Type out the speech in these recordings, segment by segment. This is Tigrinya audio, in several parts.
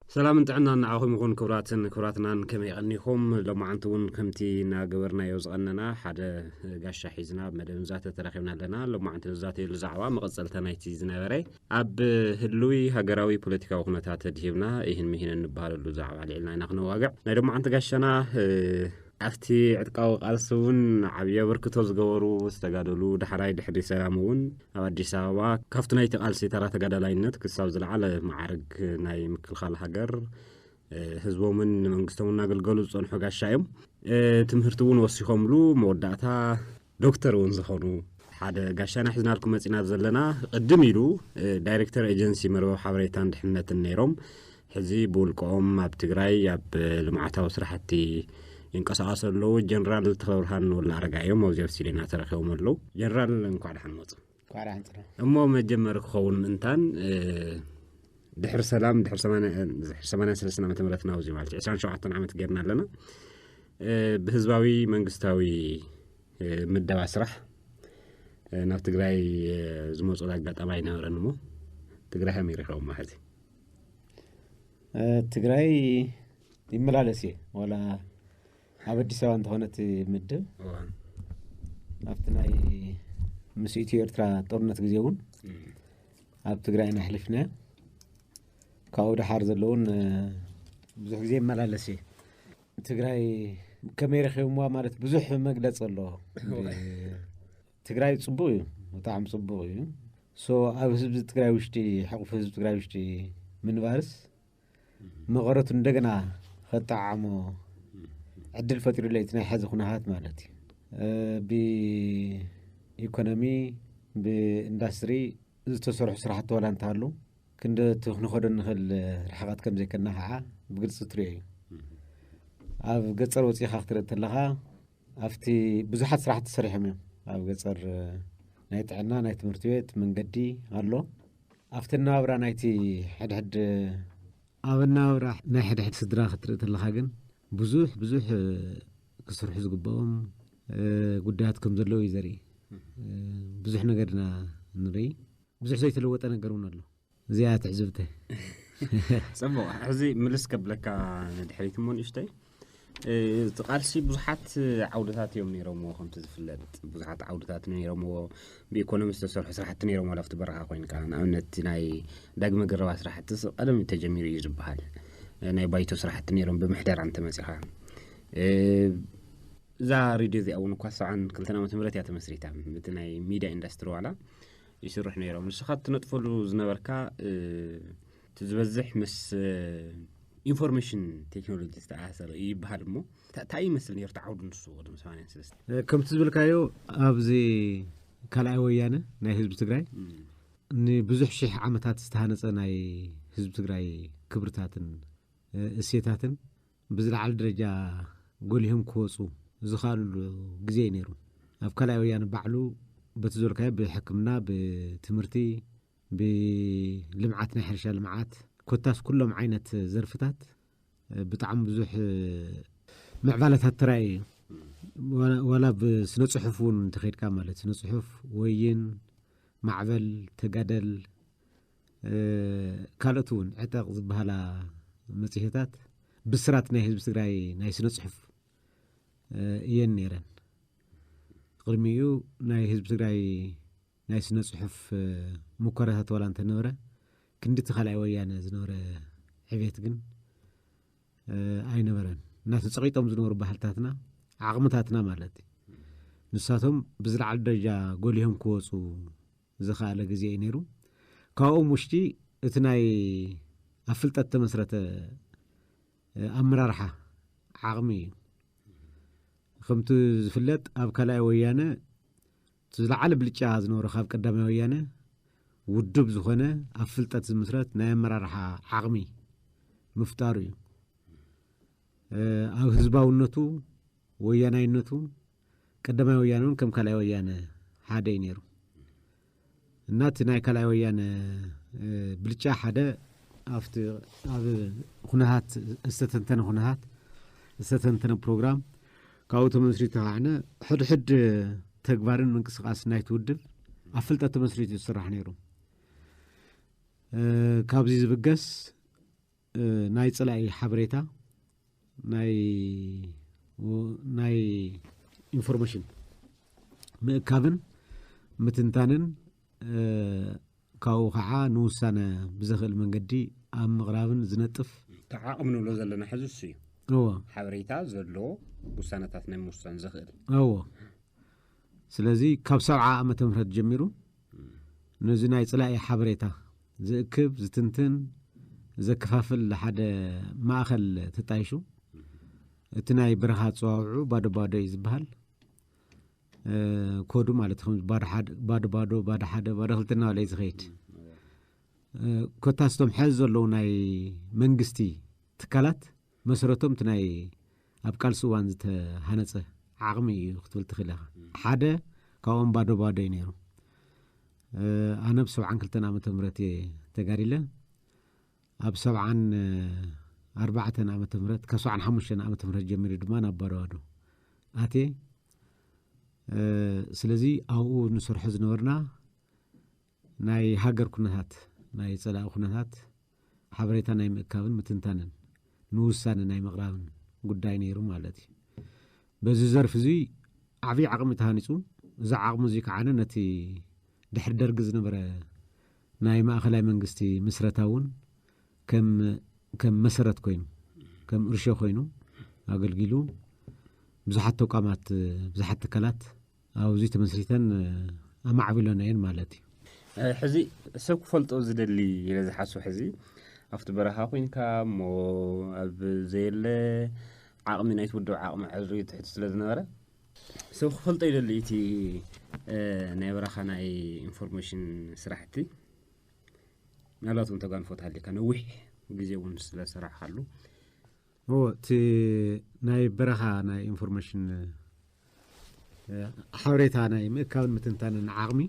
ሰላምን ጥዕናን ንዓኹም ይኹን ክቡራትን ክቡራትናን፣ ከመይ ቀኒኹም? ሎማዓንቲ እውን ከምቲ እናገበርናዮ ዝቐነና ሓደ ጋሻ ሒዝና ኣብ መደብ ንዛተ ተረኺብና ኣለና። ሎማዓንቲ ንዛተየሉ ዛዕባ መቐጸልታ ናይቲ ዝነበረ ኣብ ህሉይ ሃገራዊ ፖለቲካዊ ኩነታት ተድሂብና ይህን ምሂን እንበሃለሉ ዛዕባ ልዕልና ኢና ክነዋግዕ። ናይ ሎማዓንቲ ጋሻና ኣብቲ ዕጥቃዊ ቃልሲ እውን ዓብዪ ኣበርክቶ ዝገበሩ ዝተጋደሉ፣ ዳሕራይ ድሕሪ ሰላም እውን ኣብ ኣዲስ ኣበባ ካብቲ ናይቲ ቃልሲ ተራ ተጋዳላይነት ክሳብ ዝለዓለ መዓርግ ናይ ምክልኻል ሃገር ህዝቦምን ንመንግስቶምን እናገልገሉ ዝፀንሑ ጋሻ እዮም። ትምህርቲ እውን ወሲኾምሉ መወዳእታ ዶክተር እውን ዝኾኑ ሓደ ጋሻና ሒዝናልኩም መፂና ዘለና። ቅድም ኢሉ ዳይሬክተር ኤጀንሲ መርበብ ሓበሬታን ድሕነትን ነይሮም። ሕዚ ብውልቀኦም ኣብ ትግራይ ኣብ ልምዓታዊ ስራሕቲ ይንቀሳቐሱ ኣለዉ። ጀነራል ተኽለብርሃን ወልደኣረጋይ እዮም ኣብዚ ኣብ ስቱድዮና ተረኺቦም ኣለዉ። ጀነራል፣ እንኳዕ ደሓን መፁ። እኳ ደሓን ፅና። እሞ መጀመሪ ክኸውን ምእንታን ድሕሪ ሰላም ድሕሪ ሰማንያ ድሕሪ ሰማንያ ሰለስተ ዓመተ ምህረት ናውዚ ማለት ዕስራን ሸውዓተን ዓመት ጌርና ኣለና። ብህዝባዊ መንግስታዊ ምደባ ስራሕ ናብ ትግራይ ዝመፁ ኣጋጣሚ ኣይነበረን። እሞ ትግራይ ከመይ ረኺቦማ ሕዚ? ትግራይ ይመላለስ እየ፣ ዋላ ኣብ ኣዲስ ኣበባ እንተኾነት ምድብ ኣብቲ ናይ ምስ ኢትዮ ኤርትራ ጦርነት ግዜ እውን ኣብ ትግራይ ኢና ኣሕሊፍናዮ። ካብኡ ደሓር ዘለውን ብዙሕ ግዜ ይመላለስ እየ። ትግራይ ከመይ ረኺቦምዋ ማለት ብዙሕ መግለፂ ኣሎ። ትግራይ ፅቡቕ እዩ፣ ብጣዕሚ ፅቡቕ እዩ። ሶ ኣብ ህዝቢ ትግራይ ውሽጢ፣ ሕቑፊ ህዝቢ ትግራይ ውሽጢ ምንባርስ መቐረቱ እንደገና ከጠዓዕሞ ዕድል ፈጢሩለይ እቲ ናይ ሕዚ ኩነታት ማለት እዩ። ብኢኮኖሚ፣ ብኢንዳስትሪ ዝተሰርሑ ስራሕቲ ዋላ እንተሃሉ ክንዲ እቲ ክንኸዶ እንኽእል ርሕቐት ከም ዘይከና ከዓ ብግልፂ ትሪኦ እዩ። ኣብ ገፀር ወፂኻ ክትርኢ እንተለኻ ኣብቲ ብዙሓት ስራሕቲ ሰሪሖም እዮም። ኣብ ገፀር ናይ ጥዕና፣ ናይ ትምህርቲ ቤት፣ መንገዲ ኣሎ። ኣብቲ ኣነባብራ ናይቲ ሕድሕድ ኣብ ኣነባብራ ናይ ሕድሕድ ስድራ ክትርኢ እንተለኻ ግን ብዙሕ ብዙሕ ክስርሑ ዝግብኦም ጉዳያት ከም ዘለዉ እዩ ዘርኢ። ብዙሕ ነገር ኢና ንርኢ። ብዙሕ ዘይተለወጠ ነገር እውን ኣሎ። እዚኣ ትዕዝብተ። ፅቡቕ። ሕዚ ምልስ ከብለካ ንድሕሪት እሞ ንእሽተይ። እቲ ቃልሲ ብዙሓት ዓውድታት እዮም ነይሮምዎ። ከምቲ ዝፍለጥ ብዙሓት ዓውድታት ነይሮምዎ። ብኢኮኖሚ ዝተሰርሑ ስራሕቲ ነይሮምዎ። ኣብቲ በረኻ ኮይንካ ንኣብነት ናይ ዳግመ ገረባ ስራሕቲ ቀደም ተጀሚሩ እዩ ዝበሃል። ናይ ባይቶ ስራሕቲ ነይሮም ብምሕደራ እንተመፂኻ። እዛ ሬድዮ እዚኣ እውን እኳ ሰብዓን ክልተን ዓመተ ምህረት እያ ተመስሪታ። እቲ ናይ ሚድያ ኢንዳስትሪ ዋላ ይስርሑ ነይሮም። ንስኻ እትነጥፈሉ ዝነበርካ እቲ ዝበዝሕ ምስ ኢንፎርሜሽን ቴክኖሎጂ ዝተኣሳሰረ ይበሃል እሞ እንታይ ይመስል ነይሩ እቲ ዓውዲ ንሱ ቅድሚ ሰማንያን ሰለስተ? ከምቲ ዝበልካዮ ኣብዚ ካልኣይ ወያነ ናይ ህዝቢ ትግራይ ንብዙሕ ሽሕ ዓመታት ዝተሃነፀ ናይ ህዝቢ ትግራይ ክብርታትን እሴታትን ብዝለዓለ ደረጃ ጎሊሆም ክወፁ ዝኸኣልሉ ግዜ እዩ ነይሩ። ኣብ ካልኣይ ወያነ ባዕሉ በቲ ዝበልካዮ ብሕክምና፣ ብትምህርቲ፣ ብልምዓት ናይ ሕርሻ ልምዓት ኮታስ ኩሎም ዓይነት ዘርፍታት ብጣዕሚ ብዙሕ ምዕባለታት ተራእየ እዩ። ዋላ ብስነ ፅሑፍ እውን እንተኸድካ ማለት ስነ ፅሑፍ ወይን ማዕበል ተጋደል ካልኦት እውን ዕጠቕ ዝበሃላ መፅሄታት ብስራት ናይ ህዝቢ ትግራይ ናይ ስነ ፅሑፍ እየን ነይረን። ቅድሚኡ ናይ ህዝቢ ትግራይ ናይ ስነ ፅሑፍ ሙከራታት ዋላ እንተነበረ ክንዲ እቲ ካልኣይ ወያነ ዝነበረ ዕቤት ግን ኣይነበረን። እናተፀቒጦም ዝነበሩ ባህልታትና ዓቕምታትና ማለት እዩ ንሳቶም ብዝለዓለ ደረጃ ጎሊሆም ክወፁ ዝኸኣለ ግዜ እዩ ነይሩ። ካብኦም ውሽጢ እቲ ናይ ኣብ ፍልጠት ተመስረተ ኣመራርሓ ዓቕሚ እዩ። ከምቲ ዝፍለጥ ኣብ ካልኣይ ወያነ እቲ ዝለዓለ ብልጫ ዝነበሮ ካብ ቀዳማይ ወያነ ውዱብ ዝኾነ ኣብ ፍልጠት ዝምስረት ናይ ኣመራርሓ ዓቕሚ ምፍጣሩ እዩ። ኣብ ህዝባውነቱ ወያናይነቱ ቀዳማይ ወያነ እውን ከም ካልኣይ ወያነ ሓደ እዩ ነይሩ እና እቲ ናይ ካልኣይ ወያነ ብልጫ ሓደ ኣብቲ ኣብ ኩነታት ዝተተንተነ ኩነታት ዝተተንተነ ፕሮግራም ካብኡ ተመስሪቱ ከዓነ ሕድሕድ ተግባርን ምንቅስቃስ ናይቲ ውድብ ኣብ ፍልጠት ተመስሪቱ ዝስራሕ ነይሩ። ካብዚ ዝብገስ ናይ ጸላኢ ሓበሬታ ናይ ናይ ኢንፎርሜሽን ምእካብን ምትንታንን ካብኡ ከዓ ንውሳነ ብዘኽእል መንገዲ ኣብ ምቕራብን ዝነጥፍ። ተዓቕሚ ንብሎ ዘለና ሕዚ እሱ እዩ። እዎ ሓበሬታ ዘሎ ውሳነታት ናይ ምውሳን ዘኽእል። እዎ ስለዚ ካብ ሰብዓ ዓመተ ምህረት ጀሚሩ ነዚ ናይ ጽላኢ ሓበሬታ ዝእክብ ዝትንትን ዘከፋፍል ሓደ ማእኸል ተጣይሹ። እቲ ናይ በረኻ ኣጸዋውዑ ባዶ ባዶ እዩ ዝበሃል። ኮዱ ማለት ከም ባዶ ባዶ ባዶ ሓደ ባዶ ክልተ እናበለ እዩ ዝኸይድ። ኮታስቶም ሕዚ ዘለዉ ናይ መንግስቲ ትካላት መሰረቶም እቲ ናይ ኣብ ቃልሲ እዋን ዝተሃነፀ ዓቕሚ እዩ ክትብል ትኽእል ኢኻ። ሓደ ካብኦም ባዶ ባዶ እዩ ነይሩ። ኣነ ብ ሰብዓን ክልተን ዓመተ ምህረት እየ ተጋዲለ። ኣብ ሰብዓን ኣርባዕተን ዓመተ ምህረት ካብ ሰብዓን ሓሙሽተን ዓመተ ምህረት ጀሚሩ ድማ ናብ ባዶ ባዶ ኣትየ። ስለዚ ኣብኡ ንሰርሖ ዝነበርና ናይ ሃገር ኩነታት ናይ ጸላኢ ኩነታት ሓበሬታ ናይ ምእካብን ምትንታንን ንውሳነ ናይ ምቕራብን ጉዳይ ነይሩ ማለት እዩ። በዚ ዘርፍ እዚ ዓብዪ ዓቕሚ ተሃኒፁ። እዚ ዓቕሚ እዚ ከዓ ነቲ ድሕሪ ደርጊ ዝነበረ ናይ ማእኸላይ መንግስቲ ምስረታ እውን ከም ከም መሰረት ኮይኑ ከም እርሾ ኮይኑ ኣገልጊሉ ብዙሓት ተቋማት ብዙሓት ትካላት ኣብዚ ተመስሪተን ኣማዕቢሎን እየን ማለት እዩ። ሕዚ ሰብ ክፈልጦ ዝደሊ ኢለ ዝሓስብ ሕዚ ኣብቲ በረኻ ኮይንካ እሞ ኣብ ዘየለ ዓቕሚ ናይቲ ውድብ ዓቕሚ ዕዝሪ ትሕቲ ስለ ዝነበረ ሰብ ክፈልጦ ይደሊ እቲ ናይ በረኻ ናይ ኢንፎርሜሽን ስራሕቲ። ምናልባት እውን ተጋንፎት ሃሊካ ነዊሕ ግዜ እውን ስለሰራሕካሉ እዎ እቲ ናይ በረኻ ናይ ኢንፎርሜሽን ሓበሬታ ናይ ምእካብን ምትንታንን ዓቕሚ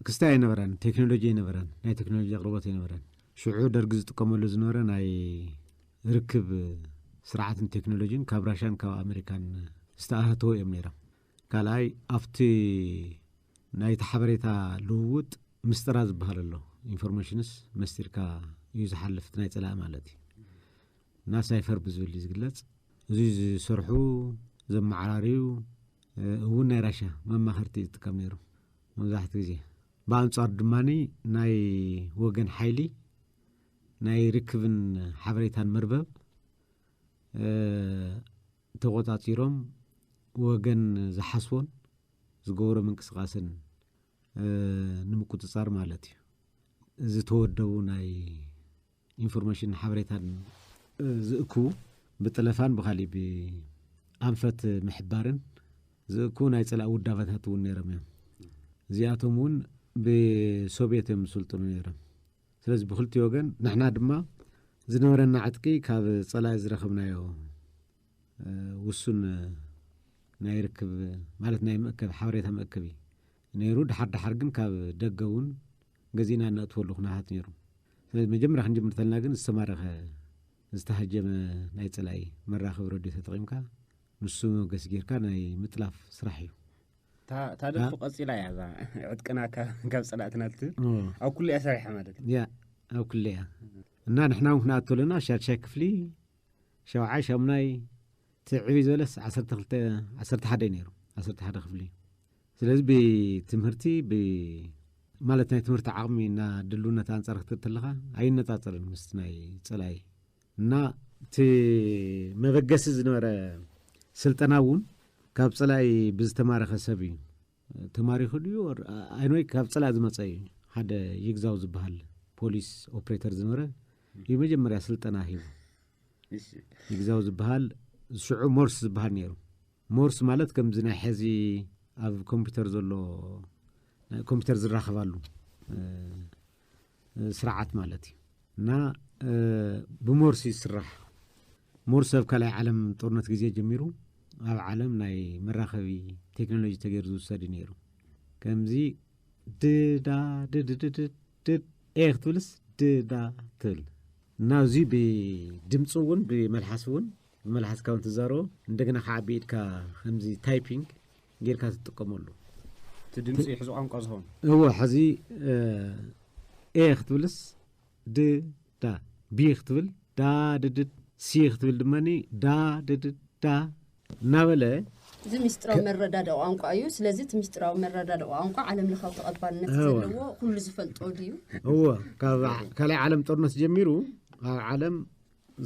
ክስታይ ኣይነበረን። ቴክኖሎጂ ኣይነበረን። ናይ ቴክኖሎጂ ኣቕርቦት ኣይነበረን። ሽዑ ደርጊ ዝጥቀመሉ ዝነበረ ናይ ርክብ ስርዓትን ቴክኖሎጂን ካብ ራሻን ካብ ኣሜሪካን ዝተኣታተወ እዮም ነይሮም። ካልኣይ ኣብቲ ናይቲ ሓበሬታ ልውውጥ ምስጢራ ዝበሃል ኣሎ። ኢንፎርሜሽንስ መስጢርካ እዩ ዝሓልፍ እቲ ናይ ጸላኢ ማለት እዩ። እና ሳይፈር ብዝብል እዩ ዝግለጽ። እዚ ዝሰርሑ ዘመዓራርዩ እውን ናይ ራሻ መማኸርቲ እዩ ዝጥቀም ነይሩ መብዛሕትኡ ግዜ። ብኣንጻሩ ድማ ናይ ወገን ሓይሊ ናይ ርክብን ሓበሬታን መርበብ ተቆጻጺሮም ወገን ዝሓስቦን ዝገብሮ ምንቅስቃስን ንምቁጽጻር ማለት እዩ። ዝተወደቡ ናይ ኢንፎርሜሽን ሓበሬታን ዝእክቡ ብጥለፋን ብካሊእ ብኣንፈት ምሕባርን ዝእክቡ ናይ ጸላኢ ውዳበታት እውን ነይሮም እዮም። እዚኣቶም እውን ብሶቪየት እዮም ዝስልጥኑ ነይሮም። ስለዚ ብክልቲ ወገን ንሕና ድማ ዝነበረና ዕጥቂ ካብ ጸላኢ ዝረኸብናዮ ውሱን ናይ ርክብ ማለት ናይ መእከቢ ሓበሬታ መእከቢ ነይሩ። ድሓር ድሓር ግን ካብ ደገ እውን ገዚእና እነእትወሉ ኩነታት ነይሩ። ስለዚ መጀመርያ ክንጅምር ተልና ግን ዝተማረኸ ዝተሃጀመ ናይ ጸላኢ መራኸቢ ረድዮ ተጠቒምካ ንሱ መበገሲ ጌርካ ናይ ምጥላፍ ስራሕ እዩ። ታደርፉ ቀፂላ እያ እዛ ዕጥቅና ካብ ፀላእትና ትብል ኣብ ኩሉ እያ ሰሪሓ ማለት እዩ። ያ ኣብ ኩሉ እያ እና ንሕና እውን ክንኣቱ ኣለና ሻድሻይ ክፍሊ ሸውዓይ ሻሙናይ ትዕቢ ዝበለስ ዓሰርተ ክልተ ዓሰርተ ሓደ እዩ ነይሩ። ዓሰርተ ሓደ ክፍሊ ስለዚ ብትምህርቲ ማለት ናይ ትምህርቲ ዓቕሚ እና ድሉነት ኣንጻር ክትርኢ ተለኻ ኣይነጻጸርን ምስ ናይ ጸላኢ እና እቲ መበገሲ ዝነበረ ስልጠና እውን ካብ ጸላኢ ብዝተማረኸ ሰብ እዩ። ተማሪኹ ድዩ ኣይኖይ ካብ ጸላኢ ዝመጸ እዩ። ሓደ ይግዛው ዝበሃል ፖሊስ ኦፕሬተር ዝነበረ እዩ መጀመርያ ስልጠና ሂቡ። ይግዛው ዝበሃል ሽዑ ሞርስ ዝበሃል ነይሩ። ሞርስ ማለት ከምዚ ናይ ሕዚ ኣብ ኮምፒውተር ዘሎ ኮምፒውተር ዝራኸባሉ ስርዓት ማለት እዩ እና ብሞርስ ይስራሕ። ሞርስ ኣብ ካልኣይ ዓለም ጦርነት ግዜ ጀሚሩ ኣብ ዓለም ናይ መራኸቢ ቴክኖሎጂ ተገይሩ ዝውሰድ እዩ ነይሩ። ከምዚ ድዳ ድድድድድድ ኤ ክትብልስ ድዳ ትብል እና እዚ ብድምፂ እውን ብመልሓስ እውን ብመልሓስካ እውን ትዛረቦ እንደገና ከዓ ብኢድካ ከምዚ ታይፒንግ ጌርካ ትጥቀመሉ። እቲ ድምፂ ሕዚ ቋንቋ ዝኸውን እዎ ሕዚ ኤ ክትብልስ ድዳ ቢ ክትብል ዳ ድድድ፣ ሲ ክትብል ድማ ዳ ድድድ ዳ እናበለ እዚ ምስጢራዊ መረዳድኦ ቋንቋ እዩ። ስለዚ እቲ ምስጢራዊ መረዳድኦ ቋንቋ ዓለም ለኻዊ ተቐባልነት ዘለዎ ኩሉ ዝፈልጦ ድዩ? እዎ፣ ካብ ካልኣይ ዓለም ጦርነት ጀሚሩ ኣብ ዓለም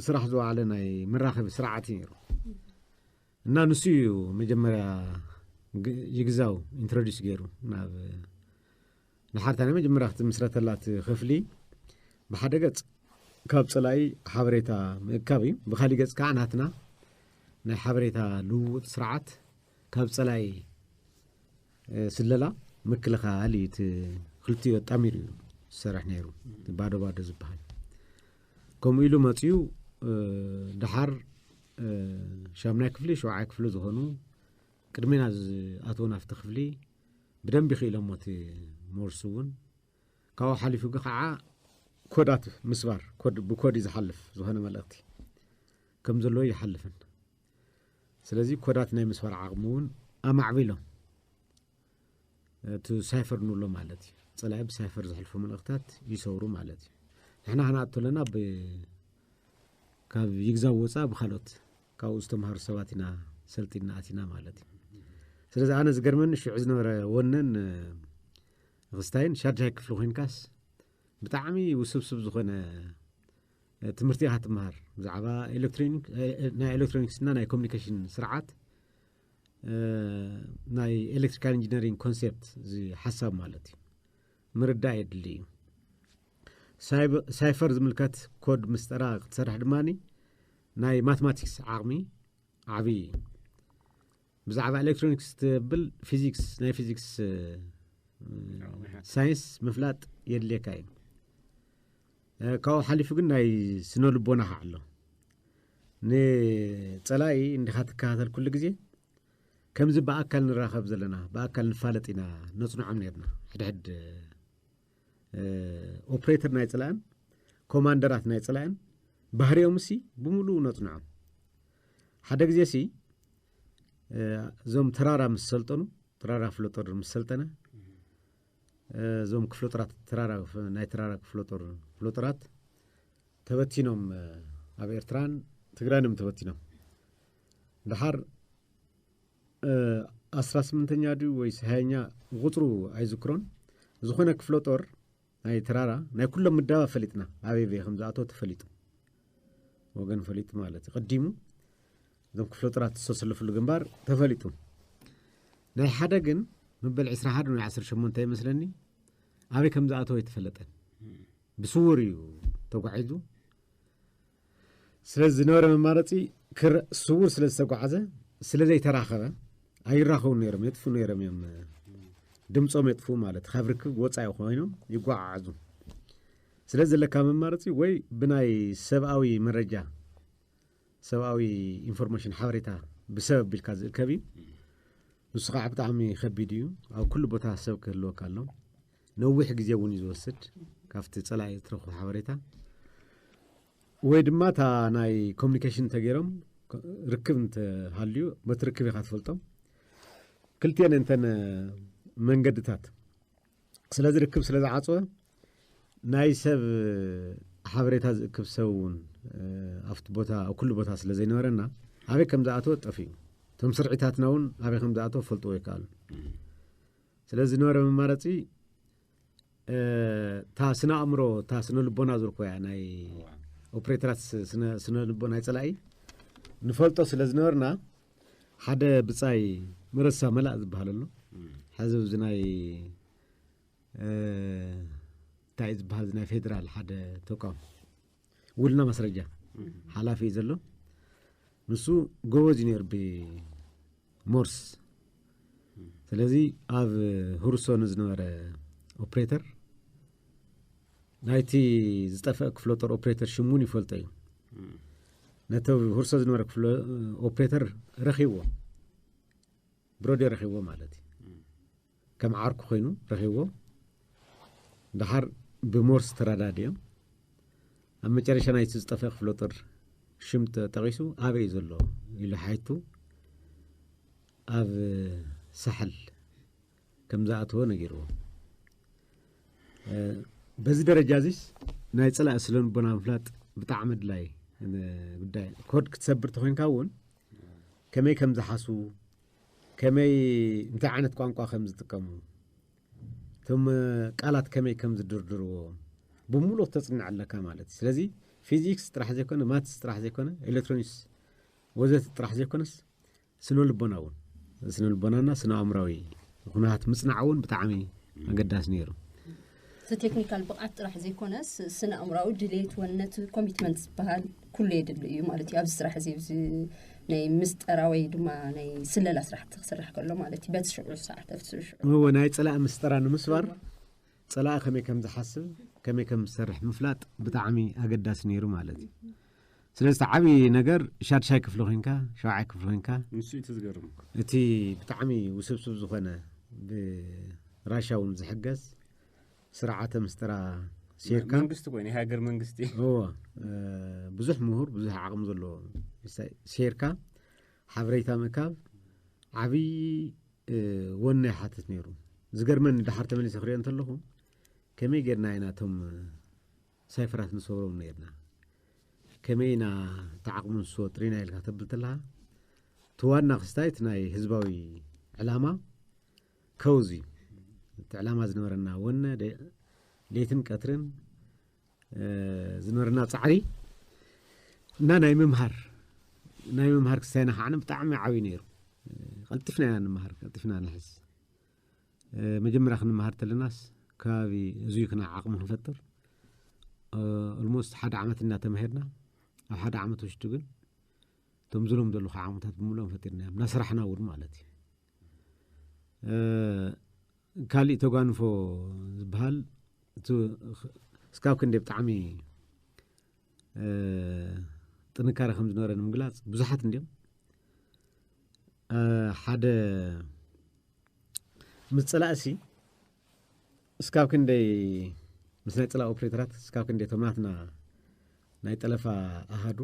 ስራሕ ዝወዓለ ናይ መራኸቢ ስርዓት እዩ ነይሩ። እና ንሱ እዩ መጀመርያ ይግዛው ኢንትሮዲስ ገይሩ ናብ ንሓርታ ናይ መጀመርያ ክትምስረተላ እቲ ክፍሊ። ብሓደ ገጽ ካብ ጸላኢ ሓበሬታ ምእካብ እዩ። ብኻሊእ ገጽ ከዓ ናትና ናይ ሓበሬታ ልውውጥ ስርዓት ካብ ጸላኢ ስለላ ምክልኻል እዩ። እቲ ክልቲኡ ኣጣሚሩ እዩ ዝሰርሕ ነይሩ። ባዶ ባዶ ዝበሃል ከምኡ ኢሉ መፅዩ። ድሓር ሻምናይ ክፍሊ ሸውዓይ ክፍሊ ዝኾኑ ቅድሜና ዝኣትዉ ናብቲ ክፍሊ ብደንቢ ክኢሎሞ እቲ ሞርስ እውን ካብኡ ሓሊፉ ግ ከዓ ኮዳት ምስባር ብኮድ ዝሓልፍ ዝኾነ መልእኽቲ ከም ዘለዎ ይሓልፍን። ስለዚ ኮዳት ናይ ምስባር ዓቕሚ እውን ኣማዕቢሎም እቲ ሳይፈር ንብሎ ማለት እዩ። ፀላኢ ብሳይፈር ዘሕልፎ መልእኽታት ይሰብሩ ማለት እዩ። ንሕና ክነኣቱ ኣለና ካብ ይግዛው ወፃ ብካልኦት ካብኡ ዝተምሃሩ ሰባት ኢና ሰልጢና ኣቲና ማለት እዩ። ስለዚ ኣነ ዝገርመኒ ሽዑ ዝነበረ ወነን ክስታይን ሻድሻይ ክፍሊ ኮይንካስ ብጣዕሚ ውስብስብ ዝኾነ ትምህርቲ ኢኻ ትምሃር ብዛዕባ ናይ ኤሌክትሮኒክስ እና ናይ ኮሚኒኬሽን ስርዓት ናይ ኤሌክትሪካል ኢንጂነሪንግ ኮንሴፕት እዚ ሓሳብ ማለት እዩ። ምርዳእ የድሊ እዩ። ሳይፈር ዝምልከት ኮድ ምስጠራ ክትሰርሕ ድማ ናይ ማትማቲክስ ዓቕሚ ዓብዪ እዩ። ብዛዕባ ኤሌክትሮኒክስ ትብል ፊዚክስ ናይ ፊዚክስ ሳይንስ ምፍላጥ የድልየካ እዩ። ካብኡ ሓሊፉ ግን ናይ ስነ ልቦና ከዓ ኣሎ። ንፀላኢ እንዲኻ ትከታተል ኩሉ ግዜ ከምዚ ብኣካል ንራኸብ ዘለና ብኣካል ንፋለጥ ኢና ነፅንዖም ነርና። ሕድሕድ ኦፕሬተር ናይ ፅላእን ኮማንደራት ናይ ፅላእን ባህሪኦም ሲ ብምሉኡ ነፅንዖም። ሓደ ግዜ ሲ እዞም ተራራ ምስ ሰልጠኑ ተራራ ፍለጦር ምስ ሰልጠነ እዞም ክፍለጦራት ተራራ ናይ ተራራ ክፍለጦር ፍለጦራት ተበቲኖም ኣብ ኤርትራን ትግራይን እዮም ተበቲኖም። ድሓር ኣስራ ስምንተኛ ድዩ ወይስ ሃያኛ ቁፅሩ ኣይዝክሮን። ዝኾነ ክፍለ ጦር ናይ ተራራ ናይ ኩሎም ምዳባ ፈሊጥና ኣበይ በይ ከም ዝኣተወ ተፈሊጡ ወገን ፈሊጡ ማለት እዩ። ቀዲሙ እዞም ክፍለ ጦራት ዝተሰለፍሉ ግንባር ተፈሊጡ። ናይ ሓደ ግን መበል ዕስራ ሓደ ወይ ዓሰርተ ሸሞንተ ይመስለኒ ኣበይ ከም ዝኣተወ ኣይተፈለጠን። ብስውር እዩ ተጓዒዙ። ስለዚ ዝነበረ መማረፂ ስውር ስለ ዝተጓዓዘ ስለ ዘይተራኸበ ኣይራኸቡ ነይሮም የጥፉ ነይሮም እዮም። ድምፆም የጥፉ ማለት ካብ ርክብ ወፃኢ ኮይኖም ይጓዓዓዙ። ስለዚ ዘለካ መማረፂ ወይ ብናይ ሰብኣዊ መረጃ ሰብኣዊ ኢንፎርሜሽን ሓበሬታ ብሰብ ኣቢልካ ዝእከብ እዩ። ንሱ ከዓ ብጣዕሚ ከቢድ እዩ። ኣብ ኩሉ ቦታ ሰብ ክህልወካ ኣሎ። ነዊሕ ግዜ እውን እዩ ዝወስድ ካብቲ ፀላኢ ትረኽቦ ሓበሬታ ወይ ድማ እታ ናይ ኮሚኒኬሽን እንተገይሮም ርክብ እንተሃልዩ በቲ ርክብ ኢኻ ትፈልጦም። ክልቲአን እንተን መንገድታት ስለዚ ርክብ ስለ ዝዓፅወ ናይ ሰብ ሓበሬታ ዝእክብ ሰብ እውን ኣብቲ ቦታ ኣብ ኩሉ ቦታ ስለ ዘይነበረና ኣበይ ከም ዝኣተወ ጠፊኡ። እቶም ስርዒታትና እውን ኣበይ ከም ዝኣተወ ፈልጥዎ ይከኣሉ። ስለዚ ዝነበረ መማረፂ እታ ስነ ኣእምሮ እታ ስነ ልቦና ዝርኮያ ናይ ኦፕሬተራት ስነ ልቦና ናይ ፀላኢ ንፈልጦ ስለ ዝነበርና ሓደ ብፃይ መረሳ መላእ ዝበሃል ኣሎ። ሕዚ እዚ ናይ እንታይ ዝበሃል ናይ ፌደራል ሓደ ተቋም ውልና ማስረጃ ሓላፊ እዩ ዘሎ። ንሱ ጎበዝ እዩ ነይሩ ብሞርስ። ስለዚ ኣብ ሁርሶ ንዝነበረ ኦፕሬተር ናይቲ ዝጠፍአ ክፍለ ጦር ኦፕሬተር ሽም እውን ይፈልጦ እዩ። ነቲ ሁርሶ ዝነበረ ክፍለ ኦፕሬተር ረኺብዎ ብረድዮ ረኺብዎ ማለት እዩ። ከም ዓርኩ ኮይኑ ረኺብዎ። ድሓር ብሞርስ ተረዳድዮም ኣብ መጨረሻ ናይቲ ዝጠፍአ ክፍለ ጦር ሽም ተጠቒሱ ኣበይ ዘሎ ኢሉ ሓይቱ ኣብ ሳሕል ከም ዝኣተወ ነጊርዎ። በዚ ደረጃ እዚስ ናይ ፀላኢ ስነ ልቦና ምፍላጥ ብጣዕሚ ኣድላይ ጉዳይ። ኮድ ክትሰብር ተኾይንካ እውን ከመይ ከም ዝሓስቡ፣ ከመይ፣ እንታይ ዓይነት ቋንቋ ከም ዝጥቀሙ፣ እቶም ቃላት ከመይ ከም ዝድርድርዎ ብምሉእ ክተፅንዕ ኣለካ ማለት እዩ። ስለዚ ፊዚክስ ጥራሕ ዘይኮነ፣ ማትስ ጥራሕ ዘይኮነ፣ ኤሌክትሮኒክስ ወዘተ ጥራሕ ዘይኮነስ፣ ስነ ልቦና እውን፣ ስነ ልቦናና ስነ ኣእምራዊ ኩነታት ምፅናዕ እውን ብጣዕሚ ኣገዳሲ ነይሩ። እቲ ቴክኒካል ብቕዓት ጥራሕ ዘይኮነስ፣ ስነ ኣእምራዊ ድሌት፣ ወነት፣ ኮሚትመንት ዝበሃል ኩሉ የድሊ እዩ ማለት እዩ። ኣብዚ ስራሕ እዚ፣ ኣብዚ ናይ ምስጠራ ወይ ድማ ናይ ስለላ ስራሕቲ ክስራሕ ከሎ ማለት እዩ። በቲ ሽዑ ሰዓት ኣብቲ ሽዑ እወ፣ ናይ ፀላእ ምስጠራ ንምስባር፣ ፀላእ ከመይ ከም ዝሓስብ፣ ከመይ ከም ዝሰርሕ ምፍላጥ ብጣዕሚ ኣገዳሲ ነይሩ ማለት እዩ። ስለዚ እቲ ዓብዪ ነገር ሻድሻይ ክፍሊ ኮይንካ፣ ሸውዓይ ክፍሊ ኮይንካ፣ ንሱ እቲ ዝገርም። እቲ ብጣዕሚ ውስብስብ ዝኾነ፣ ብራሻ እውን ዝሕገዝ ስርዓተ ምስጥራ ሴርካ፣ መንግስቲ ኮይኑ፣ ናይ ሃገር መንግስቲ። እዎ፣ እ፣ ብዙሕ ምሁር፣ ብዙሕ ዓቕሚ ዘለዎ ሴርካ ሓበሬታ ምእካብ ዓብዪ፣ እ፣ ወነ ይሓትት ነይሩ። ዝገርመኒ፣ ድሓር ተመሊሰ ክሪኦ እንተለኹ፣ ከመይ ጌርና ኢና እቶም ሳይፈራት ንሰብሮም ነይርና? ከመይ ኢና እቲ ዓቕሚ ንሱ ወጥሪና ኢልካ ተብል ተለኻ፣ እቲ ዋና ክስታይ እቲ ናይ ህዝባዊ ዕላማ ከውዚ፣ እቲ ዕላማ ዝነበረና ወነ፣ ደ-፣ ለይትን ቀትርን፣ እ፣ ዝነበረና ፃዕሪ እና ናይ ምምሃር፣ ናይ ምምሃር ክስታይና ከዓ ብጣዕሚ ዓብዪ ነይሩ። እ፣ ቀልጢፍና ኢና ንምሃር፣ ቀልጢፍና ንሕዝ። እ፣ መጀመርያ ክንምሃር ተለናስ ከባቢ እዙይ ክና ዓቕሚ ክንፈጥር፣ እ፣ ኦልሞስት ሓደ ዓመት እናተምሃርና፣ ኣብ ሓደ ዓመት ውሽጢ ግን እቶም ዝሎም ዘለኹ ዓቕምታት ብምልኦም ፈጢርናዮም፣ እናሰራሕና እውን ማለት እዩ። እ፣ ካሊእ ተጓንፎ ዝበሃል፣ እቲ እስካብ ክንደይ ብጣዕሚ፣ እ፣ ጥንካረ ከም ዝነበረ ንምግላፅ ብዙሓት እንዲዮም። እ፣ ሓደ ምስ ፀላእሲ እስካብ ክንደይ፣ ምስ ናይ ፀላእ ኦፕሬተራት እስካብ ክንደይ እቶም ናትና ናይ ጠለፋ ኣሃዱ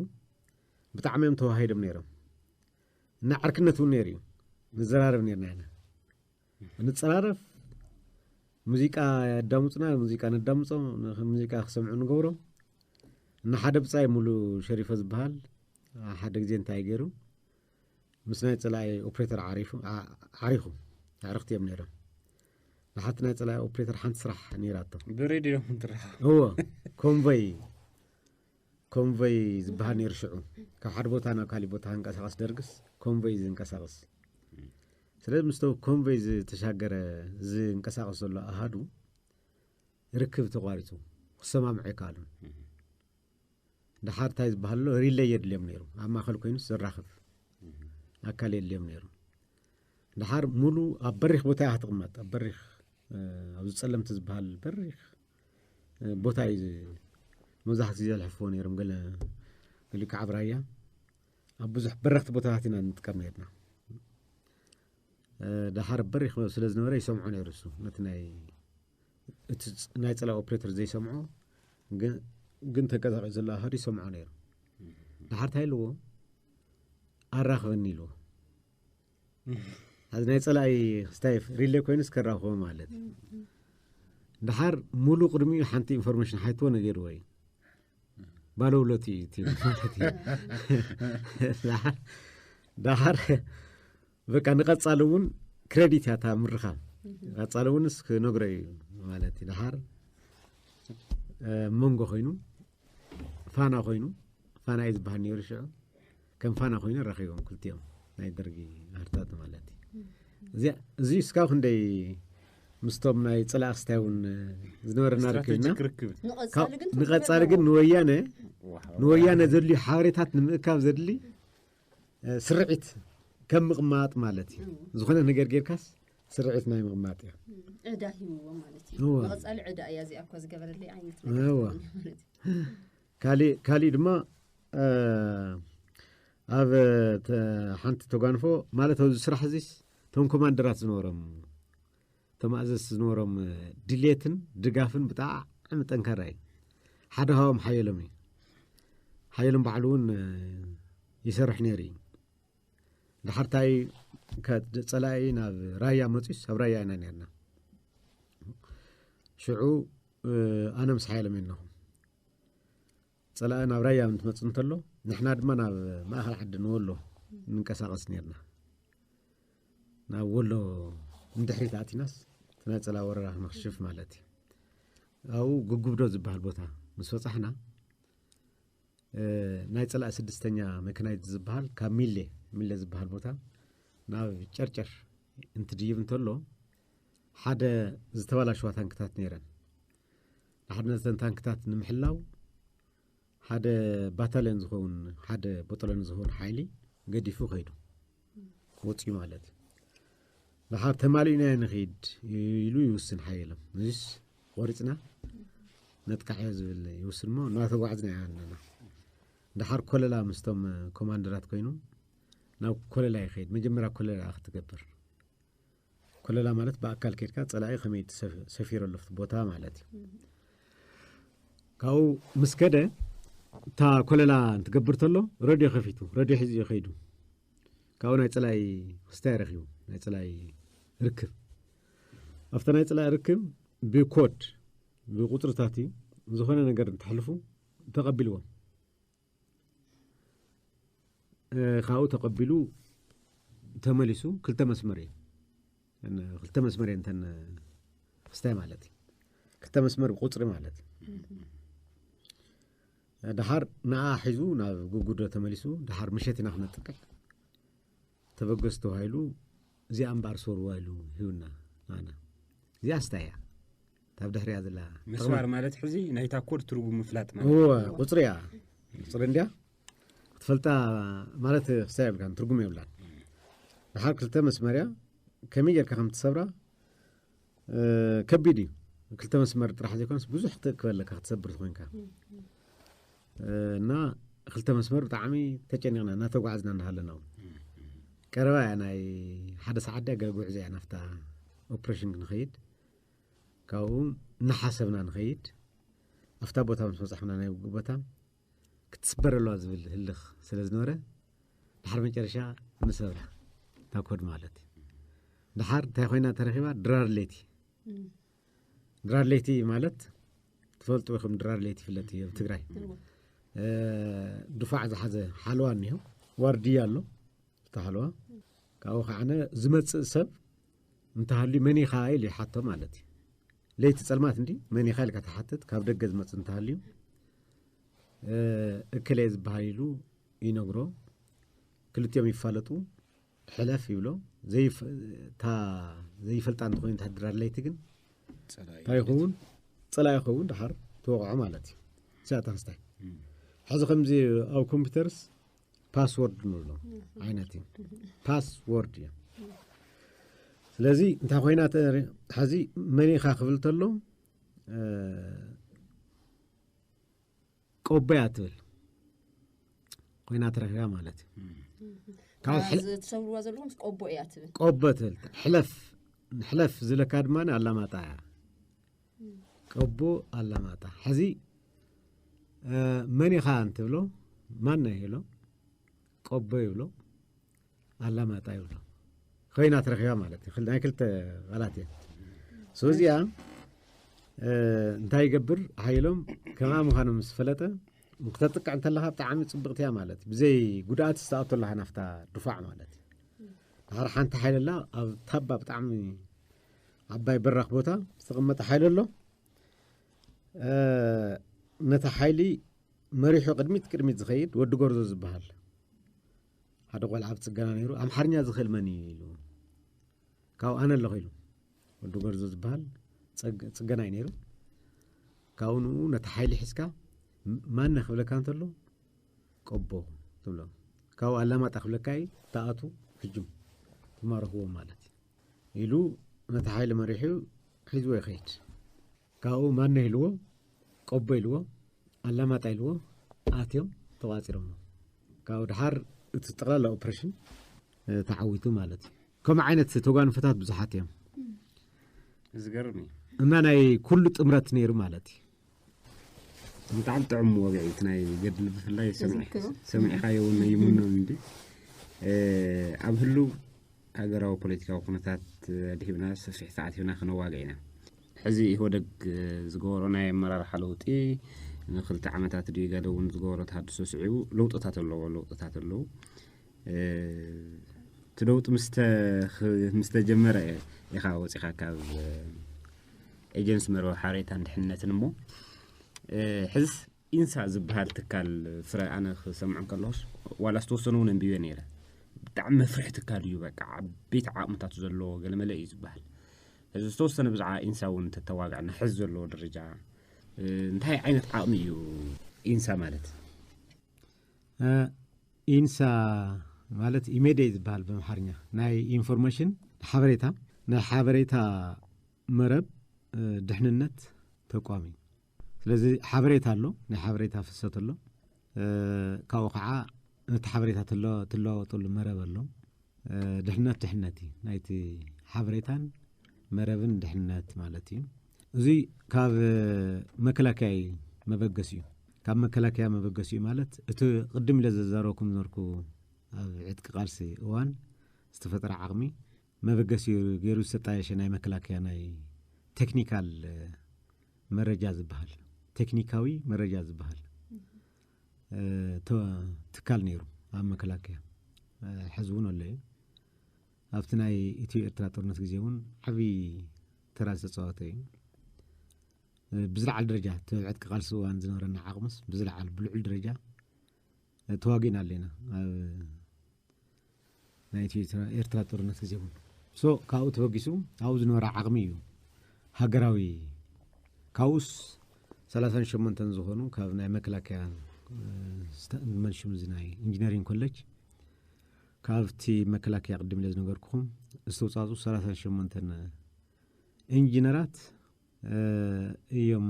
ብጣዕሚ እዮም ተዋሂዶም ነይሮም። እና ዕርክነት እውን ነይሩ እዩ። ንዘራረብ ነይርና ኢና። ንፀራረፍ፣ ሙዚቃ ያዳምፁና፣ ሙዚቃ ነዳምፆ፣ ን-፣ ሙዚቃ ክሰምዑ ንገብሮ። እና ሓደ ብፃይ ሙሉ ሸሪፎ ዝበሃል ሓደ ግዜ እንታይ ገይሩ፣ ምስ ናይ ፀላኢ ኦፕሬተር ዓሪፉ፣ ዓ-፣ ዓሪኹ። ኣዕርኽቲ እዮም ነይሮም። ንሓንቲ ናይ ፀላኢ ኦፕሬተር ሓንቲ ስራሕ ነይራቶ። ብሬድዮ እዮም ትረኻ። እዎ፣ ኮንቮይ፣ ኮንቮይ ዝበሃል ነይሩ ሽዑ። ካብ ሓደ ቦታ ናብ ካሊእ ቦታ ክንቀሳቐስ ደርግስ ኮንቮይ ዝንቀሳቐስ። ስለዚ ምስቶም ኮንቮይ ዝተሻገረ ዝንቀሳቐስ ዘሎ ኣሃዱ ርክብ ተቋሪፁ። ክሰማምዑ ኣይከኣሉን። ደሓር እንታይ ዝበሃል ኣሎ፣ ሪለይ የድልዮም ነይሩ። ኣብ ማእኸል ኮይኑስ ዘራኽብ ኣካል የድልዮም ነይሩ። ደሓር ሙሉ ኣብ በሪኽ ቦታ እያ ክትቕመጥ። ኣብ በሪኽ፣ እ፣ ኣብዚ ጸለምቲ ዝበሃል በሪኽ፣ እ፣ ቦታ እዩ ዝ-፣ መብዛሕትኡ ግዜ ዘልሕፍዎ ነይሮም። ገለ፣ ገሊኡ ከዓ ኣብ ራያ ኣብ ብዙሕ በረኽቲ ቦታታት ኢና ንጥቀም ነይርና። እ፣ ደሓር በሪኽ ስለ ዝነበረ ይሰምዖ ነይሩ እሱ። ነቲ ናይ፣ እቲ ፅ-፣ ናይ ጸላኢ ኦፕሬተር ዘይሰምዖ፣ ግን፣ ግን ተንቀሳቒሱ ዘሎ ኣሃዱ ይሰምዖ ነይሩ። ደሓር እንታይ ኢልዎ? ኣራኽበኒ ኢልዎ። ኣብዚ ናይ ጸላኢ ክስታይ ሪሌ ኮይኑስ ከራኽቦ ማለት እዩ። ደሓር ሙሉ ቅድሚኡ ሓንቲ ኢንፎርሜሽን ሓይትዎ ነገርዎ እዩ። ባለውለቱ እዩ እቲ ማለት እዩ። ደሓር፣ ደሓር በቃ ንቐጻሊ እውን ክሬዲት እያ እታ ምርኻብ። ቀጻሊ እውንስ ክነግሮ እዩ ማለት እዩ። ደሓር፣ እ፣ መንጎ ኮይኑ፣ ፋና ኮይኑ፣ ፋና እዩ ዝበሃል ነይሩ ሽዑ። ከም ፋና ኮይኑ ረኺቦም ክልቲኦም ናይ ደርጊ ኣሃድታት ማለት እዩ። እዚኣ፣ እዚ እስካብ ክንደይ ምስቶም ናይ ጸላኢ ክስታይ እውን ዝነበረና ርክብና፣ ስትራቴጂክ ርክብ። ንቐጻሊ ግን ንቐጻሊ ግን ንወያነ፣ ንወያነ ዘድልዩ ሓበሬታት ንምእካብ ዘድሊ፣ እ፣ ስርዒት ከም ምቕማጥ ማለት እዩ። ዝኾነ ነገር ጌርካስ ስርዒት ናይ ምቕማጥ እዩ። ዕዳ ሂብዎ ማለት እዩ። እወ። ንቐጻሊ ዕዳ እያ እዚኣ እኮ ዝገበረለይ ዓይነት እወ። ነገር ማለት እዩ። ካሊእ፣ ካሊእ ድማ፣ እ፣ ኣብ ተ-፣ ሓንቲ ተጓንፎ ማለት ኣብዚ ስራሕ እዚስ እቶም ኮማንደራት ዝነበሮም፣ እቶም ኣዘዝቲ ዝነበሮም ድሌትን ድጋፍን ብጣዕሚ ጠንካራ እዩ። ሓደ ካብኦም ሓየሎም እዩ። ሓየሎም ባዕሉ እውን፣ እ፣ ይሰርሕ ነይሩ እዩ። ድሓር እንታይ ከ-፣ ጸላኢ ናብ ራያ መጺስ፣ ኣብ ራያ ኢና ነርና። ሽዑ፣ እ፣ ኣነ ምስ ሓየሎም የለኹ። ጸላኢ ናብ ራያ እንትመጽእ እንተሎ፣ ንሕና ድማ ናብ ማእኸል ዓዲ ንወሎ ንንቀሳቐስ ነርና። ናብ ወሎ ንድሕሪት ኣቲናስ፣ እቲ ናይ ጸላኢ ወረራ ክንኽሽፍ ማለት እዩ። ኣብኡ ጉጉብዶ ዝበሃል ቦታ ምስ በጻሕና፣ እ፣ ናይ ጸላኢ ስድስተኛ መካናይዝድ ዝበሃል ካብ ሚሌ፣ ሚሌ ዝበሃል ቦታ ናብ ጨርጨር እንትድይብ እንተሎ፣ ሓደ ዝተበላሸዋ ታንክታት ነይረን። ንሓደ ነተን ታንክታት ንምሕላው ሓደ ባታልዮን ዝኸውን፣ ሓደ ቦጠሎን ዝኸውን ሓይሊ ገዲፉ ከይዱ፣ ወፂኡ ማለት እዩ። ደሓር ተማሊእና ንኸይድ ኢሉ ይውስን ሓየሎም። ንስ ቆሪፅና ነጥቃዕዮ ዝብል ይውስን እሞ እናተጓዕዝና ኢና ኣለና። ደሓር ኮለላ ምስቶም ኮማንደራት ኮይኑ ናብ ኮለላ ይኸይድ። መጀመርያ ኮለላ ክትገብር፣ ኮለላ ማለት ብኣካል ከይድካ ጸላኢ ከመይ ትሰፍ-፣ ሰፊሩ ኣሎ ኣብቲ ቦታ ማለት እዩ። ካብኡ ምስ ከደ እታ ኮለላ እንትገብር ተሎ ረድዮ ከፊቱ፣ ረድዮ ሒዙ እዩ ከይዱ። ካብኡ ናይ ጸላኢ ክስታይ ረኺቡ፣ ናይ ጸላኢ ርክብ። ኣብቲ ናይ ጸላኢ ርክብ ብኮድ፣ ብቁጽርታት እዩ፣ ዝኾነ ነገር እንተሕልፉ ተቐቢልዎም። እ፣ ካብኡ ተቐቢሉ ተመሊሱ ክልተ መስመር እዩ። እን-፣ ክልተ መስመር እየን እተን ክስታይ ማለት እዩ። ክልተ መስመር ብቁጽሪ ማለት እዩ። ደሓር ንኣ ሒዙ ናብ ጉጉዶ ተመሊሱ፣ ደሓር ምሸት ኢና ክነጥቅዕ። ተበገስ ተባሂሉ፣ እዚኣ እምበኣር ስወርዋ ኢሉ ሂቡና ንኣና። እዚኣ ስታይ እያ? እታ ኣብ ድሕሪኣ ዘላ ምስማር ማለት ሕዚ ናይታ ኮድ ትርጉም ምፍላጥ ማለት እወ፣ እዩ። ቁጽሪ እያ። ቁጽሪ እንድያ ክትፈልጣ ማለት ክስታይ የብልካን፣ ትርጉም የብላን። ደሓር ክልተ መስመር እያ። ከመይ ጌርካ ከም ትሰብራ፣ እ፣ ከቢድ እዩ። ክልተ መስመር ጥራሕ ዘይኮነስ ብዙሕ ክትእክበለካ ክትሰብር ዝኾንካ። እ፣ እና ክልተ መስመር ብጣዕሚ ተጨኒቕና እናተጓዓዝና እናሃለና እውን። ቀረባ እያ፣ ናይ ሓደ ሰዓት ድያ ገለ ጉዕዞ እያ ናብታ ኦፕሬሽን ክንኸይድ። ካብኡ እናሓሰብና ንኸይድ። ኣብታ ቦታ ምስ በጻሕና ናይ ውግእ ቦታ ክትስበር ኣለዋ ዝብል ህልኽ ስለ ዝነበረ፣ ድሓር መጨረሻ ንሰብራ እታ ኮድ ማለት እዩ። ድሓር እንታይ ኮይና ተረኺባ? ድራር ለይቲ። እም። ድራር ለይቲ ማለት ትፈልጡ ኢኹም፣ ድራር ለይቲ ይፍለጥ እዩ ኣብ ትግራይ። እዎ። እ፣ ድፋዕ ዝሓዘ ሓለዋ እኒሆ፣ ዋርድያ ኣሎ፣ እቲ ሓለዋ። ካብኡ ከዓነ ዝመጽእ ሰብ እንተሃልዩ መን ኢኻ ኢሉ ይሓቶ ማለት እዩ። ለይቲ ጸልማት እንዲ መን ኢኻ ኢልካ ትሓትት፣ ካብ ደገ ዝመጽእ እንተሃልዩ፣ እ፣ እከለ ዝበሃል ኢሉ ይነግሮ። ክልቲኦም ይፋለጡ፣ ሕለፍ ይብሎ። ዘይፍ-፣ እታ ዘይፈልጣ እንተኾይኑ፣ እታ ድራር ለይቲ ግን ጸላኢ እንታይ ይኸውን? ጸላኢ ይኸውን፣ ደሓር ትወቕዖ ማለት እዩ። እዚኣ እታ ክስታይ። እም። ሕዚ ከምዚ ኣብ ኮምፒውተርስ ፓስወርድ ንብሎ እም። ዓይነት እዩ። ፓስወርድ እዩ። ስለዚ እንታይ ኮይና ተ-፣ ሕዚ መን ኢኻ ክብል ተሎ፣ እ፣ ቆቦ እያ ትብል ኮይና ትረኺባ ማለት እዩ። እም። ካብ እታ ሕለ-፣ ዝ-፣ ትሰብርዋ ዘለኹም ቆቦ እያ ትብል። ቆቦ ትብል። ሕለፍ፣ ሕለፍ ዝለካ ድማ ኣላማጣ እያ። እም። ቆቦ ኣላማጣ። ሕዚ፣ እ፣ መን ኢኻ እንትብሎ፣ ማን ነህ ይብሎ፣ ቆቦ ይብሎ፣ ኣላማጣ ይብሎ። ኮይና ትረኺባ ማለት እዩ። ክል-፣ ናይ ክልተ ቃላት እየን። ሶ እዚኣ፣ እ፣ እንታይ ይገብር? ሓይሎም ከምኣ ምዃኑ ምስ ፈለጠ፣ ክተጥቅዕ እንተለኻ ብጣዕሚ ጽብቕቲ እያ ማለት እዩ። ብዘይ ጉድኣት ዝተኣቶ ኣለኻ ናፍታ ድፋዕ ማለት እዩ። ድሓር ሓንቲ ሓይሊ ኣላ፣ ኣብ ታባ ብጣዕሚ ዓባይ በራኽ ቦታ ዝተቐመጠ ሓይሊ ኣሎ። እ፣ ነታ ሓይሊ መሪሑ ቅድሚት ቅድሚት ዝኸይድ ወዲ ጎርዞ ዝበሃል ሓደ ቆልዓ ኣብ ጽገና ነይሩ። ኣምሓርኛ ዝኽእል መን እዩ ኢሉ። ካብኡ ኣነ ኣለኹ ኢሉ። ወዲ ጎርዞ ዝበሃል ጸግ-፣ ጽገናይ ነይሩ። ካብኡ ንኡ ነቲ ሓይሊ ሒዝካ ም-፣ ማነ ክብለካ እንተሎ፣ ቆቦ ትብሎ። ካብኡ ኣላማጣ ክብለካ እዩ፣ ትኣቱ ህጁም ትማረኽዎ ማለት እዩ። ኢሉ ነቲ ሓይሊ መሪሑ ሒዝዎ ይኸይድ። ካብኡ ማነ ኢልዎ፣ ቆቦ ኢልዎ፣ ኣላማጣ ኢልዎ፣ ኣትዮም ተቋጺሮሞ። ካብኡ ድሓር እቲ ጠቕላላ ኦፕሬሽን፣ እ፣ ተዓዊቱ ማለት እዩ። ከምኡ ዓይነት ተጓንፎታት ብዙሓት እዮም። ዝገርም እዩ። እና ናይ ኩሉ ጥምረት ነይሩ ማለት እዩ። ብጣዕሚ ጥዑም ወግዒ እቲ ናይ ገድሊ ብፍላይ ሰሚዕ-፣ ዘዝክሮ። ሰሚዕካዮ እውን ይምኖ እንዲ። እ፣ ኣብ ህሉው ሃገራዊ ፖለቲካዊ ኩነታት ኣድሂብና ሰፊሕ ሰዓት ሂብና ክነዋግዕ ኢና። ሕዚ ኢህወደግ ዝገበሮ ናይ ኣመራርሓ ለውጢ ንክልተ ዓመታት ድዩ ገለ እውን ዝገበሮ ተሃድሶ ስዒቡ ለውጥታት ኣለዎ፣ ለውጥታት ኣለዉ። እቲ ለውጢ ምስ ተጀመረ ኢኻ ወፂኻ ካብ ኤጀንሲ መርበብ ሓበሬታን ድሕንነትን እሞ ሕዝስ ኢንሳ ዝበሃል ትካል ፍረ ኣነ ክሰምዖ ከለኹስ ዋላ ዝተወሰኑ እውን ኣንቢበ ነይረ። ብጣዕሚ መፍርሒ ትካል እዩ። በቃ ዓበይቲ ዓቕምታት ዘለዎ ገለመለ እዩ ዝበሃል። እዚ ዝተወሰነ ብዛዕባ ኢንሳ እውን ተተዋግዕና ሕዚ ዘለዎ ደረጃ እንታይ ዓይነት ዓቕሚ እዩ ኢንሳ ማለት? ኢንሳ ማለት ኢሜዴ ዝበሃል ብኣምሓርኛ ናይ ኢንፎርሜሽን ሓበሬታ ናይ ሓበሬታ መረብ ድሕንነት ተቋም እዩ። ስለዚ ሓበሬታ ኣሎ፣ ናይ ሓበሬታ ፍሰት ኣሎ። ካብኡ ከዓ ነቲ ሓበሬታ ትለዋወጠሉ መረብ ኣሎ። ድሕነት ድሕነት እዩ ናይቲ ሓበሬታን መረብን ድሕነት ማለት እዩ። እዚ ካብ መከላከያ እዩ መበገሲ እዩ። ካብ መከላከያ መበገሲ እዩ ማለት እቲ ቅድም ኢለ ዘዛረብኩም ዝነበርኩ ኣብ ዕጥቂ ቃልሲ እዋን ዝተፈጠረ ዓቕሚ መበገሲ ገይሩ ዝተጣየሸ ናይ መከላከያ ናይ ቴክኒካል መረጃ ዝበሃል ቴክኒካዊ መረጃ ዝበሃል ትካል ነይሩ ኣብ መከላከያ። ሕዚ እውን ኣሎ እዩ። ኣብቲ ናይ ኢትዮ ኤርትራ ጦርነት ግዜ እውን ዓብዪ ተራ ዝተፃወተ እዩ። ብዝለዓለ ደረጃ እቲ ዕጥቂ ቃልሲ እዋን ዝነበረና ዓቕምስ ብዝለዓለ ብልዑል ደረጃ ተዋጊእና ኣለና ኣብ ናይ ኢትዮ ኤርትራ ጦርነት ግዜ እውን። ሶ ካብኡ ተበጊሱ ኣብኡ ዝነበረ ዓቕሚ እዩ ሃገራዊ ካብኡስ ሰላሳን ሸሞንተን ዝኾኑ ካብ ናይ መከላከያ መልሽም እዚ ናይ ኢንጂነሪንግ ኮሌጅ ካብቲ መከላከያ ቅድም ኢለ ዝነገርኩኹም ዝተውፃፁ ሰላሳን ሸሞንተን ኢንጂነራት እዮም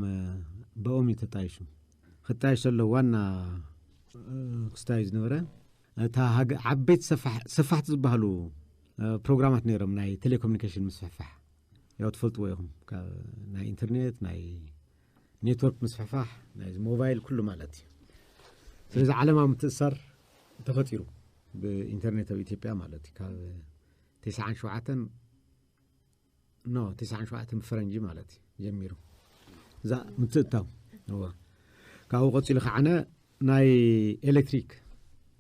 ብኦም እዩ ተጣይሹ። ክጣይሽ ዘሎ ዋና ክስታይ ዝነበረ እታ ዓበይቲ ሰፋሕቲ ዝበሃሉ ፕሮግራማት ነይሮም ናይ ቴሌኮሙኒኬሽን ምስፍሕፋሕ ያው ትፈልጥዎ ኢኹም። ናይ ኢንተርኔት ናይ ኔትወርክ ምስፍሕፋሕ ናይ ሞባይል ኩሉ ማለት እዩ። ስለዚ ዓለማ ምትእሳር ተፈጢሩ ብኢንተርኔት ኣብ ኢትዮጵያ ማለት እዩ። ካብ ተስዓን ሸውዓተን ኖ ተስዓን ሸውዓተን ብፈረንጂ ማለት እዩ ጀሚሩ እዛ ምትእታው እዋ ካብኡ ቀፂሉ ከዓነ ናይ ኤሌክትሪክ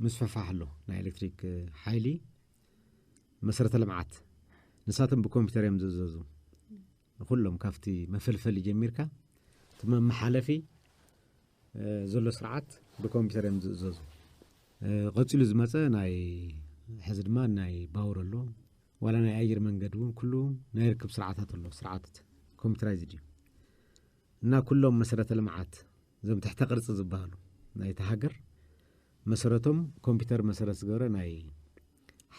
ምስፍሕፋሕ ኣሎ። ናይ ኤሌክትሪክ ሓይሊ መሰረተ ልምዓት ንሳቶም ብኮምፒውተር እዮም ዝእዘዙ። ኩሎም ካብቲ መፈልፈሊ ጀሚርካ እቲ መመሓለፊ ዘሎ ስርዓት ብኮምፒውተር እዮም ዝእዘዙ። ቀፂሉ ዝመፀ ናይ ሕዚ ድማ ናይ ባቡር ኣሎ። ዋላ ናይ ኣየር መንገድ እውን ኩሉ ናይ ርክብ ስርዓታት ኣሎ። ስርዓት ኮምፒውተራይዝድ እዩ እና ኩሎም መሰረተ ልምዓት እዞም ትሕተ ቅርፂ ዝበሃሉ ናይቲ ሃገር መሰረቶም ኮምፒውተር መሰረት ዝገበረ ናይ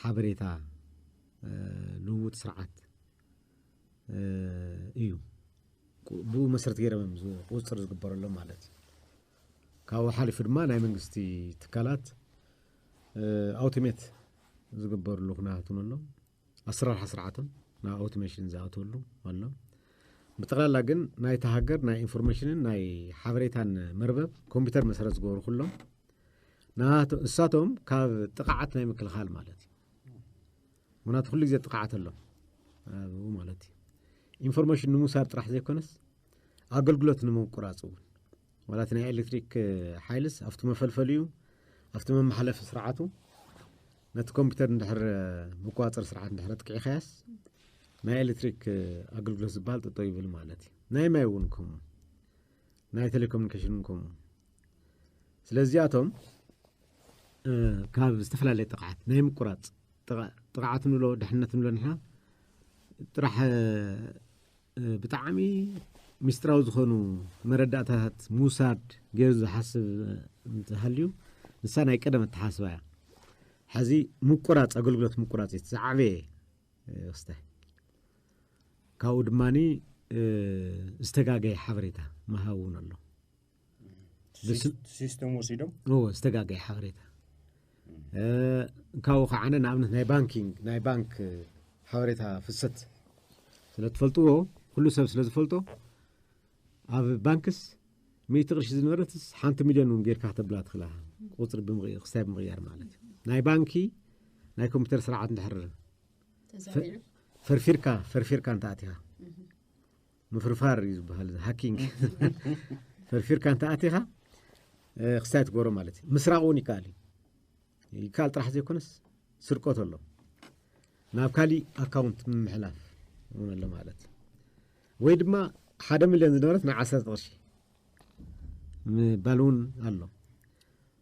ሓበሬታ ልውውጥ ስርዓት እዩ። ብኡ መሰረት ገይሮም እዮም ቁፅፅር ዝግበረሎም ማለት እዩ። ካብኡ ሓሊፉ ድማ ናይ መንግስቲ ትካላት ኣውቶሜት ዝግበርሉ ኩነታት እውን ኣሎ። ኣሰራርሓ ስርዓቶም ናብ ኣውቶሜሽን ዝኣተወሉ ኣሎ። ብጠቕላላ ግን ናይቲ ሃገር ናይ ኢንፎርሜሽንን ናይ ሓበሬታን መርበብ ኮምፒውተር መሰረት ዝገበሩ ኩሎም ንሳቶም ካብ ጥቕዓት ናይ ምክልኻል ማለት እዩ። ምክንያቱ ኩሉ ግዜ ጥቕዓት ኣሎ ኣብኡ ማለት እዩ። ኢንፎርሜሽን ንምውሳድ ጥራሕ ዘይኮነስ ኣገልግሎት ንምቁራፅ እውን ዋላ እቲ ናይ ኤሌክትሪክ ሓይልስ ኣብቲ መፈልፈሊኡ ኣብቲ መመሓለፊ ስርዓቱ ነቲ ኮምፒውተር እንድሕር መቋፀሪ ስርዓት እንድሕር ኣጥቂዕካያስ ናይ ኤሌክትሪክ ኣገልግሎት ዝበሃል ጠጠው ይብል ማለት እዩ። ናይ ማይ እውን ከምኡ ናይ ቴሌኮሙኒኬሽን እውን ከምኡ። ስለዚኣቶም ካብ ዝተፈላለየ ጥቕዓት ናይ ምቁራፅ ጥቕዓት ንብሎ ድሕነት ንብሎ ንሕና ጥራሕ ብጣዕሚ ሚስጥራዊ ዝኾኑ መረዳእታታት ምውሳድ ገይሩ ዝሓስብ እንተሃልዩ ንሳ ናይ ቀደም ኣተሓስባ እያ። ሕዚ ምቁራፅ ኣገልግሎት ምቁራፅ እቲ ዝዓበየ ክስታይ ካብኡ ድማ ዝተጋገየ ሓበሬታ ምሃብ እውን ኣሎ። ሲስተም ወሲዶም ዝተጋገየ ሓበሬታ ካብኡ ከዓነ ንኣብነት ናይ ባንኪንግ ናይ ባንክ ሓበሬታ ፍሰት ስለ ትፈልጥዎ ኩሉ ሰብ ስለ ዝፈልጦ ኣብ ባንክስ ሚእቲ ቅርሺ ዝነበረትስ ሓንቲ ሚልዮን እውን ጌርካ ከተብላ ትኽእላ ቁፅሪ ክስታይ ብምቕያር ማለት እዩ። ናይ ባንኪ ናይ ኮምፒውተር ስርዓት እንድሕር ፈርፊርካ ፈርፊርካ እንተኣቲኻ ምፍርፋር እዩ ዝበሃል ሃኪንግ ፈርፊርካ እንተ ኣቲኻ ክስታይ ትገብሮ ማለት እዩ። ምስራቕ እውን ይከኣል እዩ። ይከኣል ጥራሕ ዘይኮነስ ስርቆት ኣሎ፣ ናብ ካሊእ ኣካውንት ምምሕላፍ እውን ኣሎ ማለት እዩ። ወይ ድማ ሓደ ሚልዮን ዝነበረት ናብ ዓሰርተ ቅርሺ ምባል እውን ኣሎ።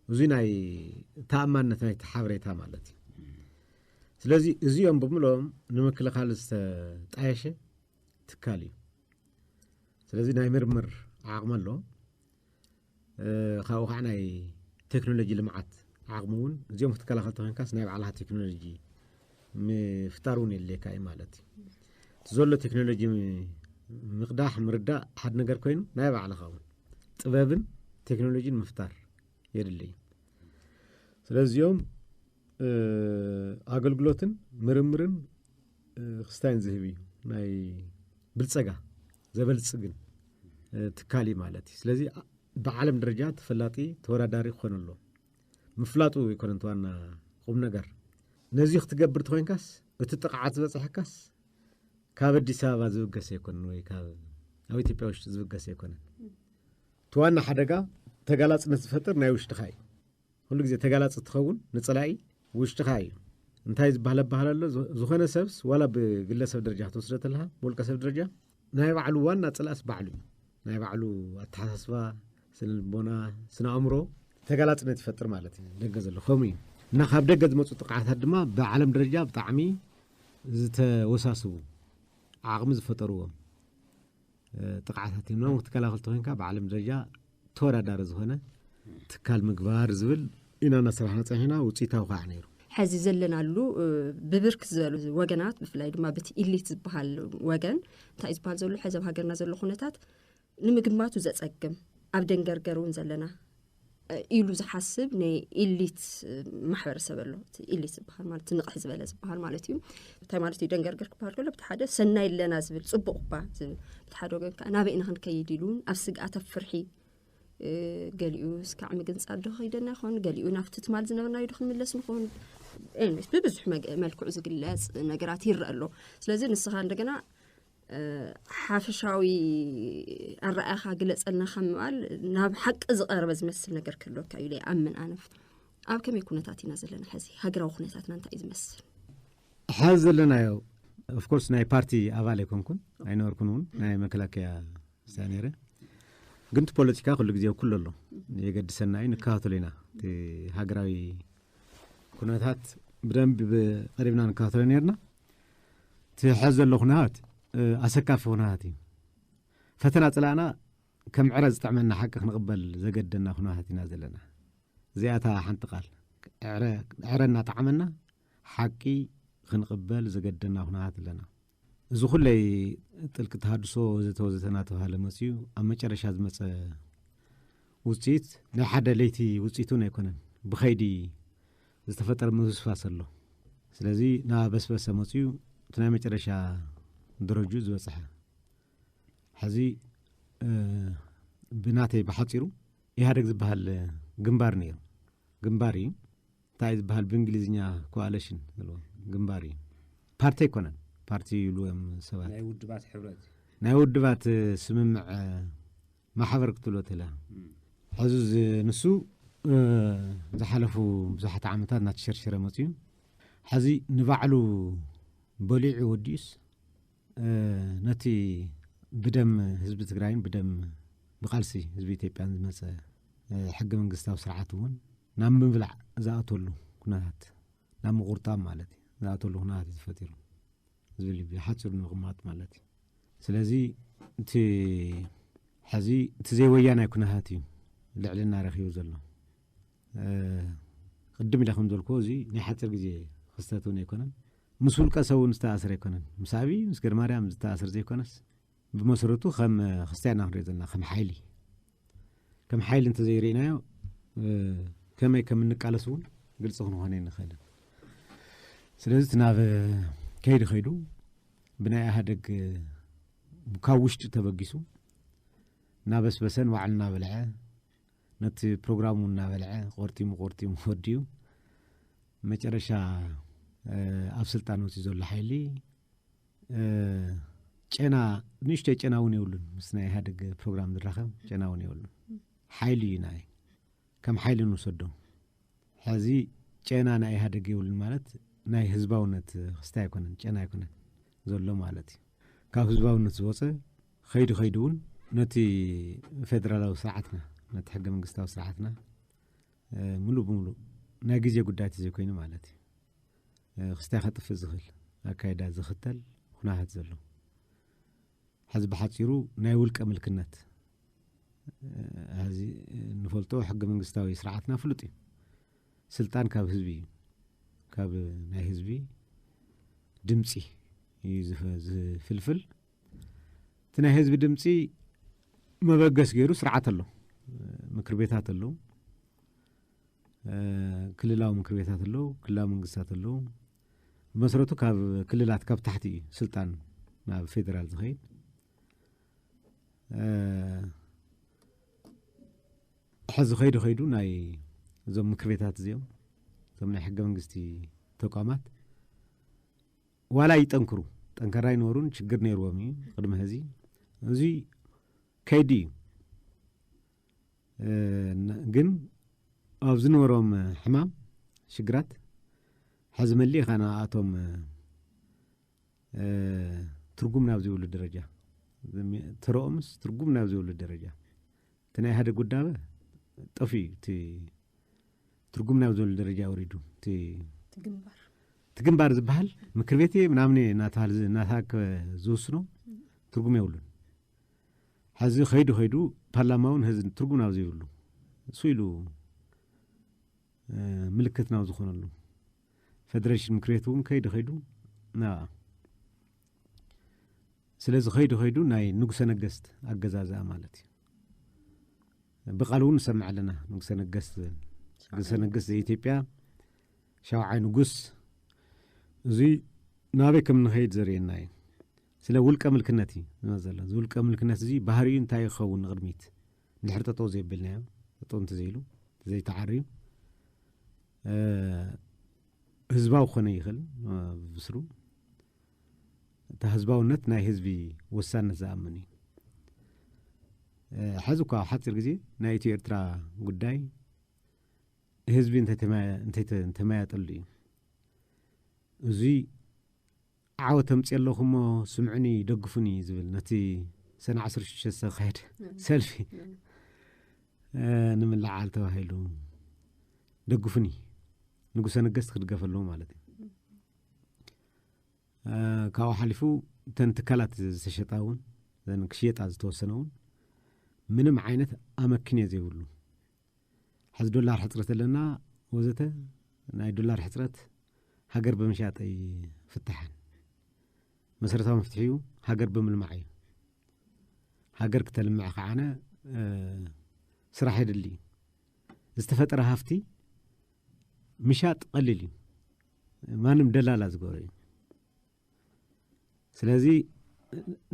እዙይ ናይ ተኣማንነት ናይቲ ሓበሬታ ማለት እዩ። ስለዚ እዚኦም ብምልኦም ንምክልኻል ዝተጣየሸ ትካል እዩ። ስለዚ ናይ ምርምር ዓቕሚ ኣሎ። ካብኡ ከዓ ናይ ቴክኖሎጂ ልምዓት ዓቕሚ እውን፣ እዚኦም ክትከላኸል ተኮንካስ ናይ ባዕልኻ ቴክኖሎጂ ምፍጣር እውን የድልየካ እዩ ማለት እዩ። እቲ ዘሎ ቴክኖሎጂ ምቕዳሕ ምርዳእ ሓደ ነገር ኮይኑ፣ ናይ ባዕልኻ እውን ጥበብን ቴክኖሎጂን ምፍጣር የድሊ እዩ። ስለዚ እዚኦም ኣገልግሎትን ምርምርን ክስታይን ዝህብ እዩ። ናይ ብልፀጋ ዘበልፅግን ትካል እዩ ማለት እዩ። ስለዚ ብዓለም ደረጃ ተፈላጢ ተወዳዳሪ ክኾን ኣሎ። ምፍላጡ ይኮነ ዋና ቁም ነገር። ነዚ ክትገብር ተኮይንካስ፣ እቲ ጥቕዓት ዝበፅሐካስ ካብ ኣዲስ ኣበባ ዝብገስ ኣይኮነን፣ ወይ ካብ ኣብ ኢትዮጵያ ውሽጢ ዝብገስ ኣይኮነን። እቲ ዋና ሓደጋ ተጋላፅነት ዝፈጥር ናይ ውሽጥኻ እዩ። ኩሉ ግዜ ተጋላፂ ትኸውን ንፅላኢ ውሽጥኻ እዩ። እንታይ ዝበሃል ኣበሃል ኣሎ? ዝኾነ ሰብስ ዋላ ብግለሰብ ደረጃ ክትወስዶ ተለኻ፣ ብውልቀ ሰብ ደረጃ ናይ ባዕሉ ዋና ፅላእስ ባዕሉ እዩ። ናይ ባዕሉ ኣተሓሳስባ፣ ስነ ልቦና፣ ስነ ኣእምሮ ተጋላፅነት ይፈጥር ማለት እዩ። ደገ ዘሎ ከምኡ እዩ። እና ካብ ደገ ዝመፁ ጥቕዓታት ድማ ብዓለም ደረጃ ብጣዕሚ ዝተወሳስቡ ዓቕሚ ዝፈጠርዎም ጥቕዓታት እዮም። ክትከላኸል ተኮይንካ ብዓለም ደረጃ ተወዳዳሪ ዝኾነ ትካል ምግባር ዝብል ኢና እናሰራሕና ፀኒሕና፣ ውፅኢታዊ ከዓ ነይሩ። ሕዚ ዘለናሉ ብብርክ ዝበሉ ወገናት፣ ብፍላይ ድማ በቲ ኢሊት ዝበሃል ወገን እንታይ ዝበሃል ዘሎ፣ ሕዚ ኣብ ሃገርና ዘሎ ኩነታት ንምግማቱ ዘፀግም፣ ኣብ ደንገርገር እውን ዘለና ኢሉ ዝሓስብ ናይ ኢሊት ማሕበረሰብ ኣሎ። ኢሊት ዝበሃል ማለት ንቕሕ ዝበለ ዝበሃል ማለት እዩ። እንታይ ማለት እዩ? ደንገርገር ክበሃል ከሎ ብቲ ሓደ ሰናይ ኣለና ዝብል፣ ፅቡቕ እኳ ዝብል፣ ብቲ ሓደ ወገን ከዓ ናበይ ኢና ክንከይድ ኢሉ እውን ኣብ ስግኣት፣ ኣብ ፍርሒ፣ ገሊኡ እስካዕ ምግንፃል ዶ ከይደና ይኾን፣ ገሊኡ ናብቲ ትማል ዝነበርናዮ ዶ ክንምለስ ንኾን? ብብዙሕ መልክዑ ዝግለፅ ነገራት ይረአ ኣሎ። ስለዚ ንስኻ እንደገና ሓፈሻዊ ኣረኣያኻ ግለፀልና ካብ ምባል፣ ናብ ሓቂ ዝቐረበ ዝመስል ነገር ክህልወካ እዩ ኢለ ይኣምን ኣነ። ኣብ ከመይ ኩነታት ኢና ዘለና ሕዚ? ሃገራዊ ኩነታትና እንታይ እዩ ዝመስል? ሓዚ ዘለናዮ፣ ኦፍኮርስ፣ ናይ ፓርቲ ኣባል ኣይኮንኩን፣ ኣይነበርኩን እውን፣ ናይ መከላከያ ስያ ነይረ። ግን እቲ ፖለቲካ ኩሉ ግዜ ኩሉ ኣሎ፣ የገድሰና እዩ፣ ንከታተሎ ኢና። እቲ ሃገራዊ ኩነታት ብደንብ ቀሪብና ንከታተሎ ነርና። እቲ ሕዚ ዘሎ ኩነታት ኣሰካፊ ኩነታት እዩ። ፈተና ፅላእና ከም ዕረ ዝጥዕመና ሓቂ ክንቕበል ዘገደና ኩነታት ኢና ዘለና። እዚኣታ ሓንቲ ቃል፣ ዕረ እናጠዓመና ሓቂ ክንቕበል ዘገደና ኩነታት ኣለና። እዚ ኩለይ ጥልቂ ተሃድሶ ወዘተ ወዘተ እናተባሃለ መፅዩ፣ ኣብ መጨረሻ ዝመፀ ውፅኢት ናይ ሓደ ለይቲ ውፅኢት እውን ኣይኮነን። ብኸይዲ ዝተፈጠረ ምብስባስ ኣሎ። ስለዚ እናበስበሰ መፅዩ፣ እቲ ናይ መጨረሻ ደረጁ ዝበፅሐ። ሕዚ ብናተይ ብሓፂሩ ኢህኣደግ ዝበሃል ግንባር ነይሩ። ግንባር እዩ። እንታይ ዝበሃል ብእንግሊዝኛ ኮኣለሽን ዘለዎ ግንባር እዩ። ፓርቲ ኣይኮነን። ፓርቲ ይብሉ እዮም ሰባት። ናይ ውድባት ሕብረት፣ ናይ ውድባት ስምምዕ ማሕበር ክትብሎ ትላ። ሕዚ ንሱ ዝሓለፉ ብዙሓት ዓመታት እናተሸርሸረ መፅዩ። ሕዚ ንባዕሉ በሊዑ ወዲኡስ፣ ነቲ ብደም ህዝቢ ትግራይን ብደም፣ ብቃልሲ ህዝቢ ኢትዮጵያን ዝመፀ ሕገ መንግስታዊ ስርዓት እውን ናብ ምብላዕ ዝኣተሉ ኩነታት፣ ናብ ምቁርጣም ማለት እዩ፣ ዝኣተሉ ኩነታት እዩ ተፈጢሩ ዝብል እዩ ብሓፂሩ ንምቕማጥ ማለት እዩ። ስለዚ እቲ ሕዚ እቲ ዘይወያናይ ኩነታት እዩ ልዕልና ረኺቡ ዘሎ። ቅድም ኢለ ከም ዘልክዎ፣ እዚ ናይ ሓፂር ግዜ ክስተት እውን ኣይኮነን። ምስ ውልቀ ሰብ እውን ዝተኣሰረ ኣይኮነን። ምስ ኣብይ፣ ምስ ገርማርያም ዝተኣሰር ዘይኮነስ፣ ብመሰረቱ ከም ክስታይና ክንሪኦ ዘለና፣ ከም ሓይሊ፣ ከም ሓይሊ እንተዘይርኢናዮ፣ ከመይ ከም እንቃለስ እውን ግልፂ ክንኾነ ኣይንኽእልን። ስለዚ እቲ ናብ ከይዲ ከይዱ ብናይ ኢህኣደግ ካብ ውሽጢ ተበጊሱ እናበስበሰን ባዕሉ እናበልዐ፣ ነቲ ፕሮግራሙ እናበልዐ፣ ቆርጢሙ ቆርጢሙ ወዲኡ፣ መጨረሻ ኣብ ስልጣን ወፂኡ ዘሎ ሓይሊ ጨና፣ ንእሽተይ ጨና እውን የብሉን። ምስ ናይ ኢህኣደግ ፕሮግራም ዝራኸብ ጨና እውን የብሉን። ሓይሊ እዩ ናይ፣ ከም ሓይሊ ንውሰዶ። ሕዚ ጨና ናይ ኢህኣደግ የብሉን ማለት ናይ ህዝባውነት ክስታይ ኣይኮነን፣ ጨና ኣይኮነን ዘሎ ማለት እዩ። ካብ ህዝባውነት ዝወፀ፣ ከይዱ ከይዱ እውን ነቲ ፌደራላዊ ስርዓትና፣ ነቲ ሕገ መንግስታዊ ስርዓትና፣ እ፣ ምሉእ ብምሉእ ናይ ግዜ ጉዳይ ተዘይኮይኑ ማለት እዩ። እ፣ ክስታይ ከጥፍእ ዝኽእል ኣካይዳ ዝኽተል ኩነታት ዘሎ። ሕዚ ብሓጺሩ ናይ ውልቀ ምልክነት፣ እ፣ ሕዚ ንፈልጦ ሕገ መንግስታዊ ስርዓትና ፍሉጥ እዩ። ስልጣን ካብ ህዝቢ እዩ። ካብ ናይ ህዝቢ ድምጺ እዩ ዝፍ-፣ ዝፍልፍል። እቲ ናይ ህዝቢ ድምጺ መበገስ ገይሩ ስርዓት ኣሎ። ምክር ቤታት ኣለዉ። እ፣ ክልላዊ ምክር ቤታት ኣለዉ፣ ክልላዊ መንግስታት ኣለዉ። ብመሰረቱ ካብ ክልላት ካብ ታሕቲ እዩ ስልጣን ናብ ፌደራል ዝኸይድ። እ፣ ሕዚ ከይዱ ከይዱ ናይ እዞም ምክር ቤታት እዚኦም፣ እዞም ናይ ሕገ መንግስቲ ተቋማት ዋላ ይጠንክሩ፣ ጠንካራ ይነበሩን ችግር ነይርዎም እዩ ቅድሚ ሕዚ። እዚ ከይዲ እዩ። እ፣ ን-፣ ግን ኣብ ዝነበሮም ሕማም፣ ሽግራት፣ ሕዚ መሊእኻ ንኣቶም፣ እ፣ ትርጉም ናብ ዘይብሉ ደረጃ፣ ተረኦምስ ትርጉም ናብ ዘይብሉ ደረጃ፣ እቲ ናይ ኢህኣደግ ውዳበ ጠፍኡ እዩ። እቲ ትርጉም ናብ ዘይብሉ ደረጃ ወሪዱ። እቲ እቲ ግንባር። እቲ ግንባር ዝበሃል ምክር ቤት እየ ምናምን እየ እናተባህለ ዝ-፣ እናተኣከበ ዝውስኖ ትርጉም የብሉን። ሕዚ ከይዱ ከይዱ ፓርላማ እውን ህዝቢ ትርጉም ናብ ዘይብሉ እሱ ኢሉ፣ እ፣ ምልክት ናብ ዝኾነሉ ፌደሬሽን ምክር ቤት እውን ከይዱ ከይዱ ና-፣ ስለዚ ከይዱ ከይዱ ናይ ንጉሰ ነገስት ኣገዛዝኣ ማለት እዩ። ብቃል እውን ንሰምዕ ኣለና። ንጉሰ ነገስት፣ ንጉሰ ነገስት ዘኢትዮጵያ፣ ሻውዓይ ንጉስ፣ እዚ ናበይ ከም ንኸይድ ዘርእየና እዩ። ስለ ውልቀ ምልክነት እዩ ዝመዘሎ። እዚ ውልቀ ምልክነት እዚ ባህሪኡ እንታይ ይኸውን ንቕድሚት? እንድሕር ጠጠው ዘየቢልናዮ፣ ጠጠው እንተዘይሉ፣ ዘይተዓርዩ፣ እ፣ ህዝባዊ ክኾነ ይኽእል፣ እ፣ ብስሩ። እታ ህዝባውነት ናይ ህዝቢ ወሳነት ዝኣምን እዩ። እ፣ ሕዚ እኳ ኣብ ሓፂር ግዜ ናይ ኢትዮ ኤርትራ ጉዳይ ህዝቢ እንተተመያ-፣ እንተተ-፣ እንተመያጠሉ እዩ። እዚ ዓወት ተምፅእ ኣለኹ እሞ ስምዑኒ፣ ደግፉኒ ዝብል ነቲ ሰነ ዓሰርተ ሽዱሽተ ዝተኻየደ እም። ሰልፊ፣ እም። እ፣ ንምልዓል ተባሂሉ ደግፉኒ፣ ንጉሰ ነገስት ክድገፍ ኣለዎ ማለት እዩ። እ፣ ካብኡ ሓሊፉ እተን ትካላት ዝተሸጣ እውን፣ እዘን ክሽየጣ ዝተወሰነ እውን ምንም ዓይነት ኣመክንዮ ዘይብሉ፣ ሕዚ ዶላር ሕፅረት ኣለና ወዘተ፣ ናይ ዶላር ሕፅረት ሃገር ብምሻጥ ኣይፍታሕን። መሰረታዊ መፍትሒኡ ሃገር ብምልማዕ እዩ። ሃገር ክተልምዕ ከዓነ፣ እ፣ ስራሕ የድሊ እዩ። ዝተፈጠረ ሃፍቲ ምሻጥ ቀሊል እዩ። ማንም ደላላ ዝገብሮ እዩ። ስለዚ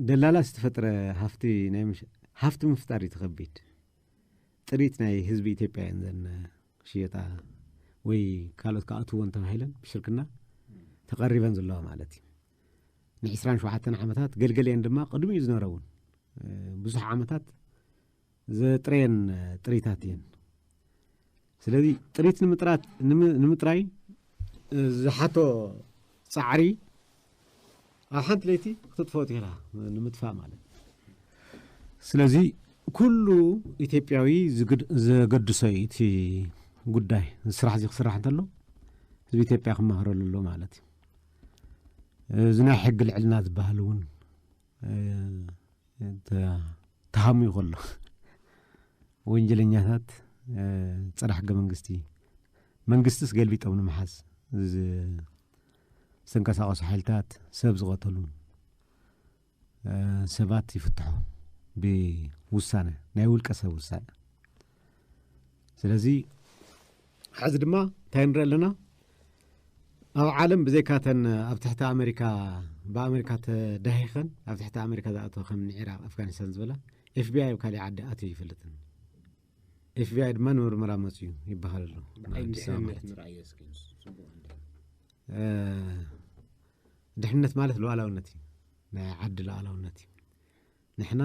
ደላላ ዝተፈጥረ ሃፍቲ ናይ ምሽ-፣ ሃፍቲ ምፍጣር እዩ እቲ ከቢድ። ጥሪት ናይ ህዝቢ ኢትዮጵያ እየን ዘን ክሽየጣ ወይ ካልኦት ክኣትወን ተባሂለን ብሽርክና ተቐሪበን ዘለዋ ማለት እዩ። ንዒስራን ሸውዓተን ዓመታት ገልገሊአን ድማ ቅድሚኡ ዝነበረ እውን፣ እ፣ ብዙሕ ዓመታት ዘጥረየን ጥሪታት እየን። ስለዚ ጥሪት ንምጥራት-፣ ንም-፣ ንምጥራይ፣ እ፣ ዝሓቶ ጻዕሪ ኣብ ሓንቲ ለይቲ ክትጥፍኦ ትኽእላ፣ ንምጥፋእ ማለት። ስለዚ ኩሉ ኢትዮጵያዊ ዝግድ-፣ ዘገድሶ እዩ እቲ ጉዳይ። እዚ ስራሕ እዚ ክስራሕ እንተሎ ህዝቢ ኢትዮጵያ ክመሃረሉ ኣሎ ማለት እዩ። እዚ ናይ ሕጊ ልዕልና ዝበሃል እውን፣ እ፣ ተ-፣ ተሃምዩ ከሎ ወንጀለኛታት፣ እ፣ ጸረ ሕገ መንግስቲ፣ መንግስትስ ገልቢጦም ንምሓዝ ዝ-፣ ዝተንቀሳቐሱ ሓይልታት፣ ሰብ ዝቐተሉ፣ እ፣ ሰባት ይፍትሑ ብውሳነ፣ ናይ ውልቀ ሰብ ውሳነ። ስለዚ ሕዚ ድማ እንታይ ንርኢ ኣለና? ኣብ ዓለም ብዘይካተን ኣብ ትሕቲ ኣሜሪካ፣ ብኣሜሪካ ተዳሂኸን ኣብ ትሕቲ ኣሜሪካ ዝኣተዋ ከም ንዒራቕ፣ ኣፍጋኒስታን ዝበላ፣ ኤፍ ቢ ኣይ ኣብ ካሊእ ዓዲ ኣትዩ ይፈልጥን። ኤፍ ቢ ኣይ ድማ ንምርመራ መፅዩ ይበሃል ኣሎ። ብዓይኒ ኣዲስ ኣበባ ድሕንነት ማለት እዩ። ንርኣዮ እስኪ፣ ንሱ ፅቡቕ እንድሕር። እ፣ ድሕንነት ማለት ሉዓላውነት እዩ። ናይ ዓዲ ሉዓላውነት እዩ። ንሕና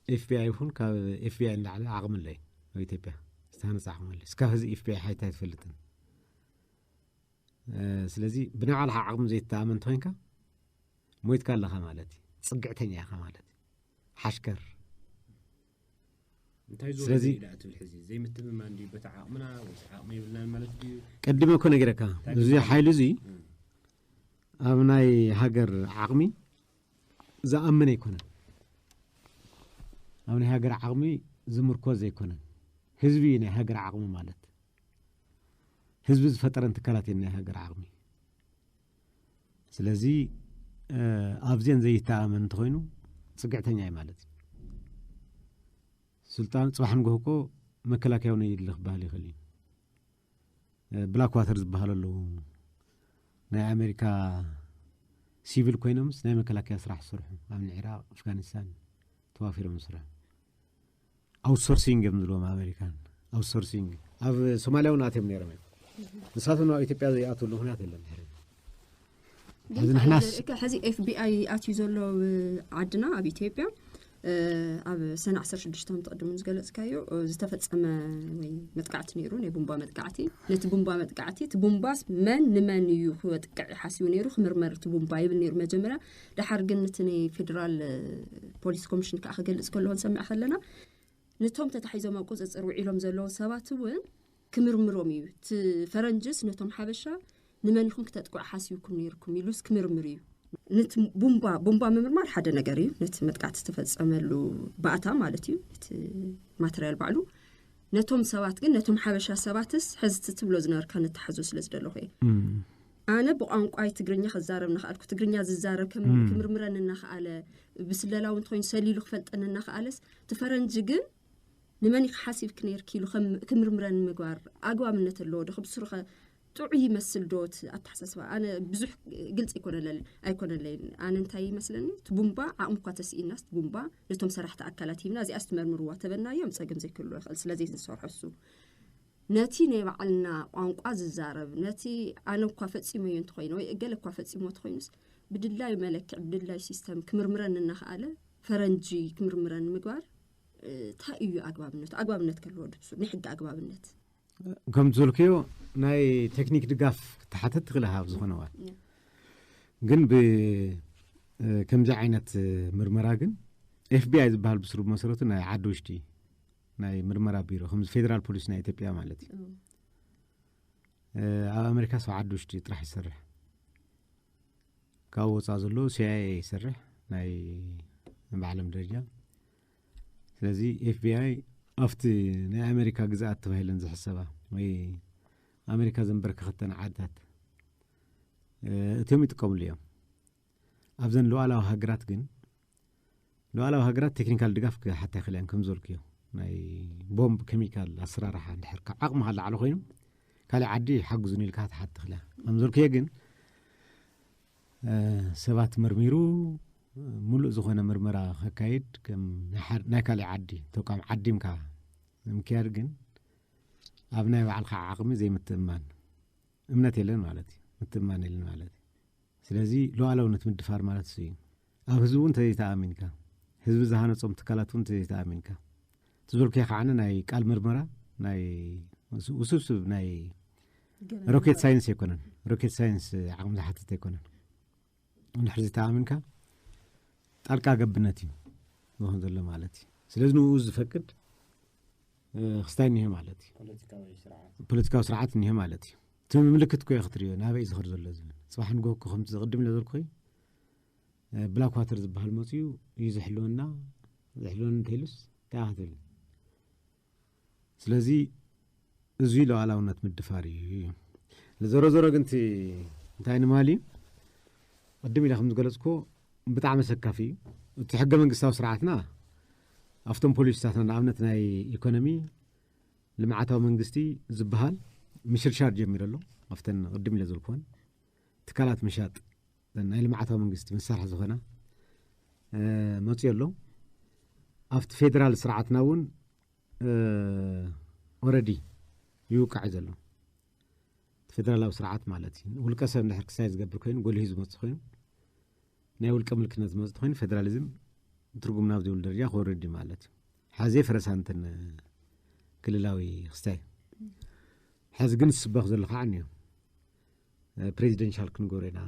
ኤፍቢኣይ ይኹን ካብ ኤፍቢኣይ ንላዕሊ ዓቕሚ ኣለይ ኣብ ኢትዮጵያ ዝተሃነፀ ዓቕሚ ኣለይ። እስካብ ሕዚ ኤፍቢኣይ ሓይታ ኣይትፈልጥን። ስለዚ ብናይ ባዕልኻ ዓቕሚ ዘይትተኣመን እንተኾይንካ ሞይትካ ኣለኻ ማለት እዩ። ፅግዕተኛ ኢኻ ማለት እዩ። ሓሽከር እንታይ ዞ ስለዚ- ኢላ ትብል ሕዚ ዘይምትምማን ድዩ በቲ ዓቕምና ወይስ ዓቕሚ የብልናን ማለት ድዩ? ቀዲመ እኮ ነጊረካ። እዚ ሓይሊ እዚ ኣብ ናይ ሃገር ዓቕሚ ዝኣምን ኣይኮነን። ኣብ ናይ ሃገር ዓቕሚ ዝምርኮዝ ኣይኮነን። ህዝቢ እዩ ናይ ሃገር ዓቕሚ ማለት። ህዝቢ ዝፈጠረን ትካላት እየን ናይ ሃገር ዓቕሚ። ስለዚ ኣብዚአን ዘይተኣመን እንተኾይኑ ፅግዕተኛ እዩ ማለት እዩ። ስልጣን ፅባሕ ንግሆ እኮ መከላከያዊ ነይድለ ክበሃል ይኽእል እዩ። ብላክ ዋተር ዝበሃሉ ኣለዉ። ናይ ኣሜሪካ ሲቪል ኮይኖምስ ናይ መከላከያ ስራሕ ዝሰርሑ ኣብ ንዒራቅ ኣፍጋኒስታን ተዋፊሮም ዝሰርሑ ኣውትሶርሲንግ እዮም ዝብልዎም ኣሜሪካን። ኣውትሶርሲንግ ኣብ ሶማሊያ እውን ኣትዮም ነይሮም እዮም። ንሳቶም ናብ ኢትዮጵያ ዘይኣትሉ ምክንያት የለን ድሕሪ ሕዚ ንሕናስ ሕዚ ኤፍቢኣይ ኣትዩ ዘሎ ኣብ ዓድና ኣብ ኢትዮጵያ ኣብ ሰነ ዓሰርተ ሽዱሽተ ከም ትቕድም ዝገለፅካዮ ዝተፈፀመ ወይ መጥቃዕቲ ነይሩ፣ ናይ ቡምባ መጥቃዕቲ። ነቲ ቡምባ መጥቃዕቲ እቲ ቡምባስ መን ንመን እዩ ክወጥቅዕ ሓሲቡ ነይሩ ክምርመር እቲ ቡምባ ይብል ነይሩ መጀመርያ። ደሓር ግን ነቲ ናይ ፌደራል ፖሊስ ኮሚሽን ከዓ ክገልፅ ከለዎ ንሰምዕ ከለና ነቶም ተታሒዞም ኣብ ቁፅፅር ውዒሎም ዘለዉ ሰባት እውን ክምርምሮም እዩ። እቲ ፈረንጅስ ነቶም ሓበሻ ንመን ኢኹም ክተጥቅዑ ሓሲብኩም ነይርኩም ኢሉስ ክምርምር እዩ። ነቲ ቡምባ ቡምባ ምምርማር ሓደ ነገር እዩ። ነቲ መጥቃዕቲ ዝተፈፀመሉ ባእታ ማለት እዩ። እቲ ማተርያል ባዕሉ ነቶም ሰባት ግን ነቶም ሓበሻ ሰባትስ ሕዚ እቲ ትብሎ ዝነበርካ ነተሓዞ ስለ ዝደለኹ እየ። ኣነ ብቋንቋይ ትግርኛ ክዛረብ እናኽኣልኩ ትግርኛ ዝዛረብ ከም ክምርምረኒ እናኽኣለ ብስለላ እውን እንተኮይኑ ሰሊሉ ክፈልጠኒ እናኽኣለስ እቲ ፈረንጂ ግን ንመን ኢኺ ሓሲብኪ ነይርኪ ኢሉ ከም ክምርምረኒ ምግባር ኣግባብነት ኣለዎ ዶ? ክብስሩ ኸ ጥዑይ ይመስል ዶ እቲ ኣተሓሳስባ? ኣነ ብዙሕ ግልፂ ኣይኮነለይ ኣይኮነለይን። ኣነ እንታይ ይመስለኒ እቲ ቡምባ ዓቕሚ እኳ ተስኢናስ እቲ ቡምባ ነቶም ሰራሕቲ ኣካላት ሂብና እዚኣስ ትመርምርዋ ተበልናዮም ፀገም ዘይክህልዎ ይኽእል ስለ ዘይንሰርሖ እሱ ነቲ ናይ ባዕልና ቋንቋ ዝዛረብ ነቲ ኣነ እኳ ፈፂመዮ እንተኮይነ ወይ እገለ እኳ ፈፂሞ እንተኮይኑስ ብድላዩ መለክዕ ብድላዩ ሲስተም ክምርምረኒ እናኽኣለ ፈረንጂ ክምርምረኒ ምግባር እንታይ እዩ ኣግባብነቱ? ኣግባብነት ከለዎ ድብሱ ናይ ሕጊ ኣግባብነት ከም ዝበልክዮ ናይ ቴክኒክ ድጋፍ ክትሓተት ትኽእል ኢኻ ኣብ ዝኾነ እዋን። ግን ብ ከምዚ ዓይነት ምርመራ ግን ኤፍቢኣይ ዝበሃል ብስሩ ብመሰረቱ ናይ ዓዲ ውሽጢ ናይ ምርመራ ቢሮ ከምዚ ፌደራል ፖሊስ ናይ ኢትዮጵያ ማለት እዩ። ኣብ ኣሜሪካ ሰብ ዓዲ ውሽጢ ጥራሕ ይሰርሕ። ካብኡ ወፃእ ዘሎ ሲኣይኤ ይሰርሕ ናይ ብዓለም ደረጃ። ስለዚ ኤፍቢኣይ ኣብቲ ናይ ኣሜሪካ ግዝኣት ተባሂለን ዝሕሰባ ወይ ኣሜሪካ ዘንበርከኸተን ዓድታት እትዮም ይጥቀምሉ እዮም። ኣብዘን ሉዓላዊ ሃገራት ግን ሉዓላዊ ሃገራት ቴክኒካል ድጋፍ ክሓታ ይኽእል እየን ከም ዝበልክዮ ናይ ቦምብ ኬሚካል ኣሰራርሓ እንድሕር ካብ ዓቕምኻ ላዕሊ ኮይኑ ካልእ ዓዲ ሓግዙን ኢልካ ትሓት ትኽእል እያ። ከም ዝበልክዮ ግን ሰባት መርሚሩ ሙሉእ ዝኾነ ምርመራ ከካይድ ከም ናይ ካልእ ዓዲ ተቋም ዓዲምካ ምክያድ ግን ኣብ ናይ ባዕልካ ዓቕሚ ዘይምትእማን እምነት የለን ማለት እዩ። ምትእማን የለን ማለት እዩ። ስለዚ ሉዓላውነት ምድፋር ማለት እሱ እዩ። ኣብ ህዝቢ እውን እንተዘይተኣሚንካ ህዝቢ ዝሃነፆም ትካላት እውን እንተዘይተኣሚንካ ትዘልኩዮ ከዓነ ናይ ቃል ምርመራ ናይ ውስብስብ ናይ ሮኬት ሳይንስ ኣይኮነን። ሮኬት ሳይንስ ዓቕሚ ዝሓትት ኣይኮነን። እንድሕር ዝተኣምንካ ጣልቃ ገብነት እዩ ዝኾን ዘሎ ማለት እዩ። ስለዚ ንኡ ዝፈቅድ ክስታይ እኒሄ ማለት እዩ። ፖለቲካዊ ስርዓት እኒሄ ማለት እዩ። እቲ ምልክት ኮ ክትሪዮ ናበይ ዝኸር ዘሎ ዝብል ፅባሕ ንጎ እኮ ከምቲ ዝቅድም ኢለ ዘልኩ ብላክ ዋተር ዝበሃል መፅኡ እዩ ዝሕልወና ዝሕልወኒ እንተኢሉስ እንታይ ክትብል ስለዚ እዙይ ሉዓላውነት ምድፋር እዩ። ንዞሮ ዞሮ ግን እቲ እንታይ ንማል እዩ ቅድም ኢለ ከም ዝገለፅኮ ብጣዕሚ ኣሰካፊ እዩ። እቲ ሕገ መንግስታዊ ስርዓትና ኣብቶም ፖሊሲታትና ንኣብነት ናይ ኢኮኖሚ ልምዓታዊ መንግስቲ ዝበሃል ምሽርሻር ጀሚሩ ኣሎ። ኣብተን ቅድም ኢለ ዘልኩወን ትካላት ምሻጥ ናይ ልምዓታዊ መንግስቲ መሳርሒ ዝኾና መፅዮ ኣሎ። ኣብቲ ፌዴራል ስርዓትና እውን ኦረዲ ይውቃዕ ዘሎ ፌደራላዊ ስርዓት ማለት እዩ። ውልቀ ሰብ እንድሕር ክሳይ ዝገብር ኮይኑ ጎልሂ ዝመፅእ ኮይኑ ናይ ውልቀ ምልክነት ዝመፅእ ኮይኑ ፌደራሊዝም ትርጉም ናብ ዘይብሉ ደረጃ ክወርድ እዩ ማለት እዩ። ሓዚ ፈረሳንትን ክልላዊ ክስታይ። ሓዚ ግን ዝስበኽ ዘሎ ከዓ እኒኦ። ፕሬዚደንሻል ክንገብሮ ኢና፣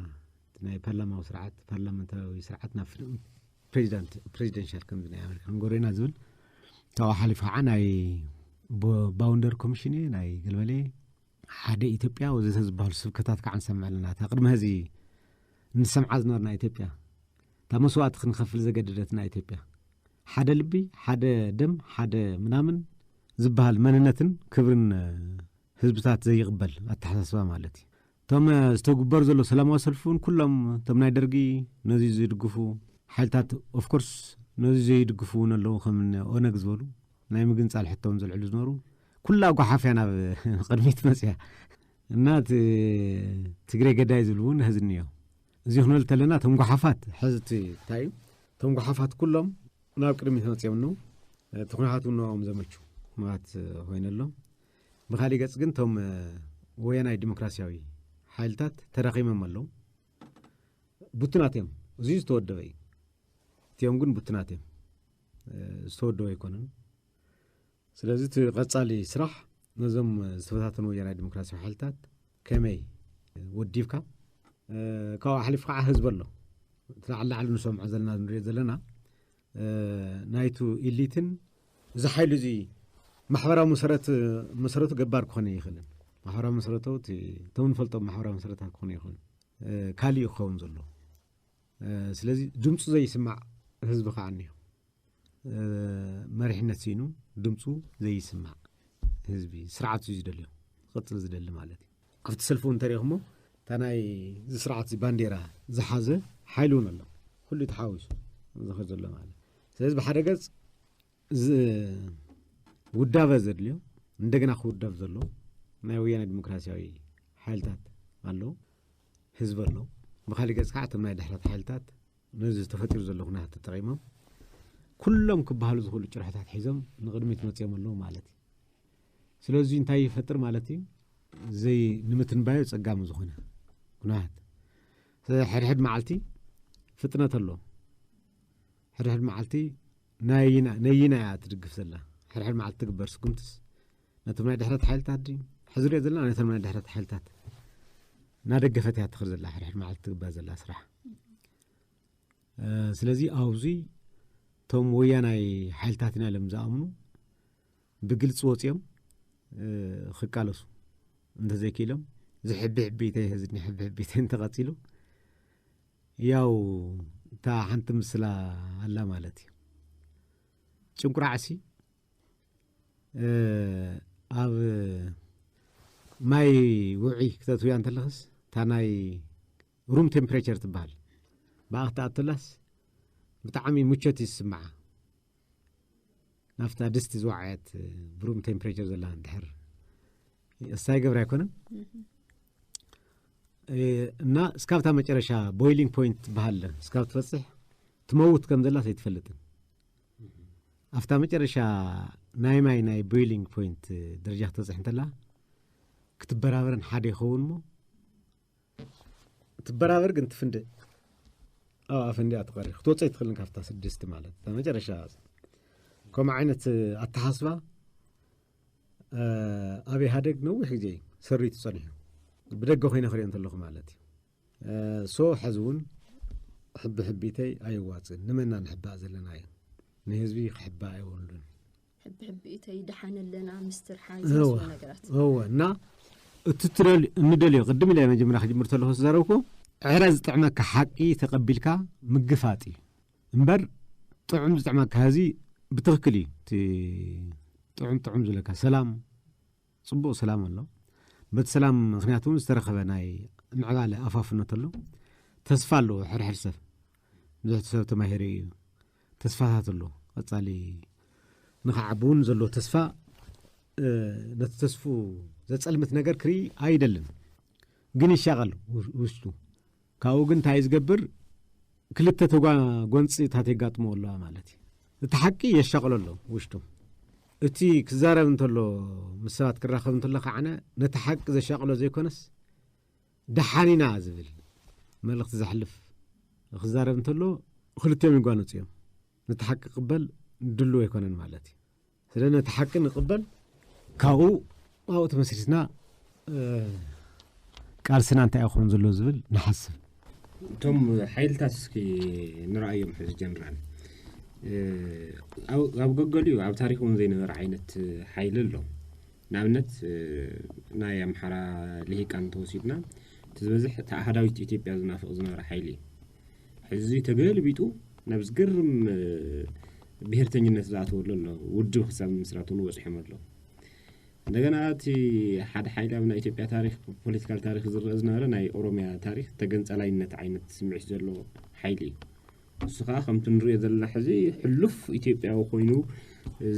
ናይ ፓርላማዊ ስርዓት፣ ፓርላመንታዊ ስርዓት ናብ ፕሬዚዳንት፣ ፕሬዚደንሻል ከምዚ ናይ ኣሜሪካ ክንገብሮ ኢና ዝብል ካብኡ ሓሊፉ ከዓ ናይ ቦ- ባውንደር ኮሚሽን እዩ፣ ናይ ገልበሌ ሓደ ኢትዮጵያ ወዘተ ዝበሃሉ ስብከታት ከዓ ንሰምዕ ኣለና። እታ ቅድሚ ሕዚ እንሰምዓ ዝነበርና ኢትዮጵያ፣ እታ መስዋእቲ ክንኸፍል ዘገደደትና ኢትዮጵያ፣ ሓደ ልቢ፣ ሓደ ደም፣ ሓደ ምናምን ዝበሃል መንነትን ክብርን ህዝብታት ዘይቕበል ኣተሓሳስባ ማለት እዩ። እቶም ዝተግበሩ ዘሎ ሰላማዊ ሰልፊ እውን ኩሎም እቶም ናይ ደርጊ ነዚ ዝድግፉ ሓይልታት፣ ኦፍኮርስ ነዚ ዘይድግፉ እውን ኣለዉ፣ ከም ኦነግ ዝበሉ ናይ ምግንፃል ሕቶም ዘልዕሉ ዝነበሩ። ኩላ ጓሓፍያ ናብ ቅድሚት መፅያ እና እቲ ትግሬ ገዳይ ዝብሉ እውን ህዝኒ እዮም። እዚ ክንብል ተለና እቶም ጓሓፋት ሕዚ እቲ እንታይ እዩ፣ እቶም ጓሓፋት ኩሎም ናብ ቅድሚት መፅዮም ነው። እቲ ኩነታት እውን ንኦም ዘመቹ ኩነታት ኮይነ ኣሎ። ብካሊእ ገፅ ግን እቶም ወያናይ ዲሞክራሲያዊ ሓይልታት ተዳኺሞም ኣለዉ። ቡትናት እዮም። እዚ ዝተወደበ እዩ። እቲኦም ግን ቡትናት እዮም። ዝተወደበ ኣይኮነን። ስለዚ እቲ ቀፃሊ ስራሕ ነዞም ዝተበታተኑ ወያናይ ዲሞክራሲያዊ ሓይልታት ከመይ ወዲብካ፣ ካብኡ ሓሊፍ ከዓ ህዝቢ ኣሎ። እቲ ላዕሊ ላዕሊ ንሰምዖ ዘለና ንሪኦ ዘለና ናይቱ ኢሊትን እዚ ሓይሉ እዚ ማሕበራዊ መሰረት መሰረቱ ገባር ክኾነ ይኽእልን፣ ማሕበራዊ መሰረቱ እቲ እቶም ንፈልጦም ማሕበራዊ መሰረታት ክኾነ ይኽእልን፣ ካልእ እዩ ክኸውን ዘሎ። ስለዚ ድምፁ ዘይስማዕ ህዝቢ ከዓ እኒኦ። መሪሕነት ስኢኑ ድምፁ ዘይስማዕ ህዝቢ፣ ስርዓት እዩ ዝደልዮ፣ ክቕፅል ዝደሊ ማለት እዩ። ክፍቲ ሰልፊ እውን እንተሪኢኹሞ እታ ናይ እዚ ስርዓት እዚ ባንዴራ ዝሓዘ ሓይሊ እውን ኣሎ። ኩሉ ተሓዊሱ ዝኸድ ዘሎ ማለት። ስለዚ ብሓደ ገፅ እዚ ውዳበ ዘድልዮ፣ እንደገና ክውደብ ዘሎ ናይ ወያነ ዲሞክራሲያዊ ሓይልታት ኣለዉ፣ ህዝቢ ኣሎ። ብካሊእ ገፅ ከዓ እቶም ናይ ድሕረት ሓይልታት ነዚ ተፈጢሩ ዘሎ ኩነታት ተጠቒሞም ኩሎም ክበሃሉ ዝኽእሉ ጭርሖታት ሒዞም ንቕድሚት መፅዮም ኣለዉ ማለት እዩ። ስለዚ እንታይ ይፈጥር ማለት እዩ? ዘይ ንምትንባዮ ጸጋሚ ዝኾነ ኩነታት። ስለዚ ሕድሕድ መዓልቲ ፍጥነት ኣሎ። ሕድሕድ መዓልቲ ናይና ነይና እያ ትድግፍ ዘላ። ሕድሕድ መዓልቲ ትግበር ስጉምትስ ነቶም ናይ ድሕረት ሓይልታት ድዩ? ሕዚ ሪኦ ዘለና ነቶም ናይ ድሕረት ሓይልታት እናደገፈት እያ ትኽር ዘላ። ሕድሕድ መዓልቲ ትግበር ዘላ ስራሕ። ስለዚ ኣብዚ እቶም ወያናይ ሓይልታት ኢና ኢሎም ዝኣምኑ ብግልፂ ወፂኦም ክቃለሱ እንተዘይክኢሎም፣ እዚ ሕቢ ሕቢተይ፣ ህዝኒ ሕቢ ሕቢተይ እንተቐፂሉ፣ ያው እታ ሓንቲ ምስላ ኣላ ማለት እዩ። ጭንቁራዕሲ ኣብ ማይ ውዒ ክተትውያ እንተለኽስ እታ ናይ ሩም ቴምፕሬቸር ትበሃል ብኣ ክትኣትላስ ብጣዕሚ ምቾት ይስምዓ። ናብታ ድስቲ ዝወዓየት ብሩም ቴምፕሬቸር ዘላ እንድሕር እሳይ ገብራ ኣይኮነን እና እስካብታ መጨረሻ ቦይሊንግ ፖይንት ትበሃል እስካብ ትበፅሕ ትመውት ከም ዘላ ኣይትፈልጥን። ኣብታ መጨረሻ ናይ ማይ ናይ ቦይሊንግ ፖይንት ደረጃ ክትበፅሕ እንተላ ክትበራበረን ሓደ ይኸውን እሞ ትበራበር ግን ትፍንድእ። ኣብ ኣፈንዲኣ ትቐሪ ክትወፀ ኣይትኽእልን ካብታ ስድስቲ ማለት እታ መጨረሻ። ከምኡ ዓይነት ኣተሓስባ ኣብ ኢህኣደግ ነዊሕ ግዜ ሰሪቱ ፀኒሑ ብደገ ኮይነ ክሪኦ እንተለኹ ማለት እዩ። ሶ ሕዚ እውን ሕቢ ሕቢተይ ኣይዋፅን። ንመና ንሕባእ ዘለና እዩ? ንህዝቢ ክሕባእ ኣይወሉን። ሕቢ ሕቢተይ ደሓን ኣለና ምስትር ሓዚ ዝመስሉ ነገራት እወ እና እቲ ትደል- እንደልዮ ቅድም ኢለ መጀመርያ ክጅምር ተለኹ ዝዛረብኩ ዕረ ዝጥዕመካ ሓቂ ተቐቢልካ ምግፋጥ እዩ እምበር ጥዑም ዝጥዕመካ ህዚ ብትኽክል እዩ። እቲ ጥዑም ጥዑም ዝለካ ሰላም ፅቡቕ ሰላም ኣሎ። በቲ ሰላም ምክንያት እውን ዝተረኸበ ናይ ምዕባለ ኣፋፍኖት ኣሎ። ተስፋ ኣለዎ ሕድሕድ ሰብ ብዙሕ ሰብ ተማሂሩ እዩ። ተስፋታት ኣሎ ቀፃሊ ንክዓቢ እውን ዘሎ ተስፋ ነቲ ተስፉ ዘፀልምት ነገር ክርኢ ኣይደልን። ግን ይሻቐል ውሽጡ። ካብኡ ግን እንታይ ዝገብር ክልተ ተጓ ጎንፂታት የጋጥሞ ኣለዋ ማለት እዩ። እቲ ሓቂ የሻቕሎ ኣሎ ውሽጡ። እቲ ክዛረብ እንተሎ ምስ ሰባት ክራኸብ እንተሎ ከዓነ ነቲ ሓቂ ዘሻቕሎ ዘይኮነስ ደሓን ኢና ዝብል መልእኽቲ ዘሕልፍ ክዛረብ እንተሎ ክልቲኦም ይጓነጹ እዮም። ነቲ ሓቂ ክቕበል ድሉው ኣይኮነን ማለት እዩ። ስለ ነቲ ሓቂ ንቕበል፣ ካብኡ ኣብኡ ተመስሪትና ቃልስና እንታይ ይኸውን ዘሎ ዝብል ንሓስብ። እቶም ሓይልታት እስኪ ንረኣዮም። ሕዚ ጀነራል ኣብ ገገሊኡ ኣብ ታሪክ እውን ዘይነበረ ዓይነት ሓይሊ ኣሎ። ንኣብነት ናይ ኣምሓራ ልሂቃን እንተወሲድና፣ እቲ ዝበዝሕ እቲ ኣሃዳዊት ኢትዮጵያ ዝናፍቕ ዝነበረ ሓይሊ እዩ። ሕዚ ተገሊቢጡ ናብ ዝገርም ብሄርተኝነት ዝኣተወሉ ኣሎ። ውድብ ክሳብ ምስራት እውን በፂሖም ኣሎ። እንደገና እቲ ሓደ ሓይሊ ኣብ ናይ ኢትዮጵያ ታሪክ፣ ፖለቲካል ታሪክ ዝረአ ዝነበረ ናይ ኦሮሚያ ታሪክ ተገንፃላይነት ዓይነት ስምዒት ዘለዎ ሓይሊ እዩ። እሱ ከዓ ከምቲ ንሪኦ ዘለና ሕዚ ሕሉፍ ኢትዮጵያዊ ኮይኑ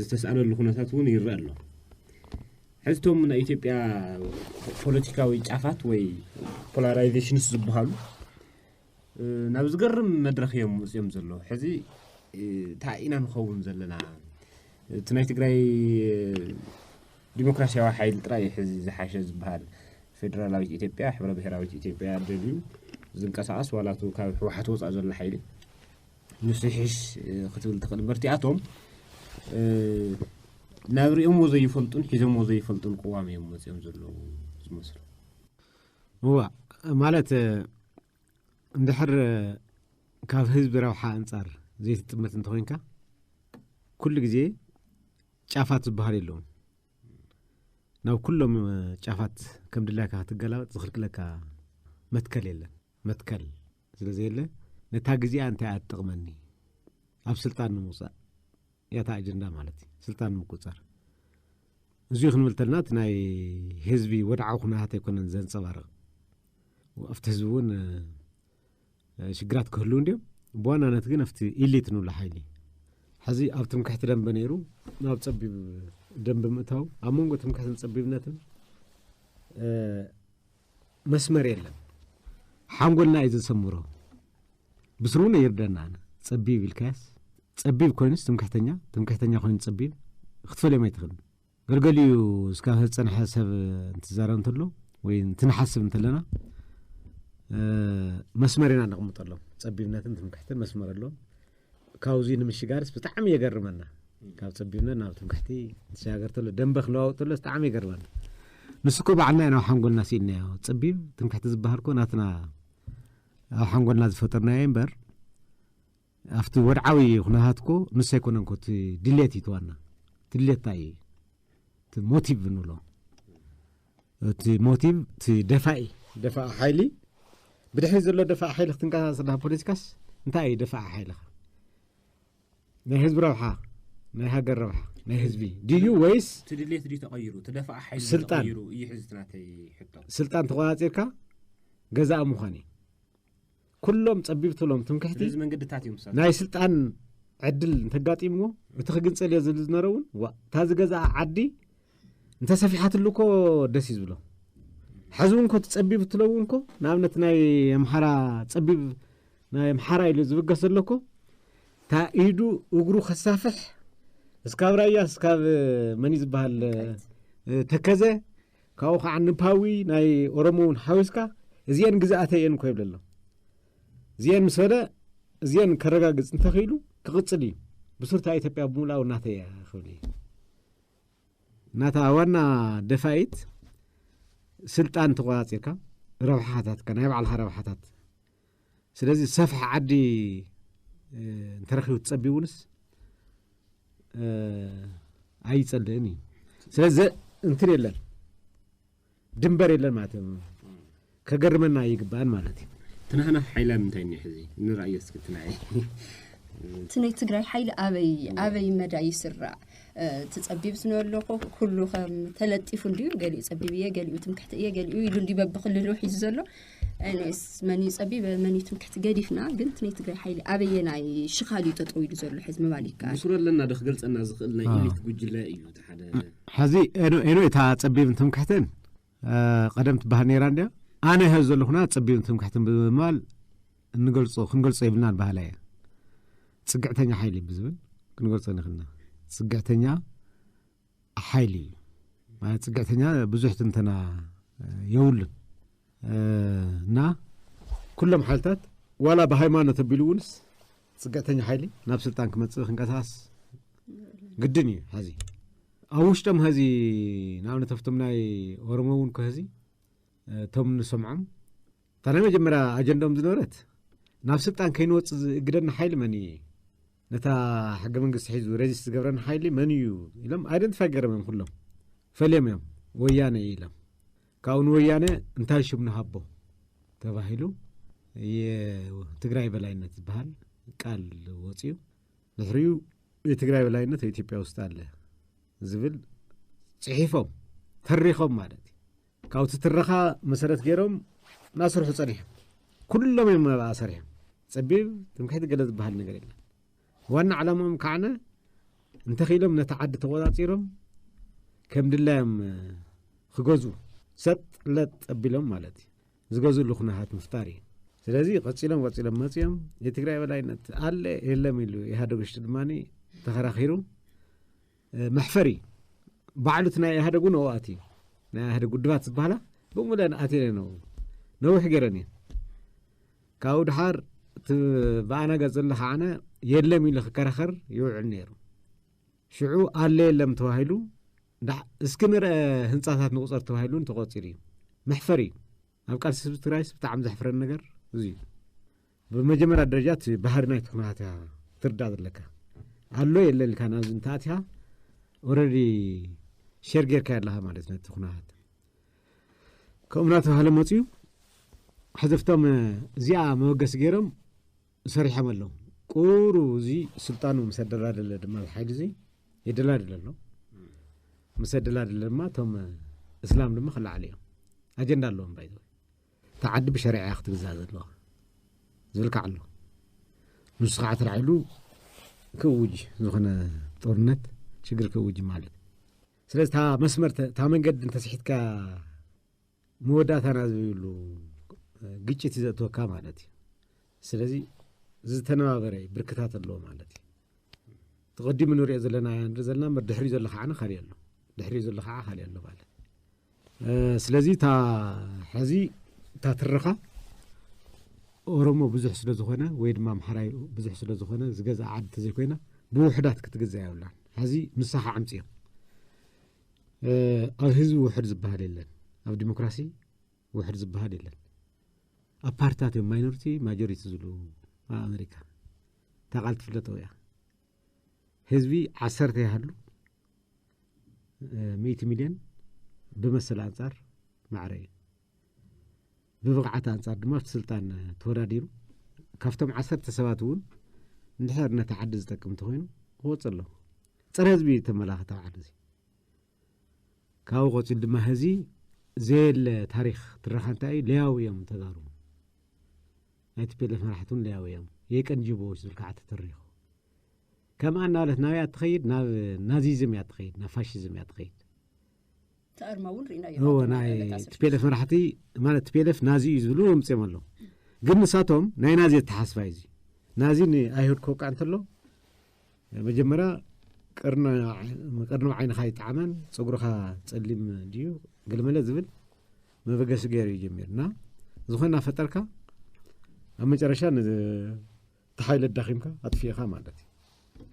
ዝተስኣለሉ ኩነታት እውን ይረአ ኣሎ። ሕዚ እቶም ናይ ኢትዮጵያ ፖለቲካዊ ጫፋት ወይ ፖላራይዜሽንስ ዝበሃሉ ናብ ዝገርም መድረክ እዮም መፅዮም ዘለዉ። ሕዚ እንታይ ኢና ንኸውን ዘለና? እቲ ናይ ትግራይ ዲሞክራሲያዊ ሓይሊ ጥራይ እዩ ሕዚ ዝሓሸ ዝበሃል። ፌደራላዊት ኢትዮጵያ፣ ሕብረ ብሄራዊት ኢትዮጵያ ደልዩ ዝንቀሳቐስ ዋላ እቱ ካብ ህወሓት ወፃእ ዘሎ ሓይሊ ንሱ ይሕሽ ክትብል ትኽእል። በርቲኣቶም ናብ ሪኦሞ ዘይፈልጡን ሒዞሞ ዘይፈልጡን ቅዋም እዮም መፅዮም ዘለዉ ዝመስሉ። እዋ ማለት እንድሕር ካብ ህዝቢ ረብሓ ኣንጻር ዘይትጥመት እንተኾይንካ ኩሉ ግዜ ጫፋት ዝበሃል የለውን። ናብ ኩሎም ጫፋት ከም ድላይካ ክትገላበጥ ዝኽልክለካ መትከል የለን። መትከል ስለ ዘየለ ነታ ግዜኣ እንታይ እያ ትጠቕመኒ ኣብ ስልጣን ንምውፃእ ያታ ኣጀንዳ ማለት እዩ። ስልጣን ምቁፃር እዚ ክንብል ተልና እቲ ናይ ህዝቢ ወድዓዊ ኩነታት ኣይኮነን ዘንፀባርቕ። ኣብቲ ህዝቢ እውን ሽግራት ክህልው እንዲዮም። ብዋናነት ግን ኣብቲ ኢሊት ንብሎ ሓይሊ ሕዚ ኣብ ትምክሕቲ ደንበ ነይሩ ናብ ፀቢብ ደንበ ምእታው ኣብ መንጎ ትምክሕትን ፀቢብነትን መስመር የለን። ሓንጎልና እዩ ዘሰምሮ። ብስሩ እውን ይርደና። ኣነ ፀቢብ ኢልካያስ ፀቢብ ኮይኑስ ትምክሕተኛ፣ ትምክሕተኛ ኮይኑ ፀቢብ ክትፈልዮም ኣይትኽእልን። ገልገሊኡ እስካብ ዝፀንሐ ሰብ እንትዛረብ እንተሎ ወይ እንትንሓስብ እንተለና መስመር ኢና ነቕምጠሎም። ፀቢብነትን ትምክሕትን መስመር ኣለዎም። ካብዚ ንምሽጋርስ ብጣዕሚ የገርመና። ካብ ፀቢብነት ናብ ትምክሕቲ ትሸጋገር ተሎ ደንበ ክለዋውጥ ተሎ ብጣዕሚ የገርመና። ንሱ እኮ ባዕልና ኢና ሓንጎልና ስኢልናዮ። ፀቢብ ትምክሕቲ ዝበሃል እኮ ናትና ኣብ ሓንጎልና ዝፈጠርናዮ እምበር ኣብቲ ወድዓዊ ኩነታት እኮ ንሱ ኣይኮነን እኮ እቲ ድሌት እዩ እቲ ዋና። እቲ ድሌት እንታይ እዩ? እቲ ሞቲቭ ንብሎ እቲ ሞቲቭ እቲ ደፋኢ ደፋኢ ሓይሊ ብድሕሪ ዘሎ ደፋኢ ሓይሊ ክትንቀሳቀስ ፖለቲካስ እንታይ እዩ ደፋኢ ሓይልኻ? ናይ ህዝቢ ረብሓ ናይ ሃገር ረብሓ ናይ ህዝቢ ድዩ ወይስ እቲ ድሌት ድዩ ተቐይሩ? እቲ ደፋኢ ሓይሊ ስልጣን። ተቐይሩ እዩ ሕዚ እቲ ናተይ ሕቶ። ስልጣን ተቆፃፂርካ ገዛእ ምዃን እዩ። ኩሎም ፀቢብ ትብሎም ትምክሕቲ ስለዚ መንገድታት እዮም ምሳሌ ናይ ስልጣን ዕድል እንተጋጢምዎ እቲ ክግንፀል እየ ዝብል ዝነበረ እውን ዋ እታ ዝገዝኣ ዓዲ እንተሰፊሓትሉ እኮ ደስ እዩ ዝብሎ። ሕዚ እውን እኮ እቲ ፀቢብ እትለው እውን እኮ ንኣብነት ናይ ኣምሓራ ፀቢብ ናይ ኣምሓራ ኢሉ ዝብገስ ዘሎ እኮ እታ ኢዱ እግሩ ከሳፍሕ እስካብ ራያ እስካብ መን እዩ ዝበሃል ተከዘ ካብኡ ከዓ ንፓዊ ናይ ኦሮሞ እውን ሓዊስካ እዚአን ግዝኣተይ እየን እኮ ይብል ኣሎ። እዚአን ምስ በለ እዚአን ከረጋግፅ እንተኽኢሉ ክቕፅል እዩ። ብሱርታ ኢትዮጵያ ብምልኣው እናተ እያ ክብል እዩ። እናታ ዋና ደፋኢት ስልጣን ተቆፃፂርካ ረብሓታትካ ናይ ባዕልካ ረብሓታት ስለዚ ሰፍሕ ዓዲ እንተረኪቡ ትፀቢውንስ ኣይፀልእን እዩ። ስለዚ እንትን የለን ድንበር የለን ማለት እዩ። ከገርመና ይግባን ማለት እዩ። ትናህና ሓይላ ምንታይ እኒኦ ሕዚ ንረኣዮ እስኪ ትናይ እቲ ናይ ትግራይ ሓይሊ ኣበይ ኣበይ መዳ ይስራዕ? ትፀቢብ ስነ ኣለኹ ኩሉ ከም ተለጢፉ እንዲዩ ገሊኡ ፀቢብ እየ ገሊኡ ትምክሕቲ እየ ገሊኡ ኢሉ እንዲ በብክልሉ ሒዙ ዘሎ። ስ መን እዩ ፀቢብ መን እዩ ትምክሕቲ ገዲፍና ግን እቲ ናይ ትግራይ ሓይሊ ኣበየናይ ሽኻል እዩ ጠጠው ኢሉ ዘሎ ሕዚ ምባል ይከኣል። ብሱር ኣለና ዶ ክገልፀና ዝኽእል ናይ ኢሊት ጉጅለ እዩ እቲ ሓደ። ሕዚ ኤኖ እታ ፀቢብን ትምክሕትን ቀደም ትበሃል ነይራ እንዲያ። ኣነ ይሀብ ዘለኹና ፀቢብን ትምክሕትን ብምባል እንገልፆ ክንገልፆ የብልና ንባህላ እያ። ፅግዕተኛ ሓይሊ ብዝብል ክንገልፆ ንኽልና ፅግዕተኛ ሓይሊ እዩ። ማለት ፅግዕተኛ ብዙሕ ትንተና የብሉን እና ኩሎም ሓይልታት ዋላ ብሃይማኖት ኣቢሉ እውንስ ጽግዕተኛ ሓይሊ ናብ ስልጣን ክመጽእ ክንቀሳቀስ ግድን እዩ። ሕዚ ኣብ ውሽጦም ሕዚ ንኣብነት ኣብቶም ናይ ኦሮሞ እውን ከሕዚ እቶም ንሰምዖም እታ ናይ መጀመርያ ኣጀንዳኦም ዝነበረት ናብ ስልጣን ከይንወጽእ ዝእግደና ሓይሊ መን እዩ? ነታ ሕገ መንግስቲ ሒዙ ሬዚስት ዝገብረና ሓይሊ መን እዩ ኢሎም ኣይደንቲፋይ ገረመም ኩሎም ፈልዮም እዮም። ወያነ እዩ ኢሎም። ካብኡ ንወያነ እንታይ ሽም ንሃቦ ተባሂሉ የትግራይ በላይነት ዝበሃል ቃል ወፅዩ። ድሕሪኡ የትግራይ በላይነት ኢትዮጵያ ውስጥ ኣለ ዝብል ፅሒፎም ተሪኾም ማለት እዩ። ካብቲ ትረኻ መሰረት ገይሮም እናሰርሑ ፀኒሖም። ኩሎም እዮም ኣብኣ ሰሪሖም። ፀቢብ ትምክሕቲ ገለ ዝበሃል ነገር የለን። ዋና ዓላማኦም ከዓነ እንተኽኢሎም ነቲ ዓዲ ተቆፃፂሮም ከም ድላዮም ክገዙ ሰጥ ለጥ ኣቢሎም ማለት እዩ። ዝገዝሉ ኩነታት ምፍጣር እዩ። ስለዚ ቀፂሎም ቀፂሎም መፂኦም የትግራይ በላይነት ኣለ የለም ኢሉ ኢህኣደግ ውሽጢ ድማ ተኸራኺሩ መሕፈሪ ባዕሉ እቲ ናይ ኢህኣደግ እውን ኣብኡ ኣትዩ ናይ ኢህኣደግ ውድባት ዝበሃላ ብምሉአን ኣትየን ነው ነዊሕ ገይረን እየን። ካብኡ ድሓር እቲ ብኣና ገፅ ዘሎ ከዓነ የለም ኢሉ ክከራኸር ይውዕል ነይሩ። ሽዑ ኣለ የለም ተባሂሉ እስኪ ንርአ ህንፃታት ንቁፀር ተባሂሉ ተቆፂሩ እዩ። መሕፈሪ እዩ። ኣብ ቃልሲ ህዝቢ ትግራይስ ብጣዕሚ ዘሕፍረን ነገር እዚ እዩ። ብመጀመርያ ደረጃ እቲ ባህሪ ናይቲ ኩነታት እያ ትርዳእ ዘለካ። ኣሎ የለን ኢልካ ናብዚ እንተኣትያ ኦረዲ ሸር ጌርካ ኣለኻ ማለት ነቲ ኩነታት። ከምኡ እናተባህለ መፅዩ ሕዘፍቶም እዚኣ መበገሲ ገይሮም ሰሪሖም ኣለዉ። ቁሩ እዚ ስልጣኑ ምስ ኣደላደለ ድማ ሓይሊ እዚ የደላድለ ኣሎ። ምስ ኣደላደለ ድማ እቶም እስላም ድማ ክለዓሉ እዮም። ኣጀንዳ ኣለዎም ባይዘ እታ ዓዲ ብሸሪዓ ክትግዛእ ዘለዋ ዝብል ከዓ ኣሎ። ንሱ ከዓ ተላዒሉ ክእውጅ ዝኾነ ጦርነት ሽግር ክእውጅ ማለት ስለዚ እታ መስመር እታ መንገዲ እንተስሒትካ መወዳእታና ዝብሉ ግጭት እዩ ዘእትወካ ማለት እዩ። ስለዚ ዝተነባበረ ብርክታት ኣለዎ ማለት እዩ። ተቐዲሙ ንሪኦ ዘለና ንርኢ ዘለና እምበር ድሕሪኡ ዘሎ ከዓ ካልእ ኣሎ። ድሕሪኡ ዘሎ ከዓ ካልእ ኣሎ ማለት ስለዚ እታ ሕዚ እታ ትረኻ ኦሮሞ ብዙሕ ስለ ዝኾነ ወይ ድማ ኣምሓራይ ብዙሕ ስለ ዝኾነ ዝገዝኣ ዓዲ ተዘይኮይና ብውሕዳት ክትግዛእ የብላን። ሕዚ ንሳ ከዓ ኣምፅኦም ኣብ ህዝቢ ውሕድ ዝበሃል የለን። ኣብ ዲሞክራሲ ውሕድ ዝበሃል የለን። ኣብ ፓርትታት እዮም ማይኖሪቲ ማጆሪቲ ዝብሉ ኣብ ኣሜሪካ እታ ቃል ትፍለጠው እያ። ህዝቢ ዓሰርተ ይሃሉ ሚእቲ ሚልዮን ብመሰል ኣንፃር ማዕረ እዩ። ብብቕዓት ኣንፃር ድማ ኣብቲ ስልጣን ተወዳዲሩ ካብቶም ዓሰርተ ሰባት እውን እንድሕር ነቲ ዓዲ ዝጠቅም እንተኮይኑ ክወፅእ ኣለዎ። ፀረ ህዝቢ እዩ ተመላኸት ኣብ ዓዲ እዚ። ካብኡ ቆፂሉ ድማ ህዚ ዘየለ ታሪክ ትረኻ እንታይ እዩ? ለያዊ እዮም ተጋሩ። ናይ ቲ ፒ ኤል ኤፍ መራሕቲ እውን ለያዊ እዮም። የቀንጅቦ ዝብል ከዓ ተተሪኹ። ከምኣ እናበለት ናበይ እያ ትኸይድ? ናብ ናዚዝም እያ ትኸይድ፣ ናብ ፋሽዝም እያ ትኸይድ። ተኣርማ እውን ርኢና እዎ ናይ ቲ ፒ ኤል ኤፍ መራሕቲ ማለት ቲ ፒ ኤል ኤፍ ናዚ እዩ ዝብሉ የምፅኦም ኣለዉ። ግን ንሳቶም ናይ ናዚ ኣተሓስባ እዩ እዚ። ናዚ ንኣይሁድ ክወቅዕ እንተሎ መጀመርያ ቀርኒ ዓይንኻ ይጠዓመን ፀጉርኻ ፀሊም ድዩ ገለመለ ዝብል መበገሲ ገይሩ እዩ ጀሚሩ እና ዝኾነ እናፈጠርካ ኣብ መጨረሻ እቲ ሓይሊ ኣዳኺምካ ኣጥፊእኻ ማለት እዩ።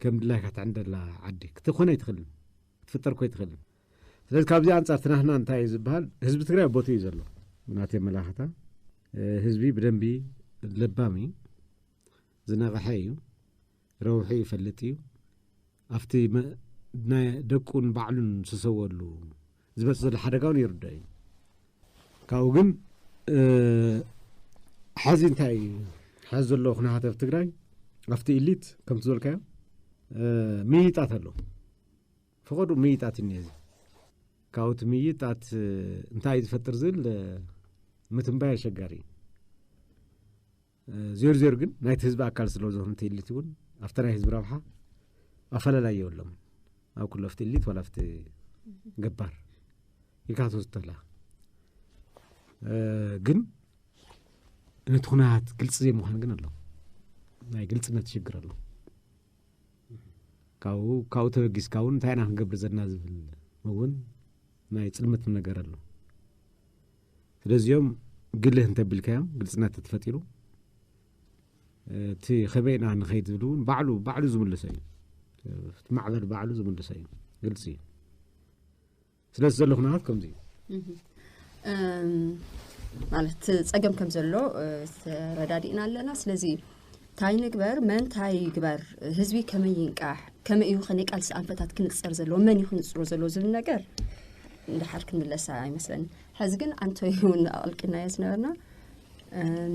ከም ድላይካ ትዕንደላ ዓዲ ክትኾነ ኣይትኽእልን ክትፍጠር እኮ ኣይትኽእልን። ስለዚ ካብዚ ኣንፃር ትናህና እንታይ እዩ ዝበሃል? ህዝቢ ትግራይ ኣብ ቦትኡ እዩ ዘሎ። ናተይ መላኸታ ህዝቢ ብደንቢ ለባም እዩ፣ ዝነቕሐ እዩ፣ ረብሑ ይፈልጥ እዩ። ኣብቲ ናይ ደቁን ባዕሉን ዝሰወሉ ዝመፅእ ዘሎ ሓደጋ እውን ይርዶ እዩ። ካብኡ ግን ሓዚ እንታይ እዩ ሓዚ ዘሎ ኩነታት ኣብ ትግራይ ኣብቲ ኢሊት ከምቲ ዝበልካዮ ምይይጣት ኣሎ። ፈቐዱ ምይይጣት እኒሀ እዚ ካብኡ እቲ ምይይጣት እንታይ እዩ ዝፈጥር ዝብል ምትንባይ ኣሸጋሪ እዩ። ዜሩ ዜሩ ግን ናይቲ ህዝቢ ኣካል ስለ ዝኾነ እቲ ኢሊት እውን ኣብቲ ናይ ህዝቢ ረብሓ ኣፈላላይ የብሎም። ኣብ ኩሉ ኣብቲ ኢሊት ዋላ ኣብቲ ገባር ኢልካ ክትወስዶ ኣለካ። ግን ነቲ ኩነታት ግልፂ ዘይምዃን ግን ኣሎ። ናይ ግልፅነት ሽግር ኣሎ። ካብኡ ካብኡ ተበጊስካ እውን እንታይ ኢና ክንገብር ዘለና ዝብል እውን ናይ ፅልምት ነገር ኣሎ። ስለዚኦም ግልህ እንተቢልካዮም ግልፅነት ተተፈጢሩ እቲ ከመይ ኢና ንኸይድ ዝብል እውን ባዕሉ ባዕሉ ዝምልሶ እዩ። እቲ ማዕበል ባዕሉ ዝምልሶ እዩ። ግልፂ እዩ። ስለዚ ዘሎ ኩነታት ከምዚ እዩ። ማለት ጸገም ከም ዘሎ ተረዳዲእና ኣለና። ስለዚ እንታይ ንግበር፣ መን እንታይ ይግበር፣ ህዝቢ ከመይ ይንቃሕ፣ ከመይ እዩ ከ ናይ ቃልሲ ኣንፈታት ክንጽር ዘለዎ፣ መን እዩ ክንጽሮ ዘለዎ ዝብል ነገር እንድሓር ክንምለሳ ኣይመስለኒ። ሕዚ ግን ኣንቶይ እውን ኣቐልቂልናዮ ዝነበርና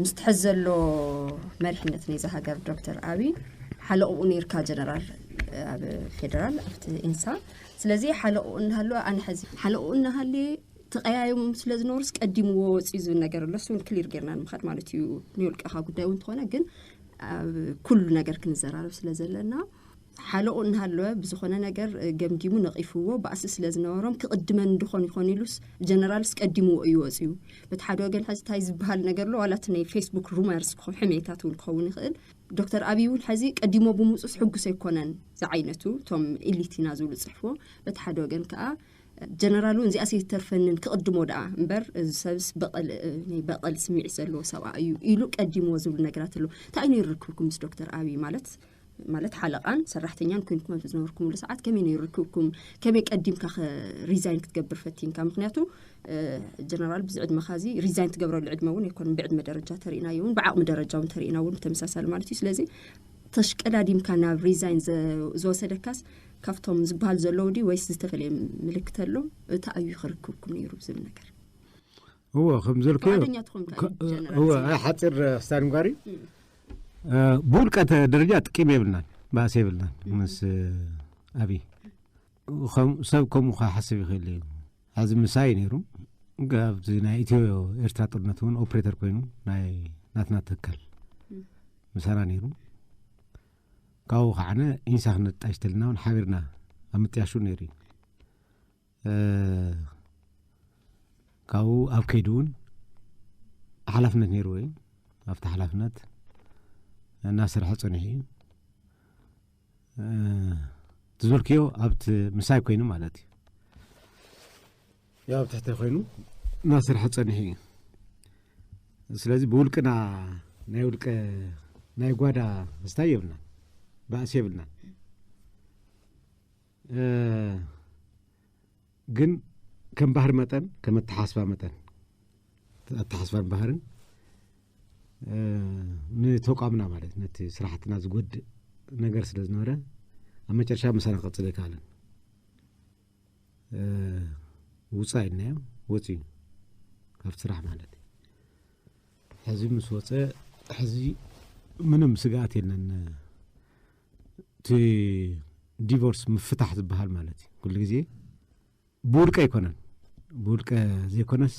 ምስቲ ሕዚ ዘሎ መሪሕነት ናይዛ ሃገር ዶክተር ኣብይ ሓለቕኡ ነይርካ ጀነራል ኣብ ፌደራል ኣብቲ ኢንሳ። ስለዚ ሓለቕኡ እናሃለወ ኣነ ሕዚ ሓለቕኡ እናሃለየ ተቐያየሙ ስለ ዝነበሩስ ቀዲምዎ ወፂኡ ዝብል ነገር ኣሎ። እሱ እውን ክሊር ጌርና ንምኻድ ማለት እዩ። ንውልቀኻ ጉዳይ እውን እንተኾነ ግን ኣብ ኩሉ ነገር ክንዘራረብ ስለ ዘለና ሓለቑ እናሃለወ ብዝኾነ ነገር ገምጊሙ ነቒፍዎ ባእሲ ስለ ዝነበሮም ክቕድመን እንድኾን ይኾን ኢሉስ ጀነራልስ ቀዲምዎ እዩ ወፂኡ። በቲ ሓደ ወገን ሕዚ እንታይ ዝበሃል ነገር ኣሎ ዋላ እቲ ናይ ፌስቡክ ሩመርስ ክኾ- ሕሜታት እውን ክኸውን ይኽእል። ዶክተር ኣብይ እውን ሕዚ ቀዲሞ ብምፁስ ሕጉስ ኣይኮነን ዝዓይነቱ እቶም ኢሊት ኢና ዝብሉ ፅሕፎ። በቲ ሓደ ወገን ከዓ ጀነራል እውን እዚኣ ዘይተርፈንን ክቕድሞ ደኣ እምበር እዚ ሰብስ በቐል ናይ በቐል ስምዒት ዘለዎ ሰብኣ እዩ ኢሉ ቀዲምዎ ዝብሉ ነገራት ኣለዉ። እንታይ እዩ ነይሩ ርክብኩም ምስ ዶክተር ኣብይ ማለት ማለት ሓለቓን ሰራሕተኛን ኮይንኩም ኣብ ዝነበርኩምሉ ሰዓት ከመይ ነይሩ ርክብኩም? ከመይ ቀዲምካ ሪዛይን ክትገብር ፈቲንካ? ምክንያቱ ጀነራል ብዚ ዕድመኻ እዚ ሪዛይን ትገብረሉ ዕድመ እውን ኣይኮነን። ብዕድመ ደረጃ ተሪእናዮ እውን ብዓቕሚ ደረጃ እውን ተሪእና እውን ብተመሳሳሊ ማለት እዩ። ስለዚ ተሽቀዳዲምካ ናብ ሪዛይን ዝወሰደካስ ካብቶም ዝበሃል ዘለዉ ድዩ ወይስ ዝተፈለየ ምልክት ኣሎ? እንታይ እዩ ክርክብኩም ነይሩ ዝብል ነገር? እዎ ከም ዘልክዮ ፍቓደኛ ትኾንካ እዩ ጀነራል እዎ ዜና። ሓፂር ስታዲም ጋሪ ብውልቀ ደረጃ ጥቂም የብልናን ባእሲ የብልናን ምስ ኣብይ ከም- ሰብ ከምኡ ክሓስብ ይኽእል እዩ። ሕዚ ምሳይ ነይሩ ኣብዚ ናይ ኢትዮ ኤርትራ ጦርነት እውን ኦፕሬተር ኮይኑ ናይ ናትና ትካል ምሳና ነይሩ። ካብኡ ከዓነ ኢንሳ ክነጣይሽ ተልና እውን ሓቢርና ኣብ ምጥያሹ ነይሩ እዩ። ካብኡ ኣብ ከይዱ እውን ሓላፍነት ነይርዎ እዩ። ኣብቲ ሓላፍነት እናሰርሐ ፀኒሑ እዩ። ትዝልክዮ ኣብቲ ምሳይ ኮይኑ ማለት እዩ። ያው ኣብ ትሕተ ኮይኑ እናሰርሐ ፀኒሑ እዩ። ስለዚ ብውልቅና ናይ ውልቀ ናይ ጓዳ ምስታይ የብልናን፣ ባእሲ የብልናን። ግን ከም ባህሪ መጠን ከም ኣተሓስባ መጠን ኣተሓስባን ባህርን ንተቋምና ማለት ነቲ ስራሕትና ዝጎድእ ነገር ስለ ዝነበረ ኣብ መጨረሻ ምሳና ክቕፅል ኣይከኣለን። ውፃእ ኢልናዮ፣ ወፂኡ ካብቲ ስራሕ ማለት እዩ። ሕዚ ምስ ወፀ ሕዚ ምንም ስግኣት የለን። እቲ ዲቮርስ ምፍታሕ ዝበሃል ማለት እዩ ኩሉ ግዜ ብውልቀ ኣይኮነን። ብውልቀ ዘይኮነስ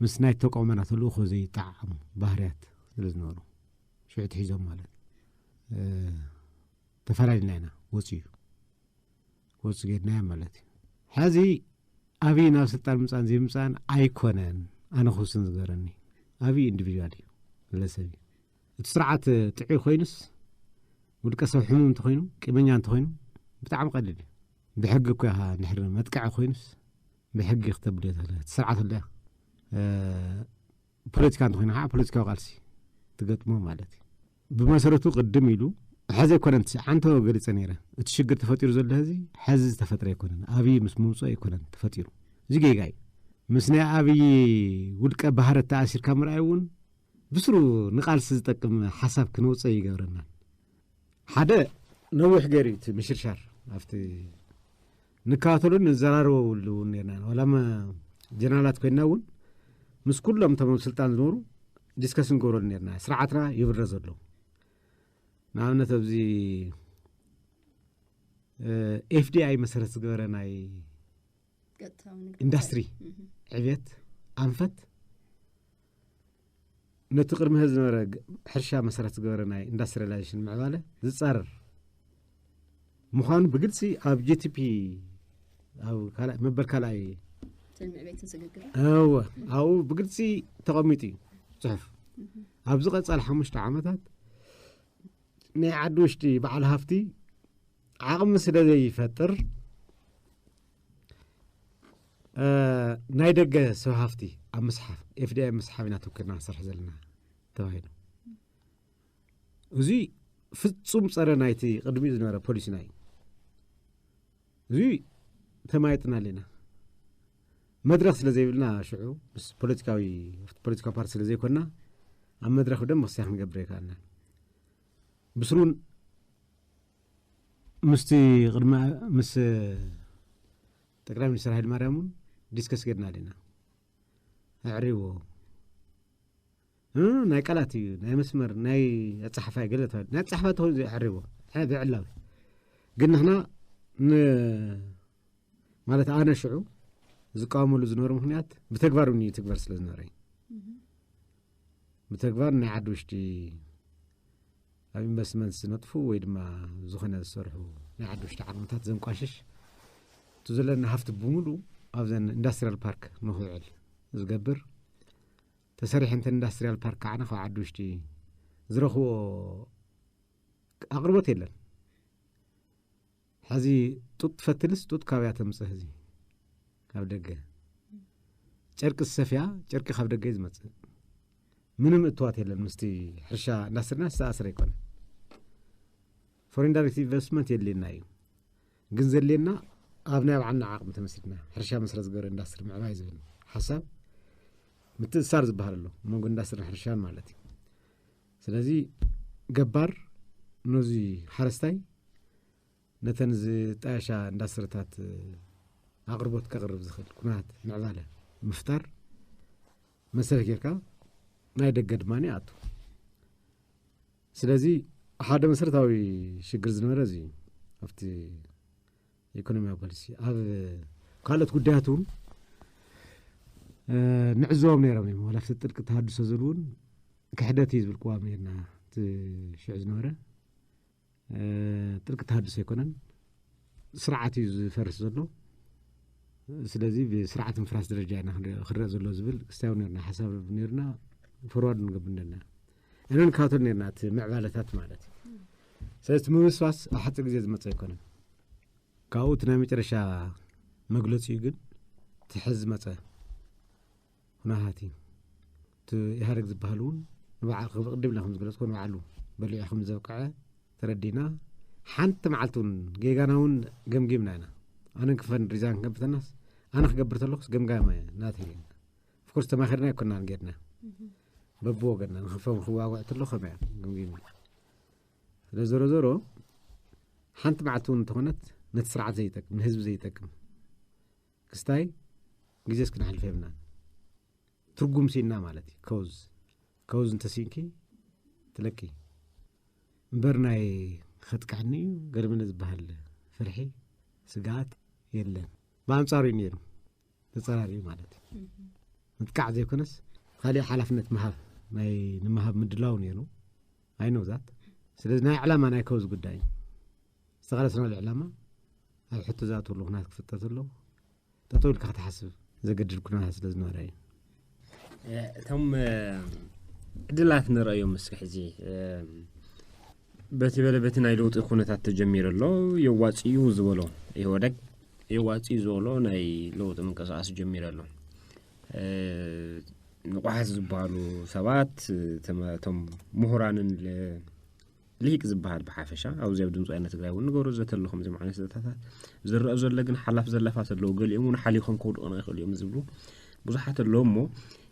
ምስ ናይ ተቋመና ተልእኾ ዘይጠዓሙ ባህርያት ስለ ዝነበሩ ሽዑ ትሒዞም ማለት ተፈላለና ኢና። ወፂኡ ወፂ ጌድናዮ ማለት እዩ። ሕዚ ኣብይ ናብ ስልጣን ምፃን ዘይምፃን ኣይኮነን ኣነ ክውስን ዝገረኒ። ኣብይ ኢንዲቪድዋል እዩ፣ ግለሰብ እዩ። እቲ ስርዓት ጥዑይ ኮይኑስ ውልቀ ሰብ ሕሙም እንተኮይኑ ቂመኛ እንተኮይኑ ብጣዕሚ ቀሊል እዩ። ብሕጊ እኮ ኢኻ ንሕሪ መጥቃዒ ኮይኑስ ብሕጊ ክተብልዮ ትኽእል እቲ ስርዓት ኣሎ። ፖለቲካ እንተኮይኑ ከዓ ፖለቲካዊ ቃልሲ ትገጥሞ ማለት እዩ። ብመሰረቱ ቅድም ኢሉ ሕዚ ኣይኮነን ትስዓንተ ገሊፀ ነይረ። እቲ ሽግር ተፈጢሩ ዘሎ ሕዚ ሕዚ ዝተፈጥረ ኣይኮነን። ኣብይ ምስ ምውፅኦ ኣይኮነን ተፈጢሩ። እዚ ጌጋ እዩ። ምስ ናይ ኣብይ ውልቀ ባህረት ተኣሲርካ ምርኣይ እውን ብስሩ ንቃልሲ ዝጠቅም ሓሳብ ክንውፅእ ይገብረናን። ሓደ ነዊሕ ገይሩ እዩ እቲ ምሽርሻር ኣብቲ ንከታተሉን ንዘራረበሉ እውን ነርና ዋላ ጀነራላት ኮይንና እውን ምስ ኩሎም እቶም ኣብ ስልጣን ዝነበሩ ዲስከስ ንገብረሉ ነርና። ስርዓትና ይብረ ዘሎ ንኣብነት ኣብዚ ኤፍዲኣይ መሰረት ዝገበረ ናይ ቀጥታዊ ንግዲ ኢንዳስትሪ ምም። ዕብየት ኣንፈት ነቲ ቅድሚ ህዚ ዝነበረ ግ- ሕርሻ መሰረት ዝገበረ ናይ ኢንዳስትሪላይዜሽን ምዕባለ ዝፃረር ምዃኑ ብግልፂ ኣብ ጂቲፒ ኣብ ካልኣይ መበል ካልኣይ ስልሚ ዕቤትን ስግግር እወ ኣብኡ ብግልፂ ተቐሚጡ እዩ ፅሑፍ። ኣብዚ ቀፃሊ ሓሙሽተ ዓመታት ናይ ዓዲ ውሽጢ በዓል ሃፍቲ ዓቕሚ ስለ ዘይፈጥር ናይ ደገ ሰብ ሃፍቲ ኣብ ምስሓብ ኤፍዲኣይ ምስሓብ ኢና ተኮርና ንሰርሕ ዘለና ተባሂሉ። እዚ ፍጹም ጸረ ናይቲ ቅድሚኡ ዝነበረ ፖሊሲና እዩ። እዚ ተማይጥና ኣለና። መድረኽ ስለ ዘይብልና ሽዑ ምስ ፖለቲካዊ ፖለቲካዊ ፓርቲ ስለ ዘይኮንና ኣብ መድረኽ ብደንብ ክስያ ክንገብር ኣይከኣልናን። ብስሩን ምስቲ ቅድሚ ምስ ጠቅላይ ሚኒስትር ሃይለ ማርያም እውን ዲስከስ ጌርና ኣለና። ኣዕሪዎ ናይ ቃላት እዩ ናይ መስመር ናይ ኣጻሓፋይ ገለ ናይ ኣጻሓፋ ተኾ ኣዕሪዎ ብዕላዊ ግን ንሕና ማለት ኣነ ሽዑ ዝቃወመሉ ዝነበሩ ምክንያት ብተግባር እውን ይትግበር ስለ ዝነበረ ብተግባር ናይ ዓዲ ውሽጢ ኣብ ኢንቨስትመንት ዝነጥፉ ወይ ድማ ዝኾነ ዝሰርሑ ናይ ዓዲ ውሽጢ ዓቕምታት ዘንቋሽሽ እቲ ዘለና ሃፍቲ ብምሉ ኣብዘን ኢንዳስትሪያል ፓርክ ንክውዕል ዝገብር ተሰሪሐ እንተ ኢንዳስትሪያል ፓርክ ከዓነ ካብ ዓዲ ውሽጢ ዝረኽቦ ኣቕርቦት የለን። ሕዚ ጡጥ ትፈትልስ ጡጥ ካበያ ተምፅእ? ሕዚ ካብ ደገ ጨርቂ ዝሰፍያ ጨርቂ ካብ ደገ እዩ ዝመፅእ። ምንም እትዋት የለን። ምስቲ ሕርሻ ኢንዳስትሪና ዝተኣስረ ኣይኮነ። ፎሬን ዳይሬክት ኢንቨስትመንት የድልየና እዩ፣ ግን ዘድልየና ኣብ ናይ ባዕልና ዓቕሚ ተመስሪትና ሕርሻ መስረት ዝገበረ ኢንዳስትሪ ምዕባይ ዝብል ሓሳብ ምትእሳር ዝበሃል ኣሎ መንጎ ኢንዳስትሪን ሕርሻን ማለት እዩ። ስለዚ ገባር ነዚ ሓረስታይ ነተን ዝጣየሻ ኢንዳስትሪታት ኣቕርቦት ከቕርብ ዝኽእል ኩነታት ምዕባለ ምፍጣር መሰረት ጌርካ ናይ ደገ ድማ ይኣቱ። ስለዚ ሓደ መሰረታዊ ሽግር ዝነበረ እዚ ኣብቲ ኢኮኖሚያዊ ፖሊሲ ኣብ ካልኦት ጉዳያት እውን ንዕዘቦም ነይሮም እዮም። ዋላ ኣብቲ ጥልቂ ተሃድሶ ዝብል እውን ክሕደት እዩ ዝብል ቅዋም ነርና እቲ ሽዑ ዝነበረ ጥልቂ ተሃድሶ ኣይኮነን። ስርዓት እዩ ዝፈርስ ዘሎ። ስለዚ ብስርዓት ምፍራስ ደረጃ ኢና ክንርአ ዘሎ ዝብል ክስታይ እውን ነርና ሓሳብ ነርና ፎርዋርድ ንገብር ነርና እነን ካቶን ነርና እቲ ምዕባለታት ማለት እዩ። ስለዚ እቲ ምምስባስ ኣብ ሓፂር ግዜ ዝመፀ ኣይኮነን። ካብኡ እቲ ናይ መጨረሻ መግለፂኡ ግን እቲ ሕዚ ዝመፀ ኩነታት እዩ። እቲ ኢህኣደግ ዝበሃል እውን ንባዕል ቅድም ኢልና ከም ዝገለፅኩ ንባዕሉ በሊዑ ከም ዘብቅዐ ተረዲና ሓንቲ መዓልቲ እውን ጌጋና እውን ገምጊምና ኢና። ኣነ ክፈን ሪዛን ክገብር ተናስ ኣነ ክገብር ተለኩስ ገምጋማ ናተይ ኦፍኮርስ ተማኺርና ኣይኮናን ጌርና በብወገንና ንክፈም ክዋግዕ ተሎ ከመያ ገምጊምና ስለ ዞሮ ዞሮ ሓንቲ መዓልቲ እውን እንተኾነት ነቲ ስርዓት ዘይጠቅም ንህዝቢ ዘይጠቅም ክስታይ ግዜ እስክንሕልፈ የብናን። ትርጉም ሲና ማለት እዩ። ከውዝ ከውዝ እንተሲንኪ ትለቂ እምበር ናይ ከጥቃዕኒ እዩ ገርምኒ ዝበሃል ፍርሒ ስግኣት የለን። ብኣንጻሩ እዩ ነይሩ ተጸራሪቡ ማለት እዩ። ምጥቃዕ ዘይኮነስ ካሊእ ሓላፍነት ምሃብ ናይ ንምሃብ ምድላው ነይሩ ኣይነውዛት። ስለዚ ናይ ዕላማ ናይ ከውዝ ጉዳይ እዩ። ዝተቓለስናሉ ዕላማ ኣብ ሕቶ ዝኣትወሉ ኩነታት ክፍጠር ተሎ ጠጠው ኢልካ ክትሓስብ ዘገድድ ኩነታት ስለ ዝነበረ እዩ። እቶም ዕድላት ንረእዮም እስኪ ሕዚ በቲ በለ በቲ ናይ ለውጢ ኩነታት ተጀሚሩ ኣሎ። የዋፅዩ ዝበሎ ኢህወደግ የዋፅዩ ዝበሎ ናይ ለውጢ ምንቅስቃስ ጀሚሩ ኣሎ። ንቑሓት ዝበሃሉ ሰባት እቶም ምሁራንን ልሂቅ ዝበሃል ብሓፈሻ ኣብዚ ኣብ ድምፂ ወያነ ትግራይ እውን ንገብሮ ዘተሎ ከምዚኦም ዓይነት ዘተታት ዝረአ ዘሎ ግን ሓላፍ ዘለፋት ኣለዉ። ገሊኦም እውን ሓሊኾም ከውድቑና ይኽእሉ እዮም ዝብሉ ብዙሓት ኣለዉ። እሞ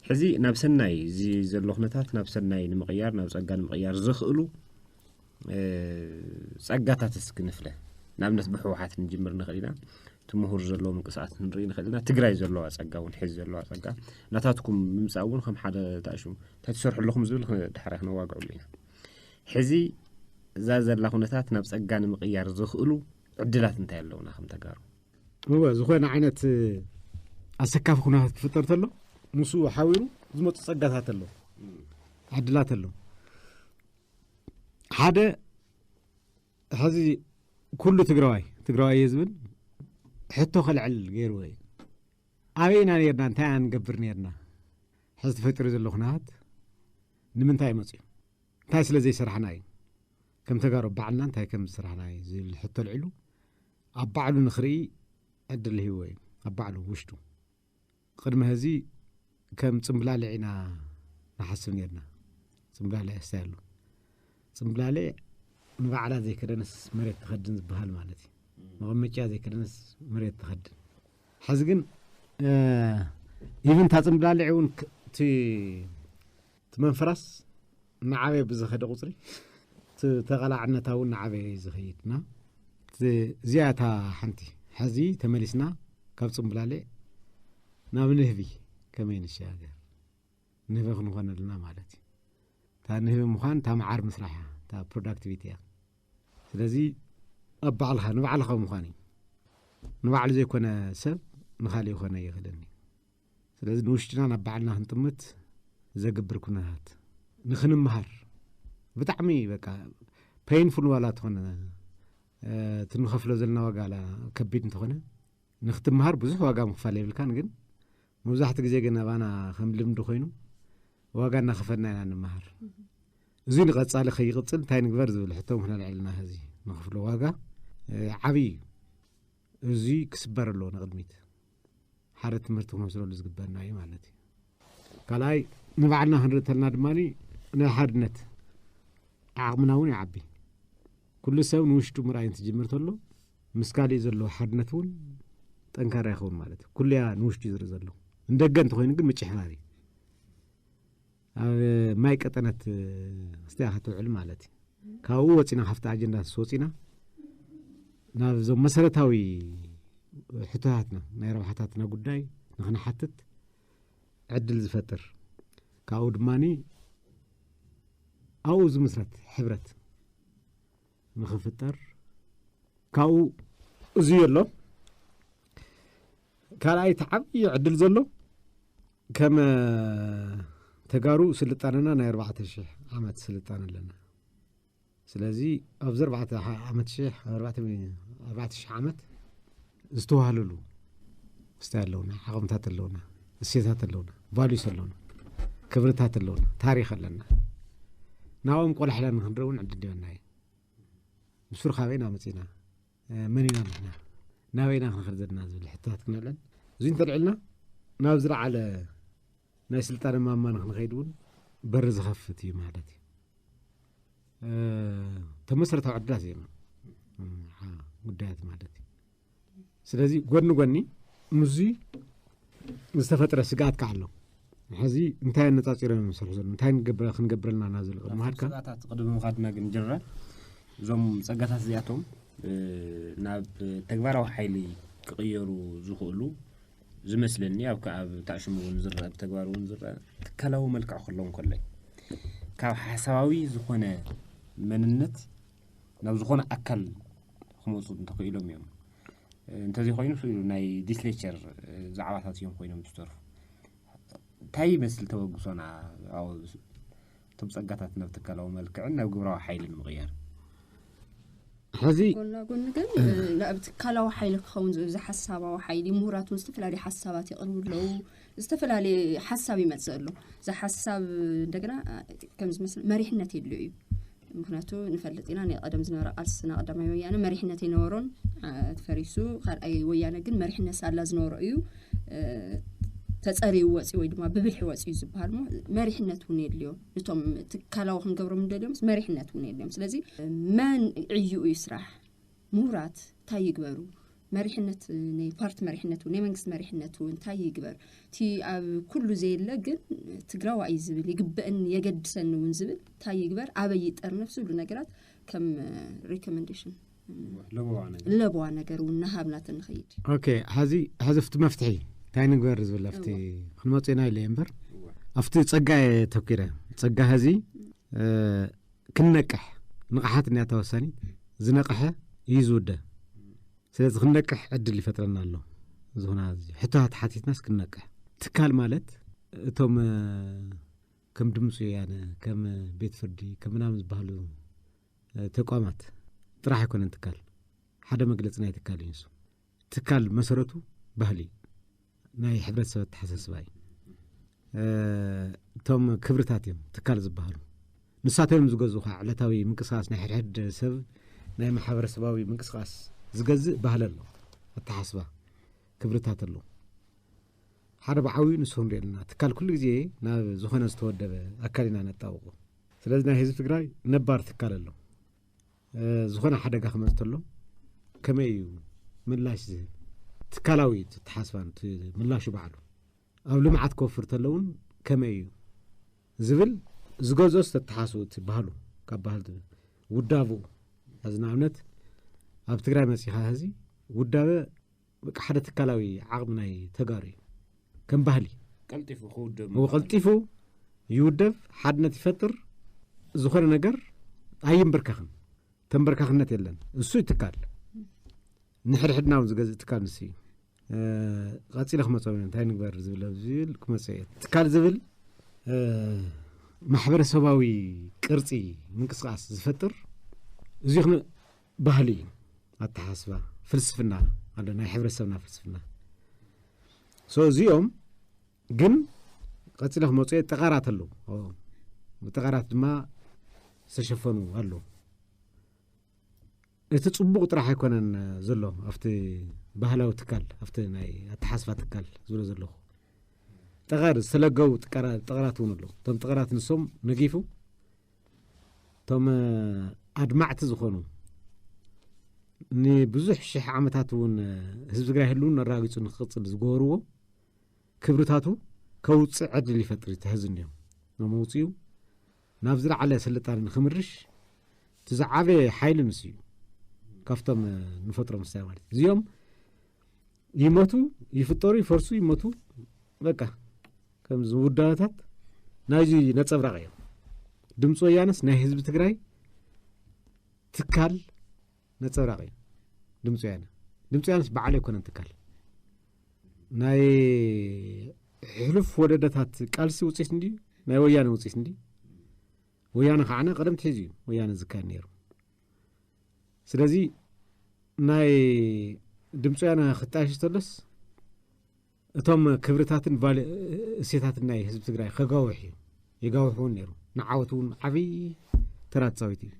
ሕዚ ናብ ሰናይ እዚ ዘሎ ኩነታት ናብ ሰናይ ንምቕያር ናብ ፀጋ ንምቕያር ዘኽእሉ ፀጋታት እስኪ ንፍለ። ንኣብነት ብህወሓት ንጅምር ንኽእል ኢና። እቲ ምሁር ዘለዎ ምንቅስቃስ ክንርኢ ንኽእል ኢና። ትግራይ ዘለዋ ፀጋ እውን ሕዚ ዘለዋ ፀጋ ናታትኩም ምምፃእ እውን ከም ሓደ ተኣሽሙ እንታይ ትሰርሑ ኣለኹም ዝብል ዳሕራይ ክነዋግዕሉ ኢና። ሕዚ እዛ ዘላ ኩነታት ናብ ፀጋ ንምቕያር ዘኽእሉ ዕድላት እንታይ ኣለውና ከም ተጋሩ? እወ ዝኾነ ዓይነት ኣሰካፊ ኩነታት ክፍጠር ተሎ ምስኡ ሓቢሩ ዝመፁ ፀጋታት ኣሎ ዕድላት ኣሎ። ሓደ ሕዚ ኩሉ ትግራዋይ ትግራዋይ እየ ዝብል ሕቶ ከልዕል ገይርዎ እዩ። ኣበይና ነርና እንታይ ኢና ንገብር ነርና? ሕዚ ተፈጢሩ ዘሎ ኩነታት ንምንታይ መፅዩ? እንታይ ስለ ዘይሰራሕና እዩ? ከም ተጋሩ ባዕልና እንታይ ከም ዝሰራሕና እዩ ዝብል ሕቶ ኣልዒሉ ኣብ ባዕሉ ንክርኢ ዕድል ሂብዎ እዩ። ኣብ ባዕሉ ውሽጡ ቅድሚ ሕዚ ከም ፅምብላሊዕ ኢና ንሓስብ ነርና። ፅምብላሊዕ ስታይ ኣሎ ጽምብላሌ ንባዕላ ዘይከደነስ መሬት ትኸድን ዝበሃል ማለት እዩ። መቐመጫ ዘይከደነስ መሬት ትኸድን። ሕዚ ግን ኢቭን እታ ጽምብላሌ እውን እቲ መንፍራስ እናዓበየ ብዝኸደ ቁፅሪ እቲ ተቐላዕነታ እውን እናዓበየ እዩ ዝኸይድ። እና እዚኣ እታ ሓንቲ። ሕዚ ተመሊስና ካብ ጽምብላሌ ናብ ንህቢ ከመይ ንሸጋገር? ንህቢ ክንኾነልና ማለት እዩ። እታ ንህቢ ምዃን እታ መዓር ምስራሕ እያ፣ እታ ፕሮዳክቲቪቲ እያ። ስለዚ ኣብ ባዕልኻ ንባዕልኻ ምዃን እዩ። ንባዕሉ ዘይኮነ ሰብ ንኻሊእ ይኾነ ይኽእልን እዩ። ስለዚ ንውሽጥና ናብ ባዕልና ክንጥምት ዘግብር ኩነታት ንክንምሃር ብጣዕሚ በቃ ፔይንፉል ዋላ ትኾነ እቲ ንኸፍሎ ዘለና ዋጋ ላ ከቢድ እንተኾነ ንክትምሃር ብዙሕ ዋጋ ምኽፋል የብልካን። ግን መብዛሕትኡ ግዜ ግን ኣባና ከም ልምዲ ኮይኑ ዋጋ እናኸፈልና ኢና ንምሃር። እዚ ንቐጻሊ ከይቕጽል እንታይ ንግበር ዝብል ሕቶ ምኽነልዕልና ሕዚ ንኽፍሎ ዋጋ ዓብዪ እዩ። እዚ ክስበር ኣለዎ ንቕድሚት ሓደ ትምህርቲ ክንወስደሉ ዝግበና እዩ ማለት እዩ። ካልኣይ ንባዕልና ክንርኢ ተልና ድማ ናይ ሓድነት ዓቕምና እውን ይዓቢ። ኩሉ ሰብ ንውሽጡ ምርኣይ እንትጅምር ተሎ ምስ ካሊእ ዘለዎ ሓድነት እውን ጠንካራ ይኸውን ማለት እዩ። ኩሉያ ንውሽጡ ዝርኢ ዘሎ ንደገ እንተኮይኑ ግን ምጭሕራር እዩ። ኣብ ማይ ቀጠነት ስቲያ ክትውዕል ማለት እዩ። ካብኡ ወፂና ካብቲ ኣጀንዳ ንስ ወፂና ናብዞም መሰረታዊ ሕቶታትና ናይ ረብሓታትና ጉዳይ ንክንሓትት ዕድል ዝፈጥር ካብኡ ድማ ኣብኡ ዝምስረት ሕብረት ንክፍጠር ካብኡ እዚ ኣሎ። ካልኣይ እቲ ዓብዪ ዕድል ዘሎ ከም ተጋሩ ስልጣነና ናይ ኣርባዕተ ሽሕ ዓመት ስልጣነ ኣለና። ስለዚ ኣብዚ ኣርባዕተ ዓመት ሽሕ ኣርባዕተ ሽሕ ዓመት ዝተዋህለሉ ክስታይ ኣለውና፣ ዓቕምታት ኣለውና፣ እሴታት ኣለውና፣ ቫሉስ ኣለውና፣ ክብርታት ኣለውና፣ ታሪኽ ኣለና። ናብኦም ቆላሕላ ንክንረውን ዕድል ዲዮና እዩ። ብሱር ካበይና መፂና መን ኢና ንሕና ናበይና ክንኸድ ዘለና ዝብል ሕቶታት ክነልዕል እዚ እንተልዕልና ናብ ዝለዓለ ናይ ስልጣነ ማማ ንክንኸይድ እውን በሪ ዝኸፍት እዩ ማለት እዩ። ተመሰረታዊ ዕድላት እዮም ጉዳያት ማለት እዩ። ስለዚ ጎኒ ጎኒ ምስዚ ዝተፈጥረ ስግኣት ከዓ ኣሎ። ሕዚ እንታይ ኣነፃፂሮም እዮም ዝሰርሑ ዘሎ እንታይ ክንገብረልና ናብ ዝብል ቅድሚ ሃድካ ስጋታት ቅድሚ ምኻድና ግን ጅረ እዞም ፀጋታት እዚኣቶም ናብ ተግባራዊ ሓይሊ ክቕየሩ ዝኽእሉ ዝመስለኒ ኣብ ኣብ ታሽሙ እውን ዝረአ ብተግባር እውን ዝረአ ትካላዊ መልክዕ ክህሎም ከሎ ካብ ሓሳባዊ ዝኾነ መንነት ናብ ዝኾነ ኣካል ክመፁ እንተኽኢሎም እዮም። እንተዘይኮይኑ ስኡ ናይ ዲስሌቸር ዛዕባታት እዮም ኮይኖም ዝተርፉ። እንታይ ይመስል ተበግሶና እቶም ፀጋታት ናብ ትካላዊ መልክዕን ናብ ግብራዊ ሓይሊ ንምቕያር? ሕዚ ጎና ጎኒ ግን ናብ ትካላዊ ሓይሊ ክኸውን ዝብል ዝሓሳባዊ ሓይሊ ምሁራት እውን ዝተፈላለዩ ሓሳባት የቕርቡ ኣለዉ። ዝተፈላለየ ሓሳብ ይመፅእ ኣሎ። እዚ ሓሳብ እንደገና ከም ዝመስል መሪሕነት የድልዮ እዩ። ምክንያቱ ንፈልጥ ኢና ናይ ቀደም ዝነበረ ቃልስና ቀዳማይ ወያነ መሪሕነት ኣይነበሮን። ፈሪሱ ካልኣይ ወያነ ግን መሪሕነት ሳላ ዝነበሮ እዩ። ተፀሪዩ ወፂ ወይ ድማ ብብልሒ ወፂ እዩ ዝበሃል ሞ መሪሕነት እውን የድልዮ። ነቶም ትካላዊ ክንገብሮም እንደልዮም መሪሕነት እውን የድልዮም። ስለዚ መን ዕዩ እዩ ስራሕ ምሁራት እንታይ ይግበሩ? መሪሕነት ናይ ፓርቲ መሪሕነት እውን ናይ መንግስቲ መሪሕነት እውን እንታይ ይግበር? እቲ ኣብ ኩሉ ዘየለ ግን ትግራዋ እዩ ዝብል ይግበእን የገድሰኒ እውን ዝብል እንታይ ይግበር? ኣበይ ይጠርነፍ ዝብሉ ነገራት ከም ሪኮመንዴሽን ለበዋ ነገር እውን ናሃብና ተንኸይድ። ኦኬ፣ ሐዚ ሐዚ ፍቲ መፍትሒ እንታይ ንግበር ዝብል ፍቲ ክንመፅና ኢለ እየ እምበር ኣብቲ ፀጋ እየ ተኪረ። ፀጋ ሐዚ ክንነቅሕ ንቕሓት እኒኣ ተወሳኒት ዝነቕሐ እዩ ዝውደ። ስለዚ ክንነቅሕ ዕድል ይፈጥረና ኣሎ። ዝኾና ሕቶታት ሓቲትናስ ክንነቅሕ ትካል ማለት እቶም ከም ድምፂ ወያነ ከም ቤት ፍርዲ ከም ምናምን ዝበሃሉ ተቋማት ጥራሕ ኣይኮነን ትካል ሓደ መግለፂ ናይ ትካል እዩ ንሱ። ትካል መሰረቱ ባህሊ ናይ ሕብረተሰብ ኣተሓሳስባ እዩ። እቶም ክብርታት እዮም ትካል ዝበሃሉ። ንሳቶም እዮም ዝገዝኡ ከዓ ዕለታዊ ምንቅስቃስ ናይ ሕድሕድ ሰብ ናይ ማሕበረሰባዊ ምንቅስቃስ ዝገዝእ ባህሊ ኣሎ፣ ኣተሓስባ ክብርታት ኣሎ። ሓደ ብዓብዩ ንሱ ክንሪኦ ኣለና። ትካል ኩሉ ግዜ ናብ ዝኾነ ዝተወደበ ኣካል ኢና ነጣብቆ። ስለዚ ናይ ህዝቢ ትግራይ ነባር ትካል ኣሎ። ዝኾነ ሓደጋ ክመፅ ተሎ ከመይ እዩ ምላሽ ዝህብ? ትካላዊ ተሓስባን ምላሹ ባዕሉ ኣብ ልምዓት ክወፍር ተለውን ከመይ እዩ ዝብል ዝገዝኦ ዝተተሓስቡ እቲ ባህሉ ካብ ባህል ውዳብኡ። ሕዚ ንኣብነት ኣብ ትግራይ መፂኻ ሕዚ ውዳበ በቃ ሓደ ትካላዊ ዓቕሚ ናይ ተጋሩ እዩ። ከም ባህሊ ቀልጢፉ ክውደብ እዎ፣ ቀልጢፉ ይውደብ፣ ሓድነት ይፈጥር። ዝኾነ ነገር ኣይንብርከኽን፣ ተንበርካኽነት የለን። እሱ ትካል ንሕድሕድና እውን ዝገዝእ ትካል ንሱ እዩ። ቀፂለ ክመፀ እንታይ ንግበር ዝብል ዝብል ክመፀ እየ። ትካል ዝብል ማሕበረሰባዊ ቅርፂ ምንቅስቃስ ዝፈጥር እዚ ባህሊ እዩ። ኣተሓስባ ፍልስፍና ኣሎ፣ ናይ ሕብረተሰብና ፍልስፍና። እዚኦም ግን ቀፂለ ክመፁ እየ። ጠቐራት ኣለዉ። ጠቐራት ድማ ዝተሸፈኑ ኣለዉ። እቲ ፅቡቕ ጥራሕ ኣይኮነን ዘሎ ኣብቲ ባህላዊ ትካል፣ ኣብቲ ናይ ኣተሓስባ ትካል ዝብሎ ዘለኹ። ጠቐር ዝተለገቡ ጠቐራት እውን ኣለዉ። እቶም ጠቐራት ንሶም ነጊፉ እቶም ኣድማዕቲ ዝኾኑ ንብዙሕ ሽሕ ዓመታት እውን ህዝቢ ትግራይ ህልውን ኣረጋጊፁ ንክቕፅል ዝገበርዎ ክብርታቱ ከውፅእ ዕድል ይፈጥር ተህዝን እዮም። መውፅኡ ናብ ዝለዓለ ስልጣን ንክምርሽ እቲ ዝዓበየ ሓይሊ ንሱ እዩ። ካብቶም ንፈጥሮ ምሳይ ማለት እዚኦም ይሞቱ፣ ይፍጠሩ፣ ይፈርሱ፣ ይሞቱ። በቃ ከም ዝውዳበታት ናይዚ ነፀብራቕ እዮም። ድምፂ ወያነስ ናይ ህዝቢ ትግራይ ትካል ነፀብራቕ እዩ። ድምፂ ወያነ ድምፂ ወያነስ በዓል ኣይኮነን ትካል ናይ ሕሉፍ ወለደታት ቃልሲ ውፅኢት እንዲ ናይ ወያነ ውፅኢት እንዲ ወያነ ከዓነ ቀደም ትሒዙ እዩ ወያነ ዝካየድ ነይሩ። ስለዚ ናይ ድምፂ ወያነ ክጣየሽ ተሎስ እቶም ክብርታትን ቫል እሴታትን ናይ ህዝቢ ትግራይ ከጋውሕ እዩ። የጋውሕ እውን ነይሩ። ንዓወት እውን ዓብይ ተራ ተፃዊት እዩ።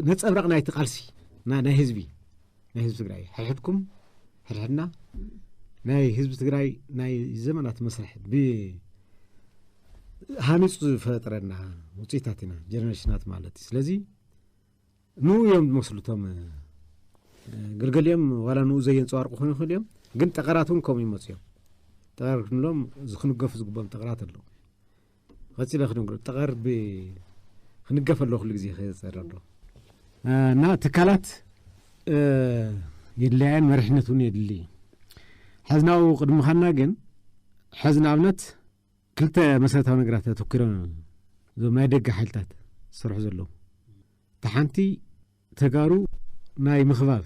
ነፀብራቕ ናይቲ ቃልሲ ናይ ህዝቢ ናይ ህዝቢ ትግራይ ሕድሕድኩም ሕድሕድና ናይ ህዝቢ ትግራይ ናይ ዘመናት መስርሕ ብ ሃኒፁ ዝፈጥረና ውፅኢታት ኢና ጀነሬሽናት ማለት እዩ። ስለዚ ንኡ እዮም ዝመስሉ እቶም ገልገሊኦም ዋላ ንኡ ዘየንፀባርቁ ክኾኑ ይኽእሉ እዮም። ግን ጠቐራት እውን ከምኡ ይመፁ እዮም። ጠቐር ክንብሎም ዝክንገፉ ዝግብኦም ጠቐራት ኣለዉ። ቀፂለ ክንግሩ ጠቐር ክንገፍ ኣለዎ ኩሉ ግዜ ክፀር ኣሎ። እና ትካላት የድለያን መሪሕነት እውን የድሊ። ሕዝናኡ ቅድሚ ምዃንና ግን ሕዚ ንኣብነት ክልተ መሰረታዊ ነገራት ኣተኪሮም እዞም ናይ ደገ ሓይልታት ዝሰርሑ ዘለዉ። እቲ ሓንቲ ተጋሩ ናይ ምኽባብ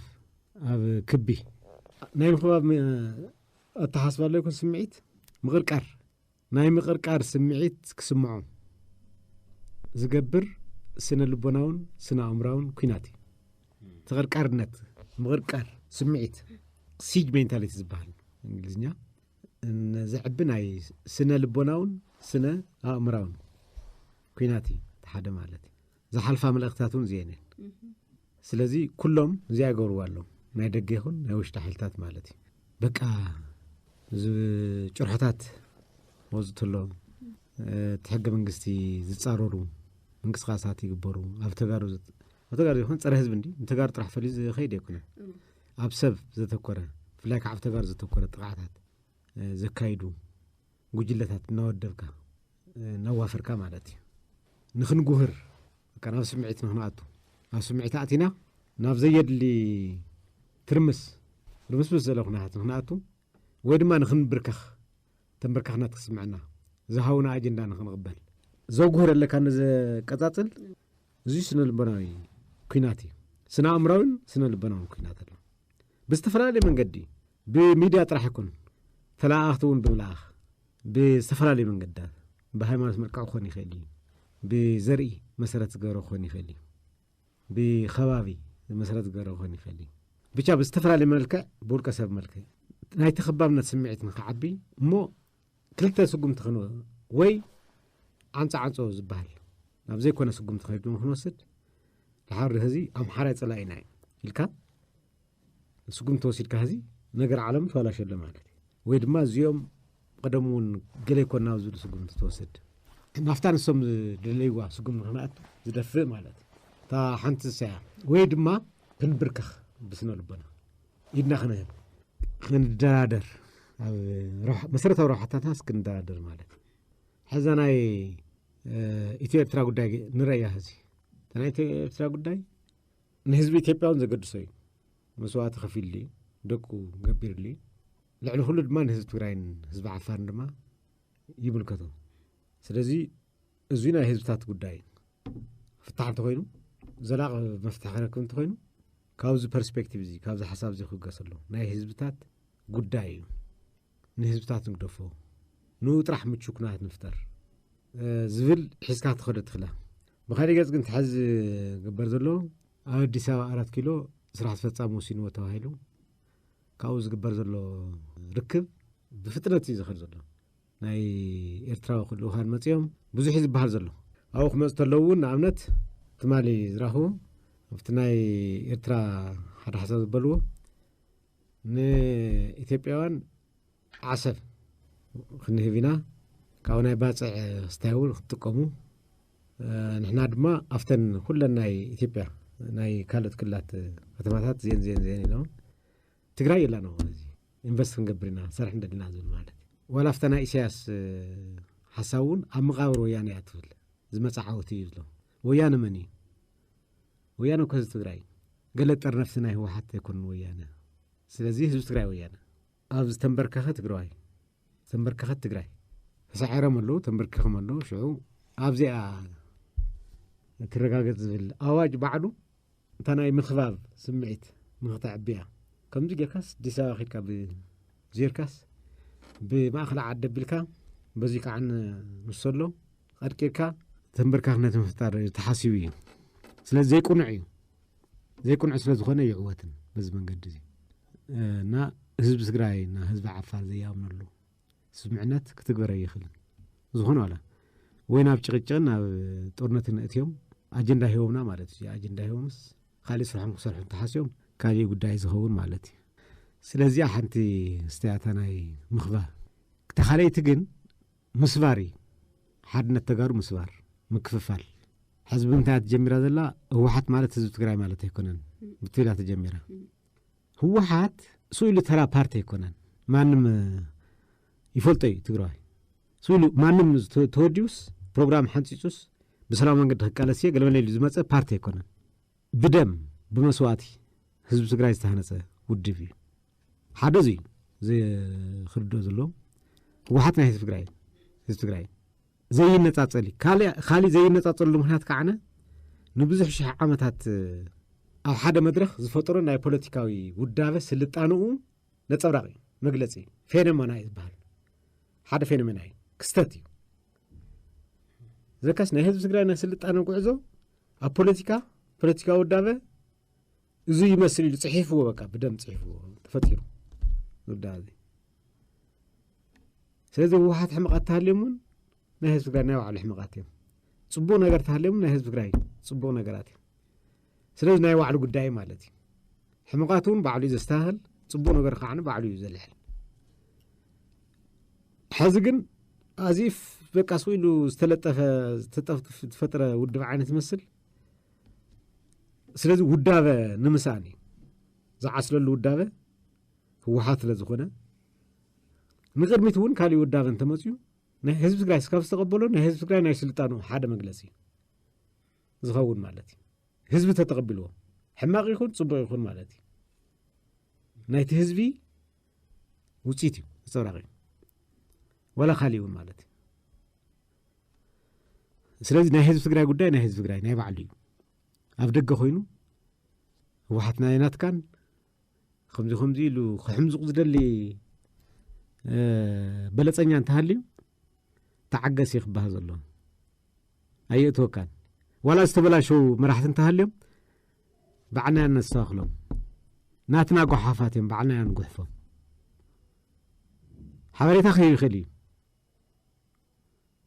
ኣብ ክቢ ናይ ምኽባብ ኣተሓስባ ኣሎ ይኩን ስምዒት ምቕርቃር ናይ ምቕርቃር ስምዒት ክስምዖም ዝገብር ስነ ልቦናውን ስነ ኣእምራውን ኩናት እዩ። ተቐርቃርነት ምቕርቃር ስምዒት ሲጅ ሜንታሊቲ ዝበሃል እንግሊዝኛ ዘዕቢ ናይ ስነ ልቦናውን ስነ ኣእምራውን ኩናት እዩ። ሓደ ማለት እዩ። ዝሓልፋ መልእኽትታት እውን እዚአን እየን። ስለዚ ኩሎም እዚኣ ይገብርዋ ኣለዉ። ናይ ደገ ይኹን ናይ ውሽጢ ሓይልታት ማለት እዩ። በቃ እዚ ጭርሖታት ወዝትሎ እቲ ሕገ መንግስቲ ዝፃረሩ ምንቅስቃሳት ይግበሩ። ኣብ ተጋሩ ኣብ ተጋሩ ይኹን ፀረ ህዝቢ እንዲ ንተጋሩ ጥራሕ ፈልዩ ዝኸይድ ኣይኮነን። ኣብ ሰብ ዘተኮረ ብፍላይ ከዓ ኣብ ተጋሩ ዘተኮረ ጥቕዓታት ዘካይዱ ጉጅለታት እናወደብካ እናዋፈርካ ማለት እዩ። ንክንጉህር በቃ ናብ ስምዒት ንክንኣቱ ናብ ስምዒት ኣእቲና ናብ ዘየድሊ ትርምስ ርምስምስ ዘለ ኩነታት ንክንኣቱ ወይ ድማ ንክንብርከኽ ተንበርካኽና ትክስምዐና ዝሃውና ኣጀንዳ ንክንቕበል ዘጉህር ኣለካ ንዘቀጻጽል እዚ ስነ ልቦናዊ ኩናት እዩ። ስነ ኣእምራዊን ስነ ልቦናውን ኩናት ኣሎ። ብዝተፈላለየ መንገዲ ብሚድያ ጥራሕ ይኩን ተለኣኣኽቲ እውን ብምልኣኽ ብዝተፈላለየ መንገድታት ብሃይማኖት መልክዕ ክኾን ይኽእል እዩ። ብዘርኢ መሰረት ዝገበረ ክኾን ይኽእል እዩ። ብከባቢ መሰረት ዝገበረ ክኾን ይኽእል እዩ። ብቻ ብዝተፈላለየ መልክዕ ብውልቀ ሰብ መልክዕ ናይ ተኸባብነት ስምዒት ንክዓቢ እሞ ክልተ ስጉምቲ ክንወ ወይ ዓንፃ ዓንፆ ዝበሃል ናብ ዘይኮነ ስጉምቲ ከይዱ ክንወስድ ድሓር ህዚ ኣምሓራይ ፀላኢና እዩ ኢልካ ስጉምቲ ወሲድካ ህዚ ነገር ዓለም ተባላሸሎ ማለት እዩ። ወይ ድማ እዚኦም ቀደም እውን ገለ ይኮና ዝብል ስጉምቲ ትወስድ። ናብታ ንሶም ዝደለይዋ ስጉም ንክንኣቱ ዝደፍእ ማለት እዩ። እታ ሓንቲ ንሳ እያ። ወይ ድማ ክንብርከኽ ብስነ ልቦና ኢድና ክንህብ፣ ክንደራደር፣ ኣብ ረብሓ-፣ መሰረታዊ ረብሓታትናስ ክንደራደር ማለት እዩ። ሕዛ ናይ፣ እ፣ ኢትዮ ኤርትራ ጉዳይ ንረእያ። ሕዚ እታ ናይ ኢትዮ ኤርትራ ጉዳይ ንህዝቢ ኢትዮጵያ እውን ዘገድሶ እዩ። መስዋእቲ ከፊሉ እዩ፣ ደቁ ገቢርሉ እዩ። ልዕሊ ኩሉ ድማ ንህዝቢ ትግራይን ህዝቢ ዓፋርን ድማ ይምልከቶ። ስለዚ እዚ ናይ ህዝብታት ጉዳይ ፍታሕ እንተኾይኑ፣ ዘላቒ መፍትሒ ክረክብ እንተኾይኑ፣ ካብዚ ፐርስፔክቲቭ እዚ፣ ካብዚ ሓሳብ እዚ ክብገስ ኣሎ። ናይ ህዝብታት ጉዳይ እዩ። ንህዝብታት ንግደፎ፣ ንኡ ጥራሕ ምቹ ኩነታት ንፍጠር፣ እ፣ ዝብል ሒዝካ ትኸዶ ትኽላ። ብኻሊእ ገጽ ግን ትሐዚ ዝግበር ዘሎ፣ ኣብ ኣዲስ ኣበባ ኣራት ኪሎ ስራሕ ኣስፈጻሚ ወሲንዎ ተባሂሉ፣ ካብኡ ዝግበር ዘሎ ርክብ ብፍጥነት እዩ ዝኸድ ዘሎ። ናይ ኤርትራዊ ልኡኻን መጺኦም ብዙሕ እዩ ዝበሃል ዘሎ። ኣብኡ ክመጹ ተለዉ እውን፣ ንኣብነት ትማሊ ዝረኽቡ ኣብቲ ናይ ኤርትራ ሓደ ሓሳብ ዝበልዎ፣ ንኢትዮጵያውያን ዓሰብ ክንህብ ኢና፣ ካብኡ ናይ ባጽዕ ክስታይ እውን ክትጥቀሙ፣ እ፣ ንሕና ድማ ኣብተን ኩለን ናይ ኢትዮጵያ ናይ ካልኦት ክልላት ከተማታት ዜን ዜን ዜን ኢሎም፣ ትግራይ የላ ነው እዚ ኢንቨስት ክንገብር ኢና፣ ሰርሕ እንደልና ዝብል ማለት እዩ። ዋላ ኣብታ ናይ ኢሳያስ፣ እ፣ ሓሳብ እውን ኣብ መቓብር ወያነ እያ ትብል፣ ዝመጽእ ዓወት እዩ ዝብሎ። ወያነ መን እዩ? ወያነ እኮ ህዝቢ ትግራይ። ገለ ጠርነፍቲ ናይ ህወሓት ኣይኮኑን ወያነ። ስለዚ ህዝቢ ትግራይ ወያነ። ኣብ ዝተንበርከኸ ትግራዋይ፣ ዝተንበርከኸት ትግራይ። ተሳዒሮም ኣለዉ፣ ተንበርኪኾም ኣለዉ። ሽዑ ኣብዚኣ ትረጋገጽ ዝብል ኣዋጅ ባዕሉ እታ ናይ ምኽባብ ስምዒት ንኽተዕብያ። ከምዚ ጌርካስ ኣዲስ ኣበባ ኸድካ ብ-፣ ዜርካስ ብማእኸል ዓዲ ኣቢልካ በዚ ከዓ ን-፣ ንሱ ኣሎ ቀርቂርካ ተንበርካኽነት ምፍጣር ተሓሲቡ እዩ። ስለዚ ዘይቁኑዕ እዩ። ዘይቁኑዕ ስለ ዝኾነ ይዕወትን በዚ መንገዲ እዚ። እ፣ እና ህዝቢ ትግራይ እና ህዝቢ ዓፋር ዘይኣምነሉ ስምዕነት ክትግበር ኣይኽእልን። ዝኾነ ዋላ ወይ ናብ ጭቕጭቕን ናብ ጦርነትን እትዮም ኣጀንዳ ሂቦምና ማለት እዩ። ኣጀንዳ ሂቦምስ ካሊእ ስርሖም ክሰርሑ እንተሓስዮም ካሊእ ጉዳይ ዝኸውን ማለት እዩ። ስለዚኣ ሓንቲ ስተያታ ናይ ምኽባር። እታ ካልኣይቲ ግን ምስባር እዩ። ሓድነት ተጋሩ ምስባር፣ ምክፍፋል። ሕዚ ብምንታይ እያ ተጀሚራ ዘላ? ህወሓት ማለት ህዝቢ ትግራይ ማለት ኣይኮነን ብትብል እያ ተጀሚራ። ህወሓት ስኡ ኢሉ ተራ ፓርቲ ኣይኮነን። ማንም፣ እ፣ ይፈልጦ እዩ ትግራዋይ። ስኡ ኢሉ ማንም ተ-፣ ተወዲኡስ ፕሮግራም ሓንፂፁስ ብሰላም መንገዲ ክቃለስ እየ ገለመለ ኢሉ ዝመፀ ፓርቲ ኣይኮነን። ብደም ብመስዋእቲ ህዝቢ ትግራይ ዝተሃነፀ ውድብ እዩ። ሓደ እዚ እዩ ዝክርዶ ዘሎ። ህወሓት ናይ ህዝቢ ትግራይ፣ ህዝቢ ትግራይ ዘይነጻጸል እዩ። ካልእ፣ ካልእ ዘይነጻጸሉ ምኽንያት ከዓነ ንብዙሕ ሽሕ ዓመታት ኣብ ሓደ መድረኽ ዝፈጠሮ ናይ ፖለቲካዊ ውዳበ ስልጣንኡ ነጸብራቕ እዩ፣ መግለጺ እዩ። ፌኖመና እዩ ዝበሃል። ሓደ ፌኖሜና እዩ፣ ክስተት እዩ። ዘካስ ናይ ህዝቢ ትግራይ ናይ ስልጣነ ጉዕዞ ኣብ ፖለቲካ፣ ፖለቲካዊ ውዳበ እዚ ይመስል ኢሉ ጽሒፍዎ፣ በቃ ብደም ጽሒፍዎ ተፈጢሩ ውዳበ እዚ። ስለዚ ህወሓት ሕመቓት ተሃልዮም እውን ናይ ህዝቢ ትግራይ ናይ ባዕሉ ሕመቓት እዮም። ጽቡቕ ነገር ተሃልዮም ናይ ህዝቢ ትግራይ ጽቡቕ ነገራት እዮም። ስለዚ ናይ ባዕሉ ጉዳይ ማለት እዩ። ሕመቓት እውን ባዕሉ እዩ ዘስተኻኽል፣ ጽቡቕ ነገር ከዓ ባዕሉ እዩ ዘልዕል። ሕዚ ግን ኣዚፍ በቃ ስቕ ኢሉ ዝተለጠፈ፣ ዝተጠፍ-፣ ዝተፈጥረ ውድብ ዓይነት ይመስል። ስለዚ ውዳበ ንምሳን እዩ ዝዓስለሉ ውዳበ ህወሓት ስለ ዝኾነ፣ ንቕድሚት እውን ካሊእ ውዳበ እንተመፅዩ ናይ ህዝቢ ትግራይ እስካብ ዝተቐበሎ ናይ ህዝቢ ትግራይ ናይ ስልጣኑ ሓደ መግለፂ እዩ ዝኸውን ማለት እዩ። ህዝቢ ተተቐቢልዎ ሕማቕ ይኹን ፅቡቕ ይኹን ማለት እዩ ናይቲ ህዝቢ ውፅኢት እዩ፣ ነፀብራቕ እዩ፣ ዋላ ካሊእ እውን ማለት እዩ። ስለዚ ናይ ህዝቢ ትግራይ ጉዳይ ናይ ህዝቢ ትግራይ ናይ ባዕሉ እዩ። ኣብ ደገ ኮይኑ ህወሓት ናይ ናትካን ከምዚ ከምዚ ኢሉ ክሕምዝቕ ዝደሊ፣ እ፣ በለፀኛ እንተሃልዩ ተዓገስ እዩ ክበሃል ዘሎ። ኣየእትወካን። ዋላ ዝተበላሸው መራሕቲ እንተሃልዮም ባዕልና ኢና ነስተኻኽሎም። ናትና ጓሓፋት እዮም፣ ባዕልና ኢና ንጉሕፎም። ሓበሬታ ክህብ ይኽእል እዩ።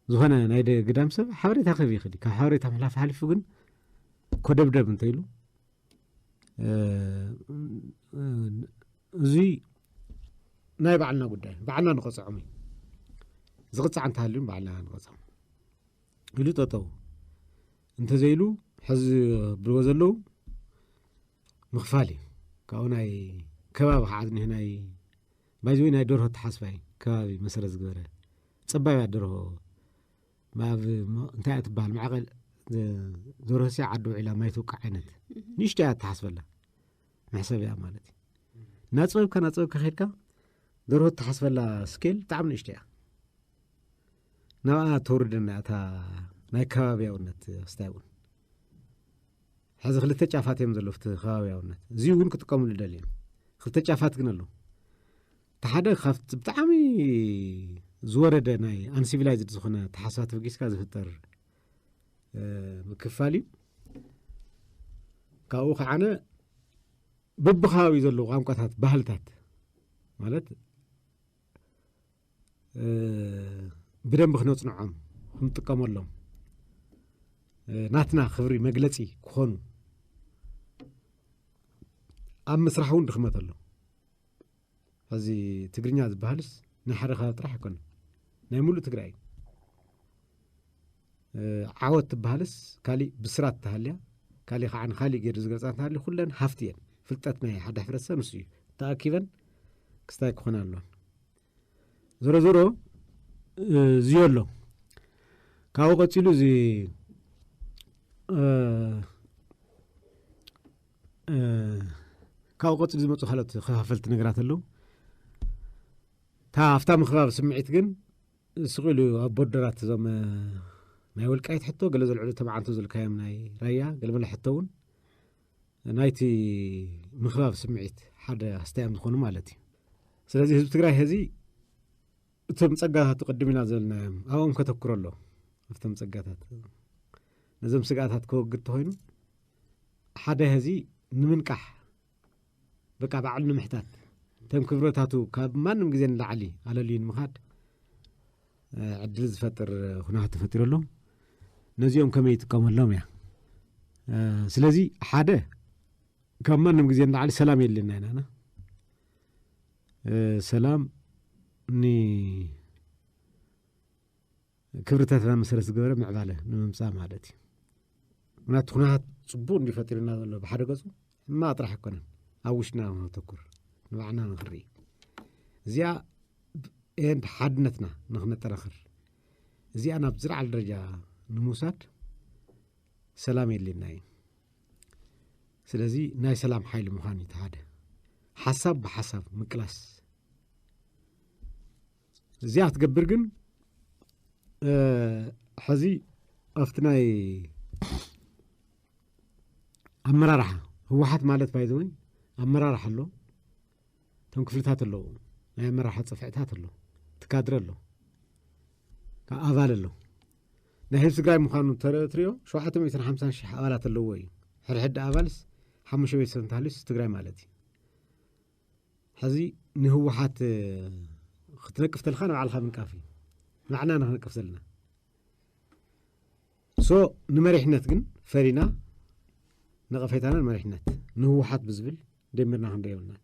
ዝኾነ ናይ ደ-፣ ግዳም ሰብ ሓበሬታ ክህብ ይኽእል እዩ። ካብ ሓበሬታ ምሕላፍ ሓሊፉ ግን ኮደብደብ እንተኢሉ፣ እ፣ እ፣ እዚ ናይ ባዕልና ጉዳይ፣ ባዕልና ንቐፅዖም እዩ። ዝቕፃዕ እንተሃልዩ ባዕልና ንቐፅዖም። ኢሉ ጠጠው እንተዘይሉ፣ ሕዚ ብልዎ ዘለዉ ምኽፋል እዩ። ካብኡ ናይ ከባቢ ከዓ እኒሀ ናይ ባይዘወይ ናይ ደርሆ ተሓስባይ ከባቢ መሰረት ዝገበረ ጸባያ ደርሆ፣ ኣብ እንታይ እያ ትበሃል፣ ማዕቐል ደርሆ ሲያ ዓዲ ውዒላ ማይ ትውቃዕ ዓይነት ንእሽቶ እያ ተሓስበላ፣ መሕሰቢያ ማለት እዩ። እናፅበብካ እናፅበብካ ከድካ ደርሆ ተሓስበላ ስኬል ብጣዕሚ ንእሽቶ እያ። ናብኣ ተውርደና እታ ናይ ከባቢያውነት ኣስታይ እውን። ሕዚ ክልተ ጫፋት እዮም ዘለዉ እቲ ከባቢያውነት። እዚ እውን ክጥቀምሉ ደልዮም። ክልተ ጫፋት ግን ኣለዉ። እቲ ሓደ ካብቲ ብጣዕሚ ዝወረደ ናይ ኣንሲቪላይዝድ ዝኾነ ተሓሳትፍ ጊስካ ዝፍጠር፣ እ፣ ምክፋል እዩ። ካብኡ ከዓነ በብከባቢኡ ዘለዉ ቋንቋታት፣ ባህልታት ማለት፣ እ፣ ብደንቢ ክነጽንዖም፣ ክንጥቀመሎም፣ እ፣ ናትና ክብሪ መግለጺ ክኾኑ፣ ኣብ ምስራሕ እውን ድኽመት ኣሎ። ሕዚ ትግርኛ ዝበሃልስ ናይ ሓደ ከባቢ ጥራሕ ኣይኮነን፣ ናይ ሙሉእ ትግራይ እዩ። እ፣ ዓወት ትበሃልስ ካሊእ ብስራት ተሃልያ፣ ካሊእ ከዓ ንካሊእ ገይሩ ዝገልፃ እንተሃልዩ፣ ኩለን ሃፍቲ እየን። ፍልጠት ናይ ሓደ ሕብረተሰብ ንሱ እዩ። ተኣኪበን ክስታይ ክኾና ኣለዎን። ዞሮ ዞሮ፣ እ፣ እዚ ኣሎ። ካብኡ ቀፂሉ እዚ፣ እ፣ እ፣ ካብኡ ቀፂሉ ዝመፁ ካልኦት ከፋፈልቲ ነገራት ኣለዉ። እታ ኣብታ ምኽባብ ስምዒት ግን ስቕ ኢሉ ኣብ ቦርደራት እዞም፣ እ፣ ናይ ወልቃይት ሕቶ ገለ ዘልዕሉ ተባዓንቶ ዝልካዮም ናይ ራያ ገለመለ ሕቶ እውን ናይቲ ምኽባብ ስምዒት ሓደ ኣስተያም ዝኾኑ ማለት እዩ። ስለዚ ህዝቢ ትግራይ ሐዚ እቶም ጸጋታት ቅድም ኢና ዘበልናዮም ኣብኦም ከተኩር ኣሎ። ኣብቶም ጸጋታት ነዞም ስግኣታት ከወግድ ተኾይኑ ሓደ ሐዚ ንምንቃሕ በቃ ባዕሉ ንምሕታት እቶም ክብረታቱ ካብ ማንም ግዜ ንላዕሊ ኣለልዩ ንምኻድ፣ እ፣ ዕድል ዝፈጥር ኩነታት ተፈጢሩ ኣሎ። ነዚኦም ከመይ ይጥቀመሎም እያ። እ፣ ስለዚ ሓደ ካብ ማንም ግዜ ንላዕሊ ሰላም የድልየና ኢና። እ፣ ሰላም ን ክብርታትና መሰረት ዝገበረ ምዕባለ ንምምፃእ ማለት እዩ። ምክንያቱ ኩነታት ፅቡቅ እንዲ ፈጢርና ዘሎ ብሓደ ገፁ ሕማቅ ጥራሕ ኣይኮነን። ኣብ ውሽጥና ነተኩር፣ ንባዕልና ንክርኢ፣ እዚኣ ኤንድ ሓድነትና ንክነጠናኽር፣ እዚኣ ናብ ዝለዓለ ደረጃ ንምውሳድ ሰላም የድልየና እዩ። ስለዚ ናይ ሰላም ሓይሊ ምዃን እዩ እቲ ሓደ። ሓሳብ ብሓሳብ ምቅላስ። እዚኣ ክትገብር ግን፣ እ፣ ሕዚ ኣብቲ ናይ ኣመራርሓ ህወሓት ማለት ባይዘወይ ኣመራርሓ ኣሎ፣ እቶም ክፍልታት ኣለዉ፣ ናይ ኣመራርሓ ፅፍዕታት ኣሎ፣ እቲ ካድረ ኣሎ፣ ካብ ኣባል ኣሎ። ናይ ህዝቢ ትግራይ ምዃኑ እንተ ትሪኦ ሸውዓተ ሚእትን ሓምሳን ሺሕ ኣባላት ኣለዎ እዩ። ሕድሕድ ኣባልስ ሓሙሽተ ቤተሰብ እንተሃልዩስ ትግራይ ማለት እዩ። ሕዚ ንህወሓት፣ እ፣ ክትነቅፍ ተልካ ንባዕልኻ ምንቃፍ እዩ። ንባዕልና ንክነቅፍ ዘለና። ሶ ንመሪሕነት ግን ፈሪና ነቐፌታና ንመሪሕነት ንህወሓት ብዝብል ደሚርና ክንሪኦ የብልናን።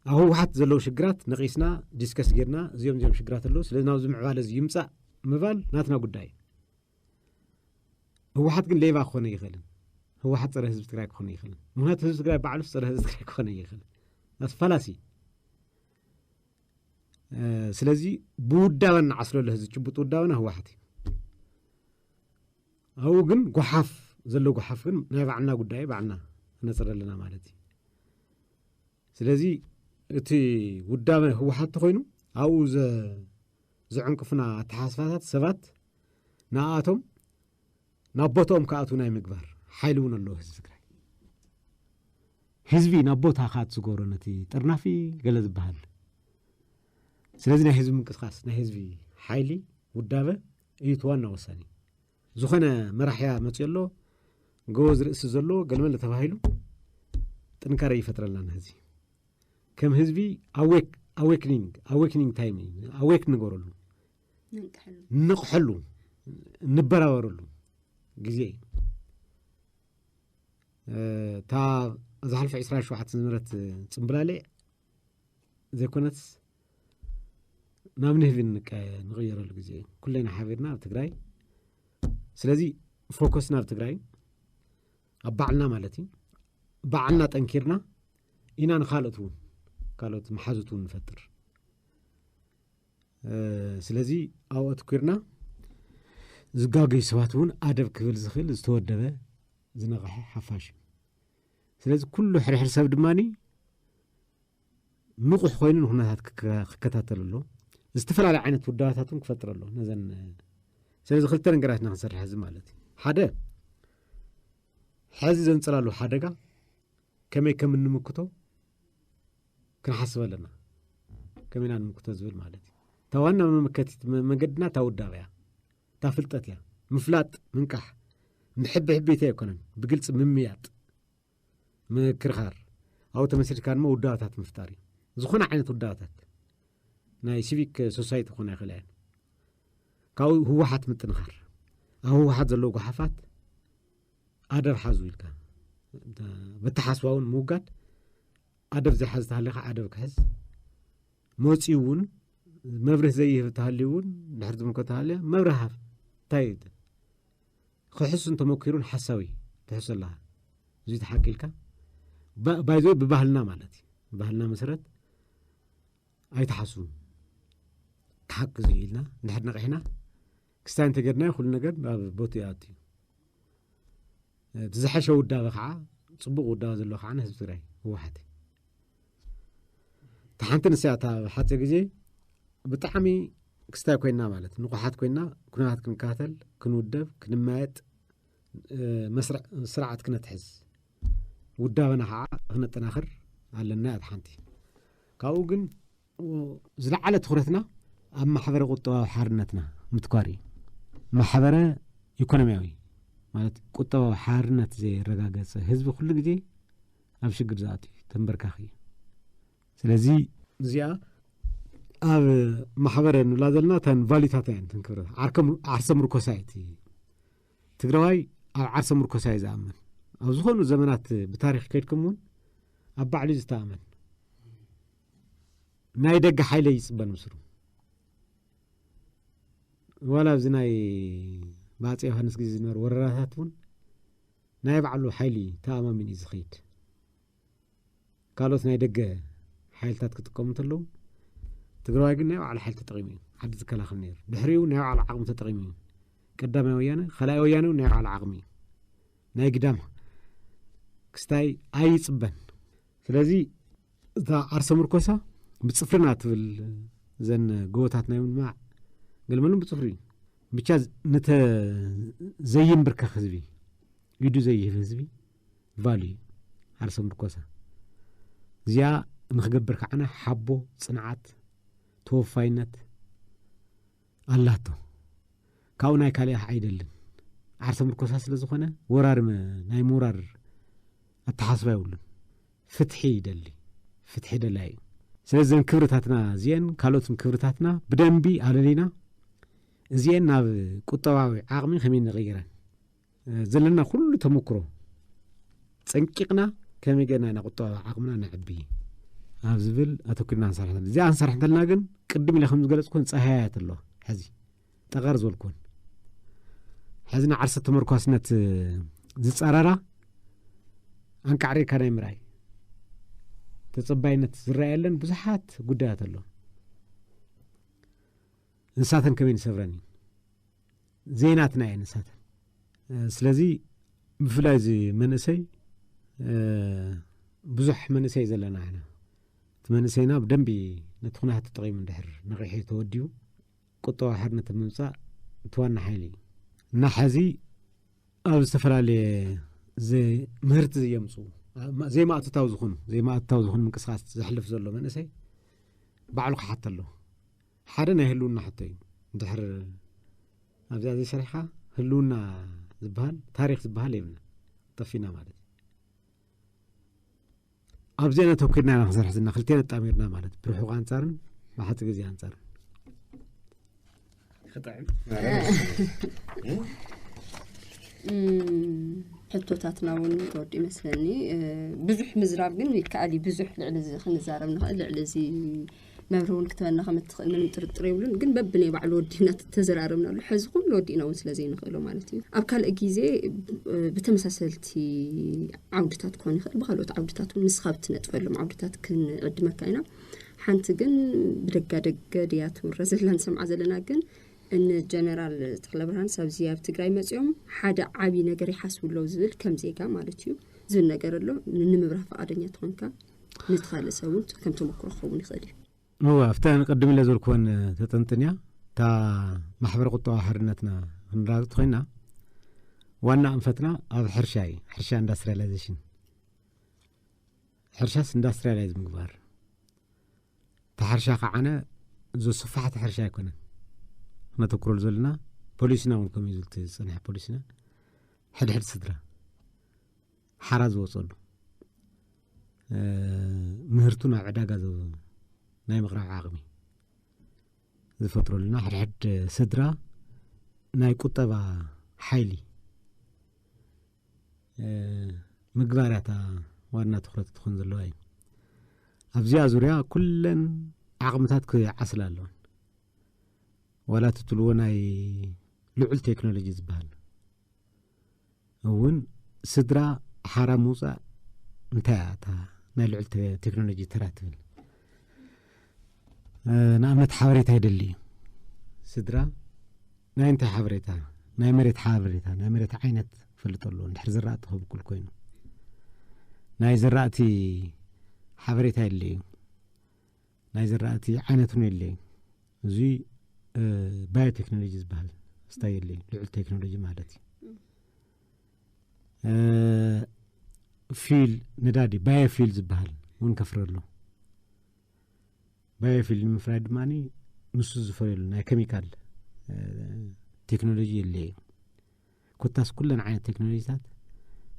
ኣብ ህወሓት ዘለዉ ሽግራት ነቒስና ዲስከስ ጌርና እዚኦም እዚኦም ሽግራት ኣለዉ፣ ስለዚ ናብዚ ምዕባለ እዚ ይምጻእ ምባል ናትና ጉዳይ እዩ። ህወሓት ግን ሌባ ክኾነ ይኽእልን ህወሓት ጸረ ህዝቢ ትግራይ ክኾነ ይኽእልን። ምክንያቱ ህዝቢ ትግራይ ባዕሉስ ጸረ ህዝቢ ትግራይ ክኾነ ይኽእልን። ኣስፋላሲ። እ፣ ስለዚ ብውዳበ ንዓስለሉ ህዝቢ ጭቡጥ ውዳበና ህወሓት እዩ። ኣብኡ ግን ጓሓፍ ዘሎ ጓሓፍ ግን ናይ ባዕልና ጉዳይ ባዕልና ክነፅር ኣለና ማለት እዩ። ስለዚ እቲ ውዳበ ህወሓት ተኾይኑ ኣብኡ ዘ-፣ ዘዕንቅፉና ኣተሓሳስባታት ሰባት ንኣቶም ናብ ቦትኦም ክኣትዉ ናይ ምግባር ሓይሊ እውን ኣለዎ ህዝቢ ትግራይ። ህዝቢ ናብ ቦታ ክኣቱ ዝገብሮ ነቲ ጥርናፊ ገለ ዝበሃል። ስለዚ ናይ ህዝቢ ምንቅስቃስ፣ ናይ ህዝቢ ሓይሊ ውዳበ እዩ እቲ ዋና ወሳኒ። ዝኾነ መራሕያ መፅኡ ኣሎ፣ ጎበዝ ርእሲ ዘሎ ገለመለ ተባሂሉ ጥንካረ ይፈጥረልና ንህዝቢ። ከም ህዝቢ ኣዌክ-፣ ኣዌክኒንግ፣ ኣዌክኒንግ ታይም እዩ። ኣዌክ ንገረሉ፣ ነንቅሐሉ። ንንቕሐሉ፣ ንበራበረሉ ግዜ እዩ። እ፣ እታ ዝሓልፈ ዕስራን ሸውዓተን ዝነበረት ጽምብላሊዕ ዘይኮነትስ፣ ናብ ንህቢ ንቀ- ንቕየረሉ ግዜ እዩ። ኩለና ሓቢርና ኣብ ትግራይ። ስለዚ ፎከስ ናብ ትግራይ፣ ኣብ ባዕልና ማለት እዩ። ባዕልና ጠንኪርና ኢና ንካልኦት እውን፣ ካልኦት መሓዙት እውን ንፈጥር። እ፣ ስለዚ ኣብኡ ኣትኲርና ዝጋገዩ ሰባት እውን ኣደብ ክብል ዝኽእል ዝተወደበ ዝነቕሐ ሓፋሽ እዩ። ስለዚ ኩሉ ሕርሕር ሰብ ድማ ንቑሕ ኮይኑ ንኩነታት ክከ- ክከታተል ኣሎ። ዝተፈላለዩ ዓይነት ውዳባታት እውን ክፈጥር ኣሎ። ነዘን ስለዚ ክልተ ነገራት ኢና ክንሰርሕ እዚ ማለት እዩ። ሓደ፣ ሕዚ ዘንፅላሉ ሓደጋ ከመይ ከም እንምክቶ ክንሓስብ ኣለና። ከመይ ኢና ንምክቶ ዝብል ማለት እዩ። እታ ዋና መመከቲት መ- መንገድና እታ ውዳበ እያ፣ እታ ፍልጠት እያ። ምፍላጥ፣ ምንቃሕ፣ ምሕብሕቢት ኣይኮነን፣ ብግልፂ ምምያጥ፣ ምክርኻር፣ ኣብኡ ተመሲልካ ድማ ውዳበታት ምፍጣር እዩ። ዝኾነ ዓይነት ውዳበታት፣ ናይ ሲቪክ ሶሳይቲ ክኾና ይኽእላ እየን። ካብኡ ህወሓት ምጥንኻር፣ ኣብ ህወሓት ዘለዉ ጓሓፋት ኣደብ ሓዙ ኢልካ፣ በተሓስባ እውን ምውጋድ፣ ኣደብ ዘይሓዝ ተሃሊኻ ኣደብ ክሕዝ፣ መፂኡ እውን መብርህ ዘይህብ ተሃልዩ እውን ድሕሪ ዝምልከቶ ተሃልያ መብርህ ሃብ። እንታይ እዩ እቲ? ክሕሱን ተመኪሩን ሓሳዊ ትሕሱ ኣለኻ። እዚ ተሓቂልካ ባ- ባይዞ ብባህልና ማለት እዩ። ብባህልና መሰረት ኣይትሓስቡ። ተሓቂ እዚ ኢልና እንድሕር ነቂሕና ክስታይ እንተገድናዮ ኩሉ ነገር ኣብ ቦቱ ይኣቱ እዩ። እቲ ዝሓሸ ውዳበ ከዓ፣ ፅቡቕ ውዳበ ዘለዎ ከዓ ንህዝቢ ትግራይ ህወሓት እዩ። እታ ሓንቲ ንስያ እታ ኣብ ሓፂር ግዜ ብጣዕሚ ክስታይ ኮይና ማለት ንቑሓት ኮይና ኩነታት ክንከታተል፣ ክንውደብ፣ ክንመያየጥ፣ እ፣ መስርዕ ስርዓት ክነትሕዝ፣ ውዳበና ከዓ ክነጠናኽር ኣለና እያ እታ ሓንቲ። ካብኡ ግን ዝለዓለ ትኹረትና ኣብ ማሕበረ ቁጠባዊ ሓርነትና ምትኳር እዩ። ማሕበረ ኢኮኖሚያዊ ማለት ቁጠባዊ ሓርነት ዘየረጋገፀ ህዝቢ ኩሉ ግዜ ኣብ ሽግር ዝኣቱ እዩ፣ ተንበርካኺ እዩ። ስለዚ እዚኣ ኣብ ማሕበረ ንብላ ዘለና እተን ቫሊታት እየን፣ እተን ክብረት ዓርከም- ዓርሰ ምርኮሳ እቲ ትግራዋይ ኣብ ዓርሰ ምርኮሳ እዩ ዝኣምን። ኣብ ዝኾኑ ዘመናት ብታሪክ ከይድኩም እውን ኣብ ባዕሉ እዩ ዝተኣመን። ናይ ደገ ሓይሊ ይፅበን ምስሩ። ዋላ ኣብዚ ናይ ብኣፀ ዮሃንስ ግዜ ዝነበሩ ወረራታት እውን ናይ ባዕሉ ሓይሊ ተኣማሚን እዩ ዝኸይድ። ካልኦት ናይ ደገ ሓይልታት ክጥቀሙ እንተለዉ፣ ትግራዋይ ግን ናይ ባዕሉ ሓይሊ ተጠቒሙ እዩ ዓዲ ዝከላኸል ነይሩ። ድሕሪኡ ናይ ባዕሉ ዓቕሚ ተጠቒሙ እዩ። ቀዳማይ ወያነ፣ ካልኣይ ወያነ እውን ናይ ባዕሉ ዓቕሚ እዩ። ናይ ግዳም ክስታይ ኣይፅበን። ስለዚ እታ ዓርሰ ምርኮሳ ብፅፍርና ትብል፣ እዘን ጎቦታት ናይ ምልማዕ ገለመሉም ብፅፍሪ እዩ። ብቻ ነተ ዘይንብርከኽ ህዝቢ፣ ኢዱ ዘይህብ ህዝቢ ቫሉ እዩ ዓርሰ ምርኮሳ። እዚኣ ንክገብር ከዓነ ሓቦ፣ ፅንዓት፣ ተወፋይነት ኣላቶ። ካብኡ ናይ ካልእ ኣይደልን። ዓርሰ ምርኮሳ ስለ ዝኾነ ወራር መ- ናይ ምውራር ኣተሓስባ የብሉን። ፍትሒ ይደሊ፣ ፍትሒ ደላይ እዩ። ስለዚ እዘን ክብርታትና እዚአን ካልኦትን ክብርታትና ብደንቢ ኣለሊና እዚአን ናብ ቁጠባዊ ዓቕሚ ከመይ ንቕይረን፣ እ፣ ዘለና ኩሉ ተመክሮ ፀንቂቕና ከመይ ጌርና ኢና ቁጠባዊ ዓቕምና ነዕቢ ኣብ ዝብል ኣተኩርና ንሰርሕ ዘለና። እዚኣ ንሰርሕ እንተልና ግን ቅድም ኢለ ከም ዝገለፅኩን ፀሃያያት ኣለዋ። ሕዚ ጠቐር ዝበልኩን ሕዚ ንዓርሰ ተመርኳስነት ዝፀረራ ኣንቃዕሪርካ ናይ ምርኣይ ተፀባይነት ዝረኣየለን ብዙሓት ጉዳያት ኣሎ። ንሳተን ከመይ ንሰብረን እዩ ዘይናትና እየ ንሳተን። እ፣ ስለዚ ብፍላይ እዚ መንእሰይ፣ እ፣ ብዙሕ መንእሰይ ዘለና ኢና። እቲ መንእሰይና ብደንቢ ነቲ ኩነታት ተጠቒሙ እንድሕር ነቒሑ ተወዲቡ ቁጠባዊ ሓርነት ንምምፃእ እቲ ዋና ሓይሊ እዩ። እና ሕዚ ኣብ ዝተፈላለየ ዘ- ምህርቲ ዘየምፅኡ፣ ማ- ዘይማእትታዊ ዝኾኑ፣ ዘይማእትታዊ ዝኾኑ ምንቅስቃስ ዘሕልፍ ዘሎ መንእሰይ ባዕሉ ክሓት ኣለዎ። ሓደ ናይ ህልውና ሕቶ እዩ። እንድሕር ኣብዚኣ ዘይሰሪሕካ ህልውና ዝበሃል፣ ታሪክ ዝበሃል የብልና፣ ጠፊና ማለት እዩ። ኣብዚኣ ነተኩርና ኢና ክንሰርሕ ዘለና፣ ክልቴና ኣጣሚርና ማለት ብርሑቕ ኣንጻርን ብሓፂር ግዜ ኣንጻርን። ክጥዕም። እም፣ ሕቶታትና እውን ተወዲኡ ይመስለኒ። እ፣ ብዙሕ ምዝራብ ግን ይከኣል እዩ። ብዙሕ ልዕሊ እዚ ክንዛረብ ንኽእል፣ ልዕሊ እዚ መብርህ እውን ክትበና ከም እትኽእል ምንም ጥርጥር የብሉን። ግን በብናይ ባዕሉ ወዲና ተዘራረብናሉ። ሕዚ ኩሉ ወዲና እውን ስለ ዘይንኽእሎ ማለት እዩ። ኣብ ካልእ ግዜ ብተመሳሰልቲ ዓውድታት ክኾን ይኽእል፣ ብካልኦት ዓውድታት እውን ንስኻ ብትነጥፈሎም ዓውድታት ክንዕድመካ ኢና። ሓንቲ ግን ብደጋ ደገ ድያ ትውረ ዘላ ንሰምዓ ዘለና። ግን እን ጀነራል ተኽለ ብርሃን ሳብዚ ኣብ ትግራይ መፂኦም ሓደ ዓብዪ ነገር ይሓስቡ ኣለዉ ዝብል ከም ዜጋ ማለት እዩ ዝብል ነገር ኣሎ። ንምብራህ ፈቓደኛ ተኾንካ ነቲ ካልእ ሰብ እውን ከም ተመክሮ ክኸውን ይኽእል እዩ። እወ፣ ኣብተን ቅድም ኢለ ዝበልክወን ተጠንጥንያ እታ ማሕበረ ቁጠባዊ ሓርነትና ክንራግጥ ኮይና ዋና ኣንፈትና ኣብ ሕርሻ እዩ። ሕርሻ ኢንዳስትሪያላይዜሽን፣ ሕርሻስ ኢንዳስትሪያላይዝ ምግባር። እቲ ሕርሻ ከዓነ ዘስፋሕቲ ሕርሻ ኣይኮነን። ክነተኩረሉ ዘለና ፖሊሲና እውን ከምኡ እዩ ዝብል ዝፀንሐ ፖሊሲና። ሕድሕድ ስድራ ሓራ ዝወፀሉ ምህርቱ ናብ ዕዳጋ ናይ ምቕራብ ዓቕሚ ዝፈጥረሉና ሕድሕድ ስድራ ናይ ቁጠባ ሓይሊ ምግባር እያ እታ ዋና ትኩረት ትኾን ዘለዋ እዩ። ኣብዚኣ ዙርያ ኩለን ዓቕምታት ክዓስላ ኣለወን። ዋላ ትትልዎ ናይ ልዑል ቴክኖሎጂ ዝበሃል እውን ስድራ ሓራ ምውፃእ እንታይ እያ እታ ናይ ልዑል ቴክኖሎጂ ተራ ትብል? ንኣብነት ሓበሬታ ይደሊ እዩ። ስድራ ናይ እንታይ ሓበሬታ? ናይ መሬት ሓበሬታ፣ ናይ መሬት ዓይነት ፈልጦ ኣለዎ። እንድሕር ዝራእቲ ክብቁል ኮይኑ ናይ ዝራእቲ ሓበሬታ የለ እዩ። ናይ ዝራእቲ ዓይነት እውን የለ እዩ። እዚ ባዮቴክኖሎጂ ዝበሃል ስታይ የለ እዩ። ልዑል ቴክኖሎጂ ማለት እዩ። ፊል ነዳዲ ባዮፊል ዝበሃል እውን ከፍሪ ኣሎ። ባዮፊል ንምፍራይ ድማ ንሱ ዝፈርየሉ ናይ ኬሚካል ቴክኖሎጂ የለ እዩ። ኮታስ ኩለን ዓይነት ቴክኖሎጂታት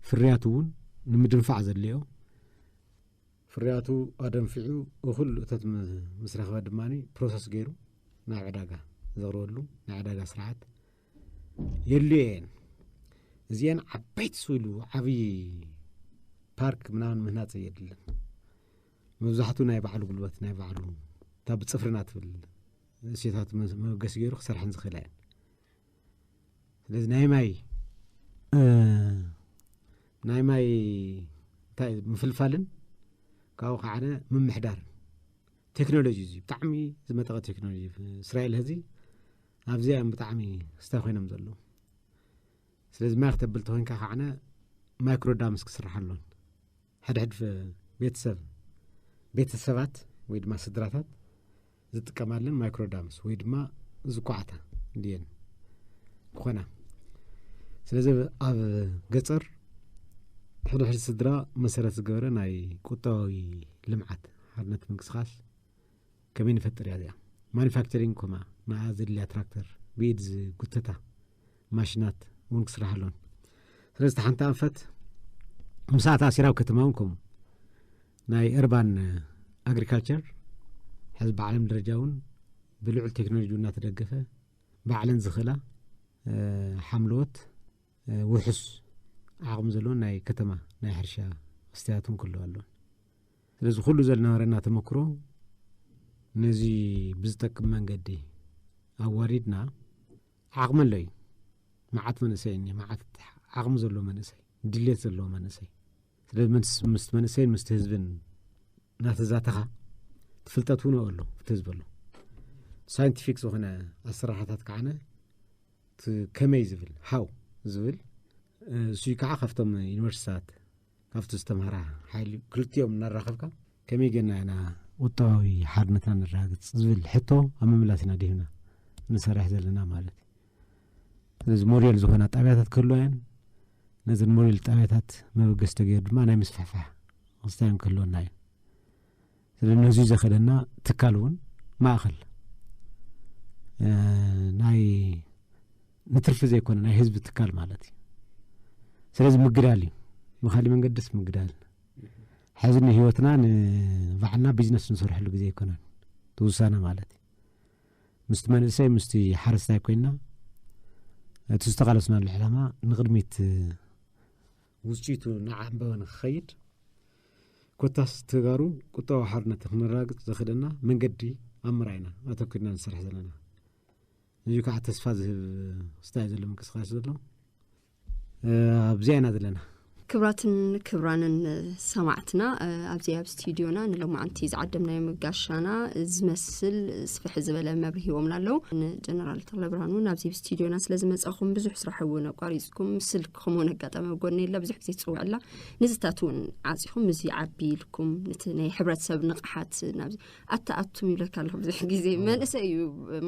ፍርያቱ እውን ንምድንፋዕ ዘድልዮ ፍርያቱ ኣደንፊዑ እኹል እቶት ምስ ረኸበ ድማ ፕሮሰስ ገይሩ ናብ ዕዳጋ ዘቕርበሉ ናይ ዕዳጋ ስርዓት የድልዮ እየን። እዚአን ዓበይቲ ስኢሉ ዓብዪ ፓርክ ምናምን ምህናፅ የድልን። መብዛሕቱ ናይ ባዕሉ ጉልበት ናይ ባዕሉ እታ ብፅፍርና ትብል እሴታት መበገሲ ገይሩ ክሰርሐን ዝኽእላ እየን። ስለዚ ናይ ማይ ናይ ማይ እንታይ ምፍልፋልን ካብኡ ከዓነ ምምሕዳርን ቴክኖሎጂ እዚ ብጣዕሚ ዝመጠቐ ቴክኖሎጂ እስራኤል ህዚ ኣብዚኣ እዮም ብጣዕሚ ስታይ ኮይኖም ዘለዉ። ስለዚ ማይ ክተብል ተኮይንካ ከዓነ ማይክሮ ዳምስ ክስራሕ ኣሎን ሕድሕድ ቤተሰብ ቤተሰባት ወይ ድማ ስድራታት ዝጥቀማለን ማይክሮ ዳምስ ወይ ድማ ዝኳዕታ እንድየን ክኾና። ስለዚ ኣብ ገፀር ሕድሕድ ስድራ መሰረት ዝገበረ ናይ ቁጠባዊ ልምዓት ሓርነት ምንቅስቃስ ከመይ ንፈጥር እያ እዚኣ። ማኑፋክቸሪንግ ኮማ ንኣ ዘድልያ ትራክተር ብኢድ ዝጉተታ ማሽናት እውን ክስራሕ ኣለውን። ስለዚ ሓንቲ ኣንፈት ምስኣ ተኣሲራ ኣብ ከተማ እውን ከምኡ ናይ እርባን ኣግሪካልቸር ሕዚ ብዓለም ደረጃ እውን ብልዑል ቴክኖሎጂ እናተደገፈ ባዕለን ዝኽእላ ሓምለዎት ውሑስ ዓቕሚ ዘለዎን ናይ ከተማ ናይ ሕርሻ ክስተያትን ክህልዋ ኣለዎን። ስለዚ ኩሉ ዘልነበረና ተመክሮ ነዚ ብዝጠቅም መንገዲ ኣዋሪድና ዓቕሚ ኣሎ እዩ። መዓት መንእሰይ እኒ መዓት ዓቕሚ ዘለዎ መንእሰይ ድሌት ዘለዎ መንእሰይ ስለዚ ምስ መንእሰይን ምስቲ ህዝብን እናተዛተኻ ትፍልጠት እውን ኣሎ እቲ ህዝቢ ኣሎ ሳይንቲፊክ ዝኾነ ኣሰራርሓታት ከዓነ ከመይ ዝብል ሃው ዝብል እሱይ ከዓ ካብቶም ዩኒቨርሲቲታት ካብቲ ዝተምሃራ ሓይሊ ክልቲኦም እናራኸብካ ከመይ ጌርና ኢና ቁጠባዊ ሓርነትና ነረጋግፅ ዝብል ሕቶ ኣብ ምምላስ ኢና ድህና ንሰርሕ ዘለና ማለት እዩ። ስለዚ ሞዴል ዝኾና ጣብያታት ክህልዋ እየን። ነዘን ሞዴል ጣብያታት መበገሲ ተገይሩ ድማ ናይ ምስፍሕፋሕ ክስታዮም ክህልወና እዩ። ስለዚ ነዚ ዘኸለና ትካል እውን ማእኸል ናይ ንትርፊ ዘይኮነ ናይ ህዝቢ ትካል ማለት እዩ። ስለዚ ምግዳል እዩ። ብካሊእ መንገድስ ምግዳል ሕዚ ንህይወትና ንባዕልና ቢዝነስ ንሰርሐሉ ግዜ ኣይኮነን ትውሳነ ማለት እዩ። ምስቲ መንእሰይ ምስቲ ሓረስታይ ኮይና እቲ ዝተቃለስናሉ ዕላማ ንቅድሚት ውፅኢቱ ንዓንበበ ንክኸይድ ኮታስ ተጋሩ ቁጠባዊ ሓርነት ክነረጋግጽ ዘኽእለና መንገዲ ኣብ ምርኣይና ኣተኩርና ንሰርሕ ዘለና። እዚ ከዓ ተስፋ ዝህብ ክስታይ ዘሎ ምንቅስቃስ ዘሎ። ኣብዚኣ ኢና ዘለና። ክብራትን ክብራንን ሰማዕትና፣ ኣብዚ ኣብ ስቱዲዮና ንሎማዓንቲ ዝዓደምናዮ መጋሻና ዝመስል ስፍሕ ዝበለ መብርሂ ሂቦምና ኣለዉ። ንጀነራል ተኽለ ብርሃኑ ናብዚ ስቱዲዮና ስለ ዝመጻኹም ብዙሕ ስራሕ እውን ኣቋሪጽኩም፣ ስልክኹም እውን ኣጋጣሚ ኣብ ጎኒ የላ፣ ብዙሕ ግዜ ትጽውዕ ኣላ። ንዝታት እውን ዓጺኹም፣ እዚ ዓቢ ኢልኩም፣ ነቲ ናይ ሕብረተሰብ ንቕሓት ናብዚ ኣታ ኣቱም ይብለካ ኣለኹ ብዙሕ ግዜ። መንእሰይ እዩ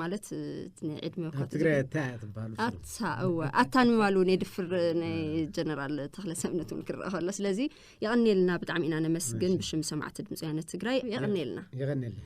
ማለት፣ እቲ ናይ ዕድመ እኳ ኣብ ትግራይ ተዘይኮነ ኣታ እያ ትበሃል ብስሩ። ኣታ፣ እወ፣ ኣታ ንምባል እውን የድፍር ናይ ጀነራል ተኽለ ሰብነት እውን ክረአ ከሎ። ስለዚ የቐንየልና፣ ብጣዕሚ ኢና ነመስግን። እሺ። ብሽም ሰማዕቲ ድምፂ ወያነ ትግራይ የቐንየልና። የቐንየልና።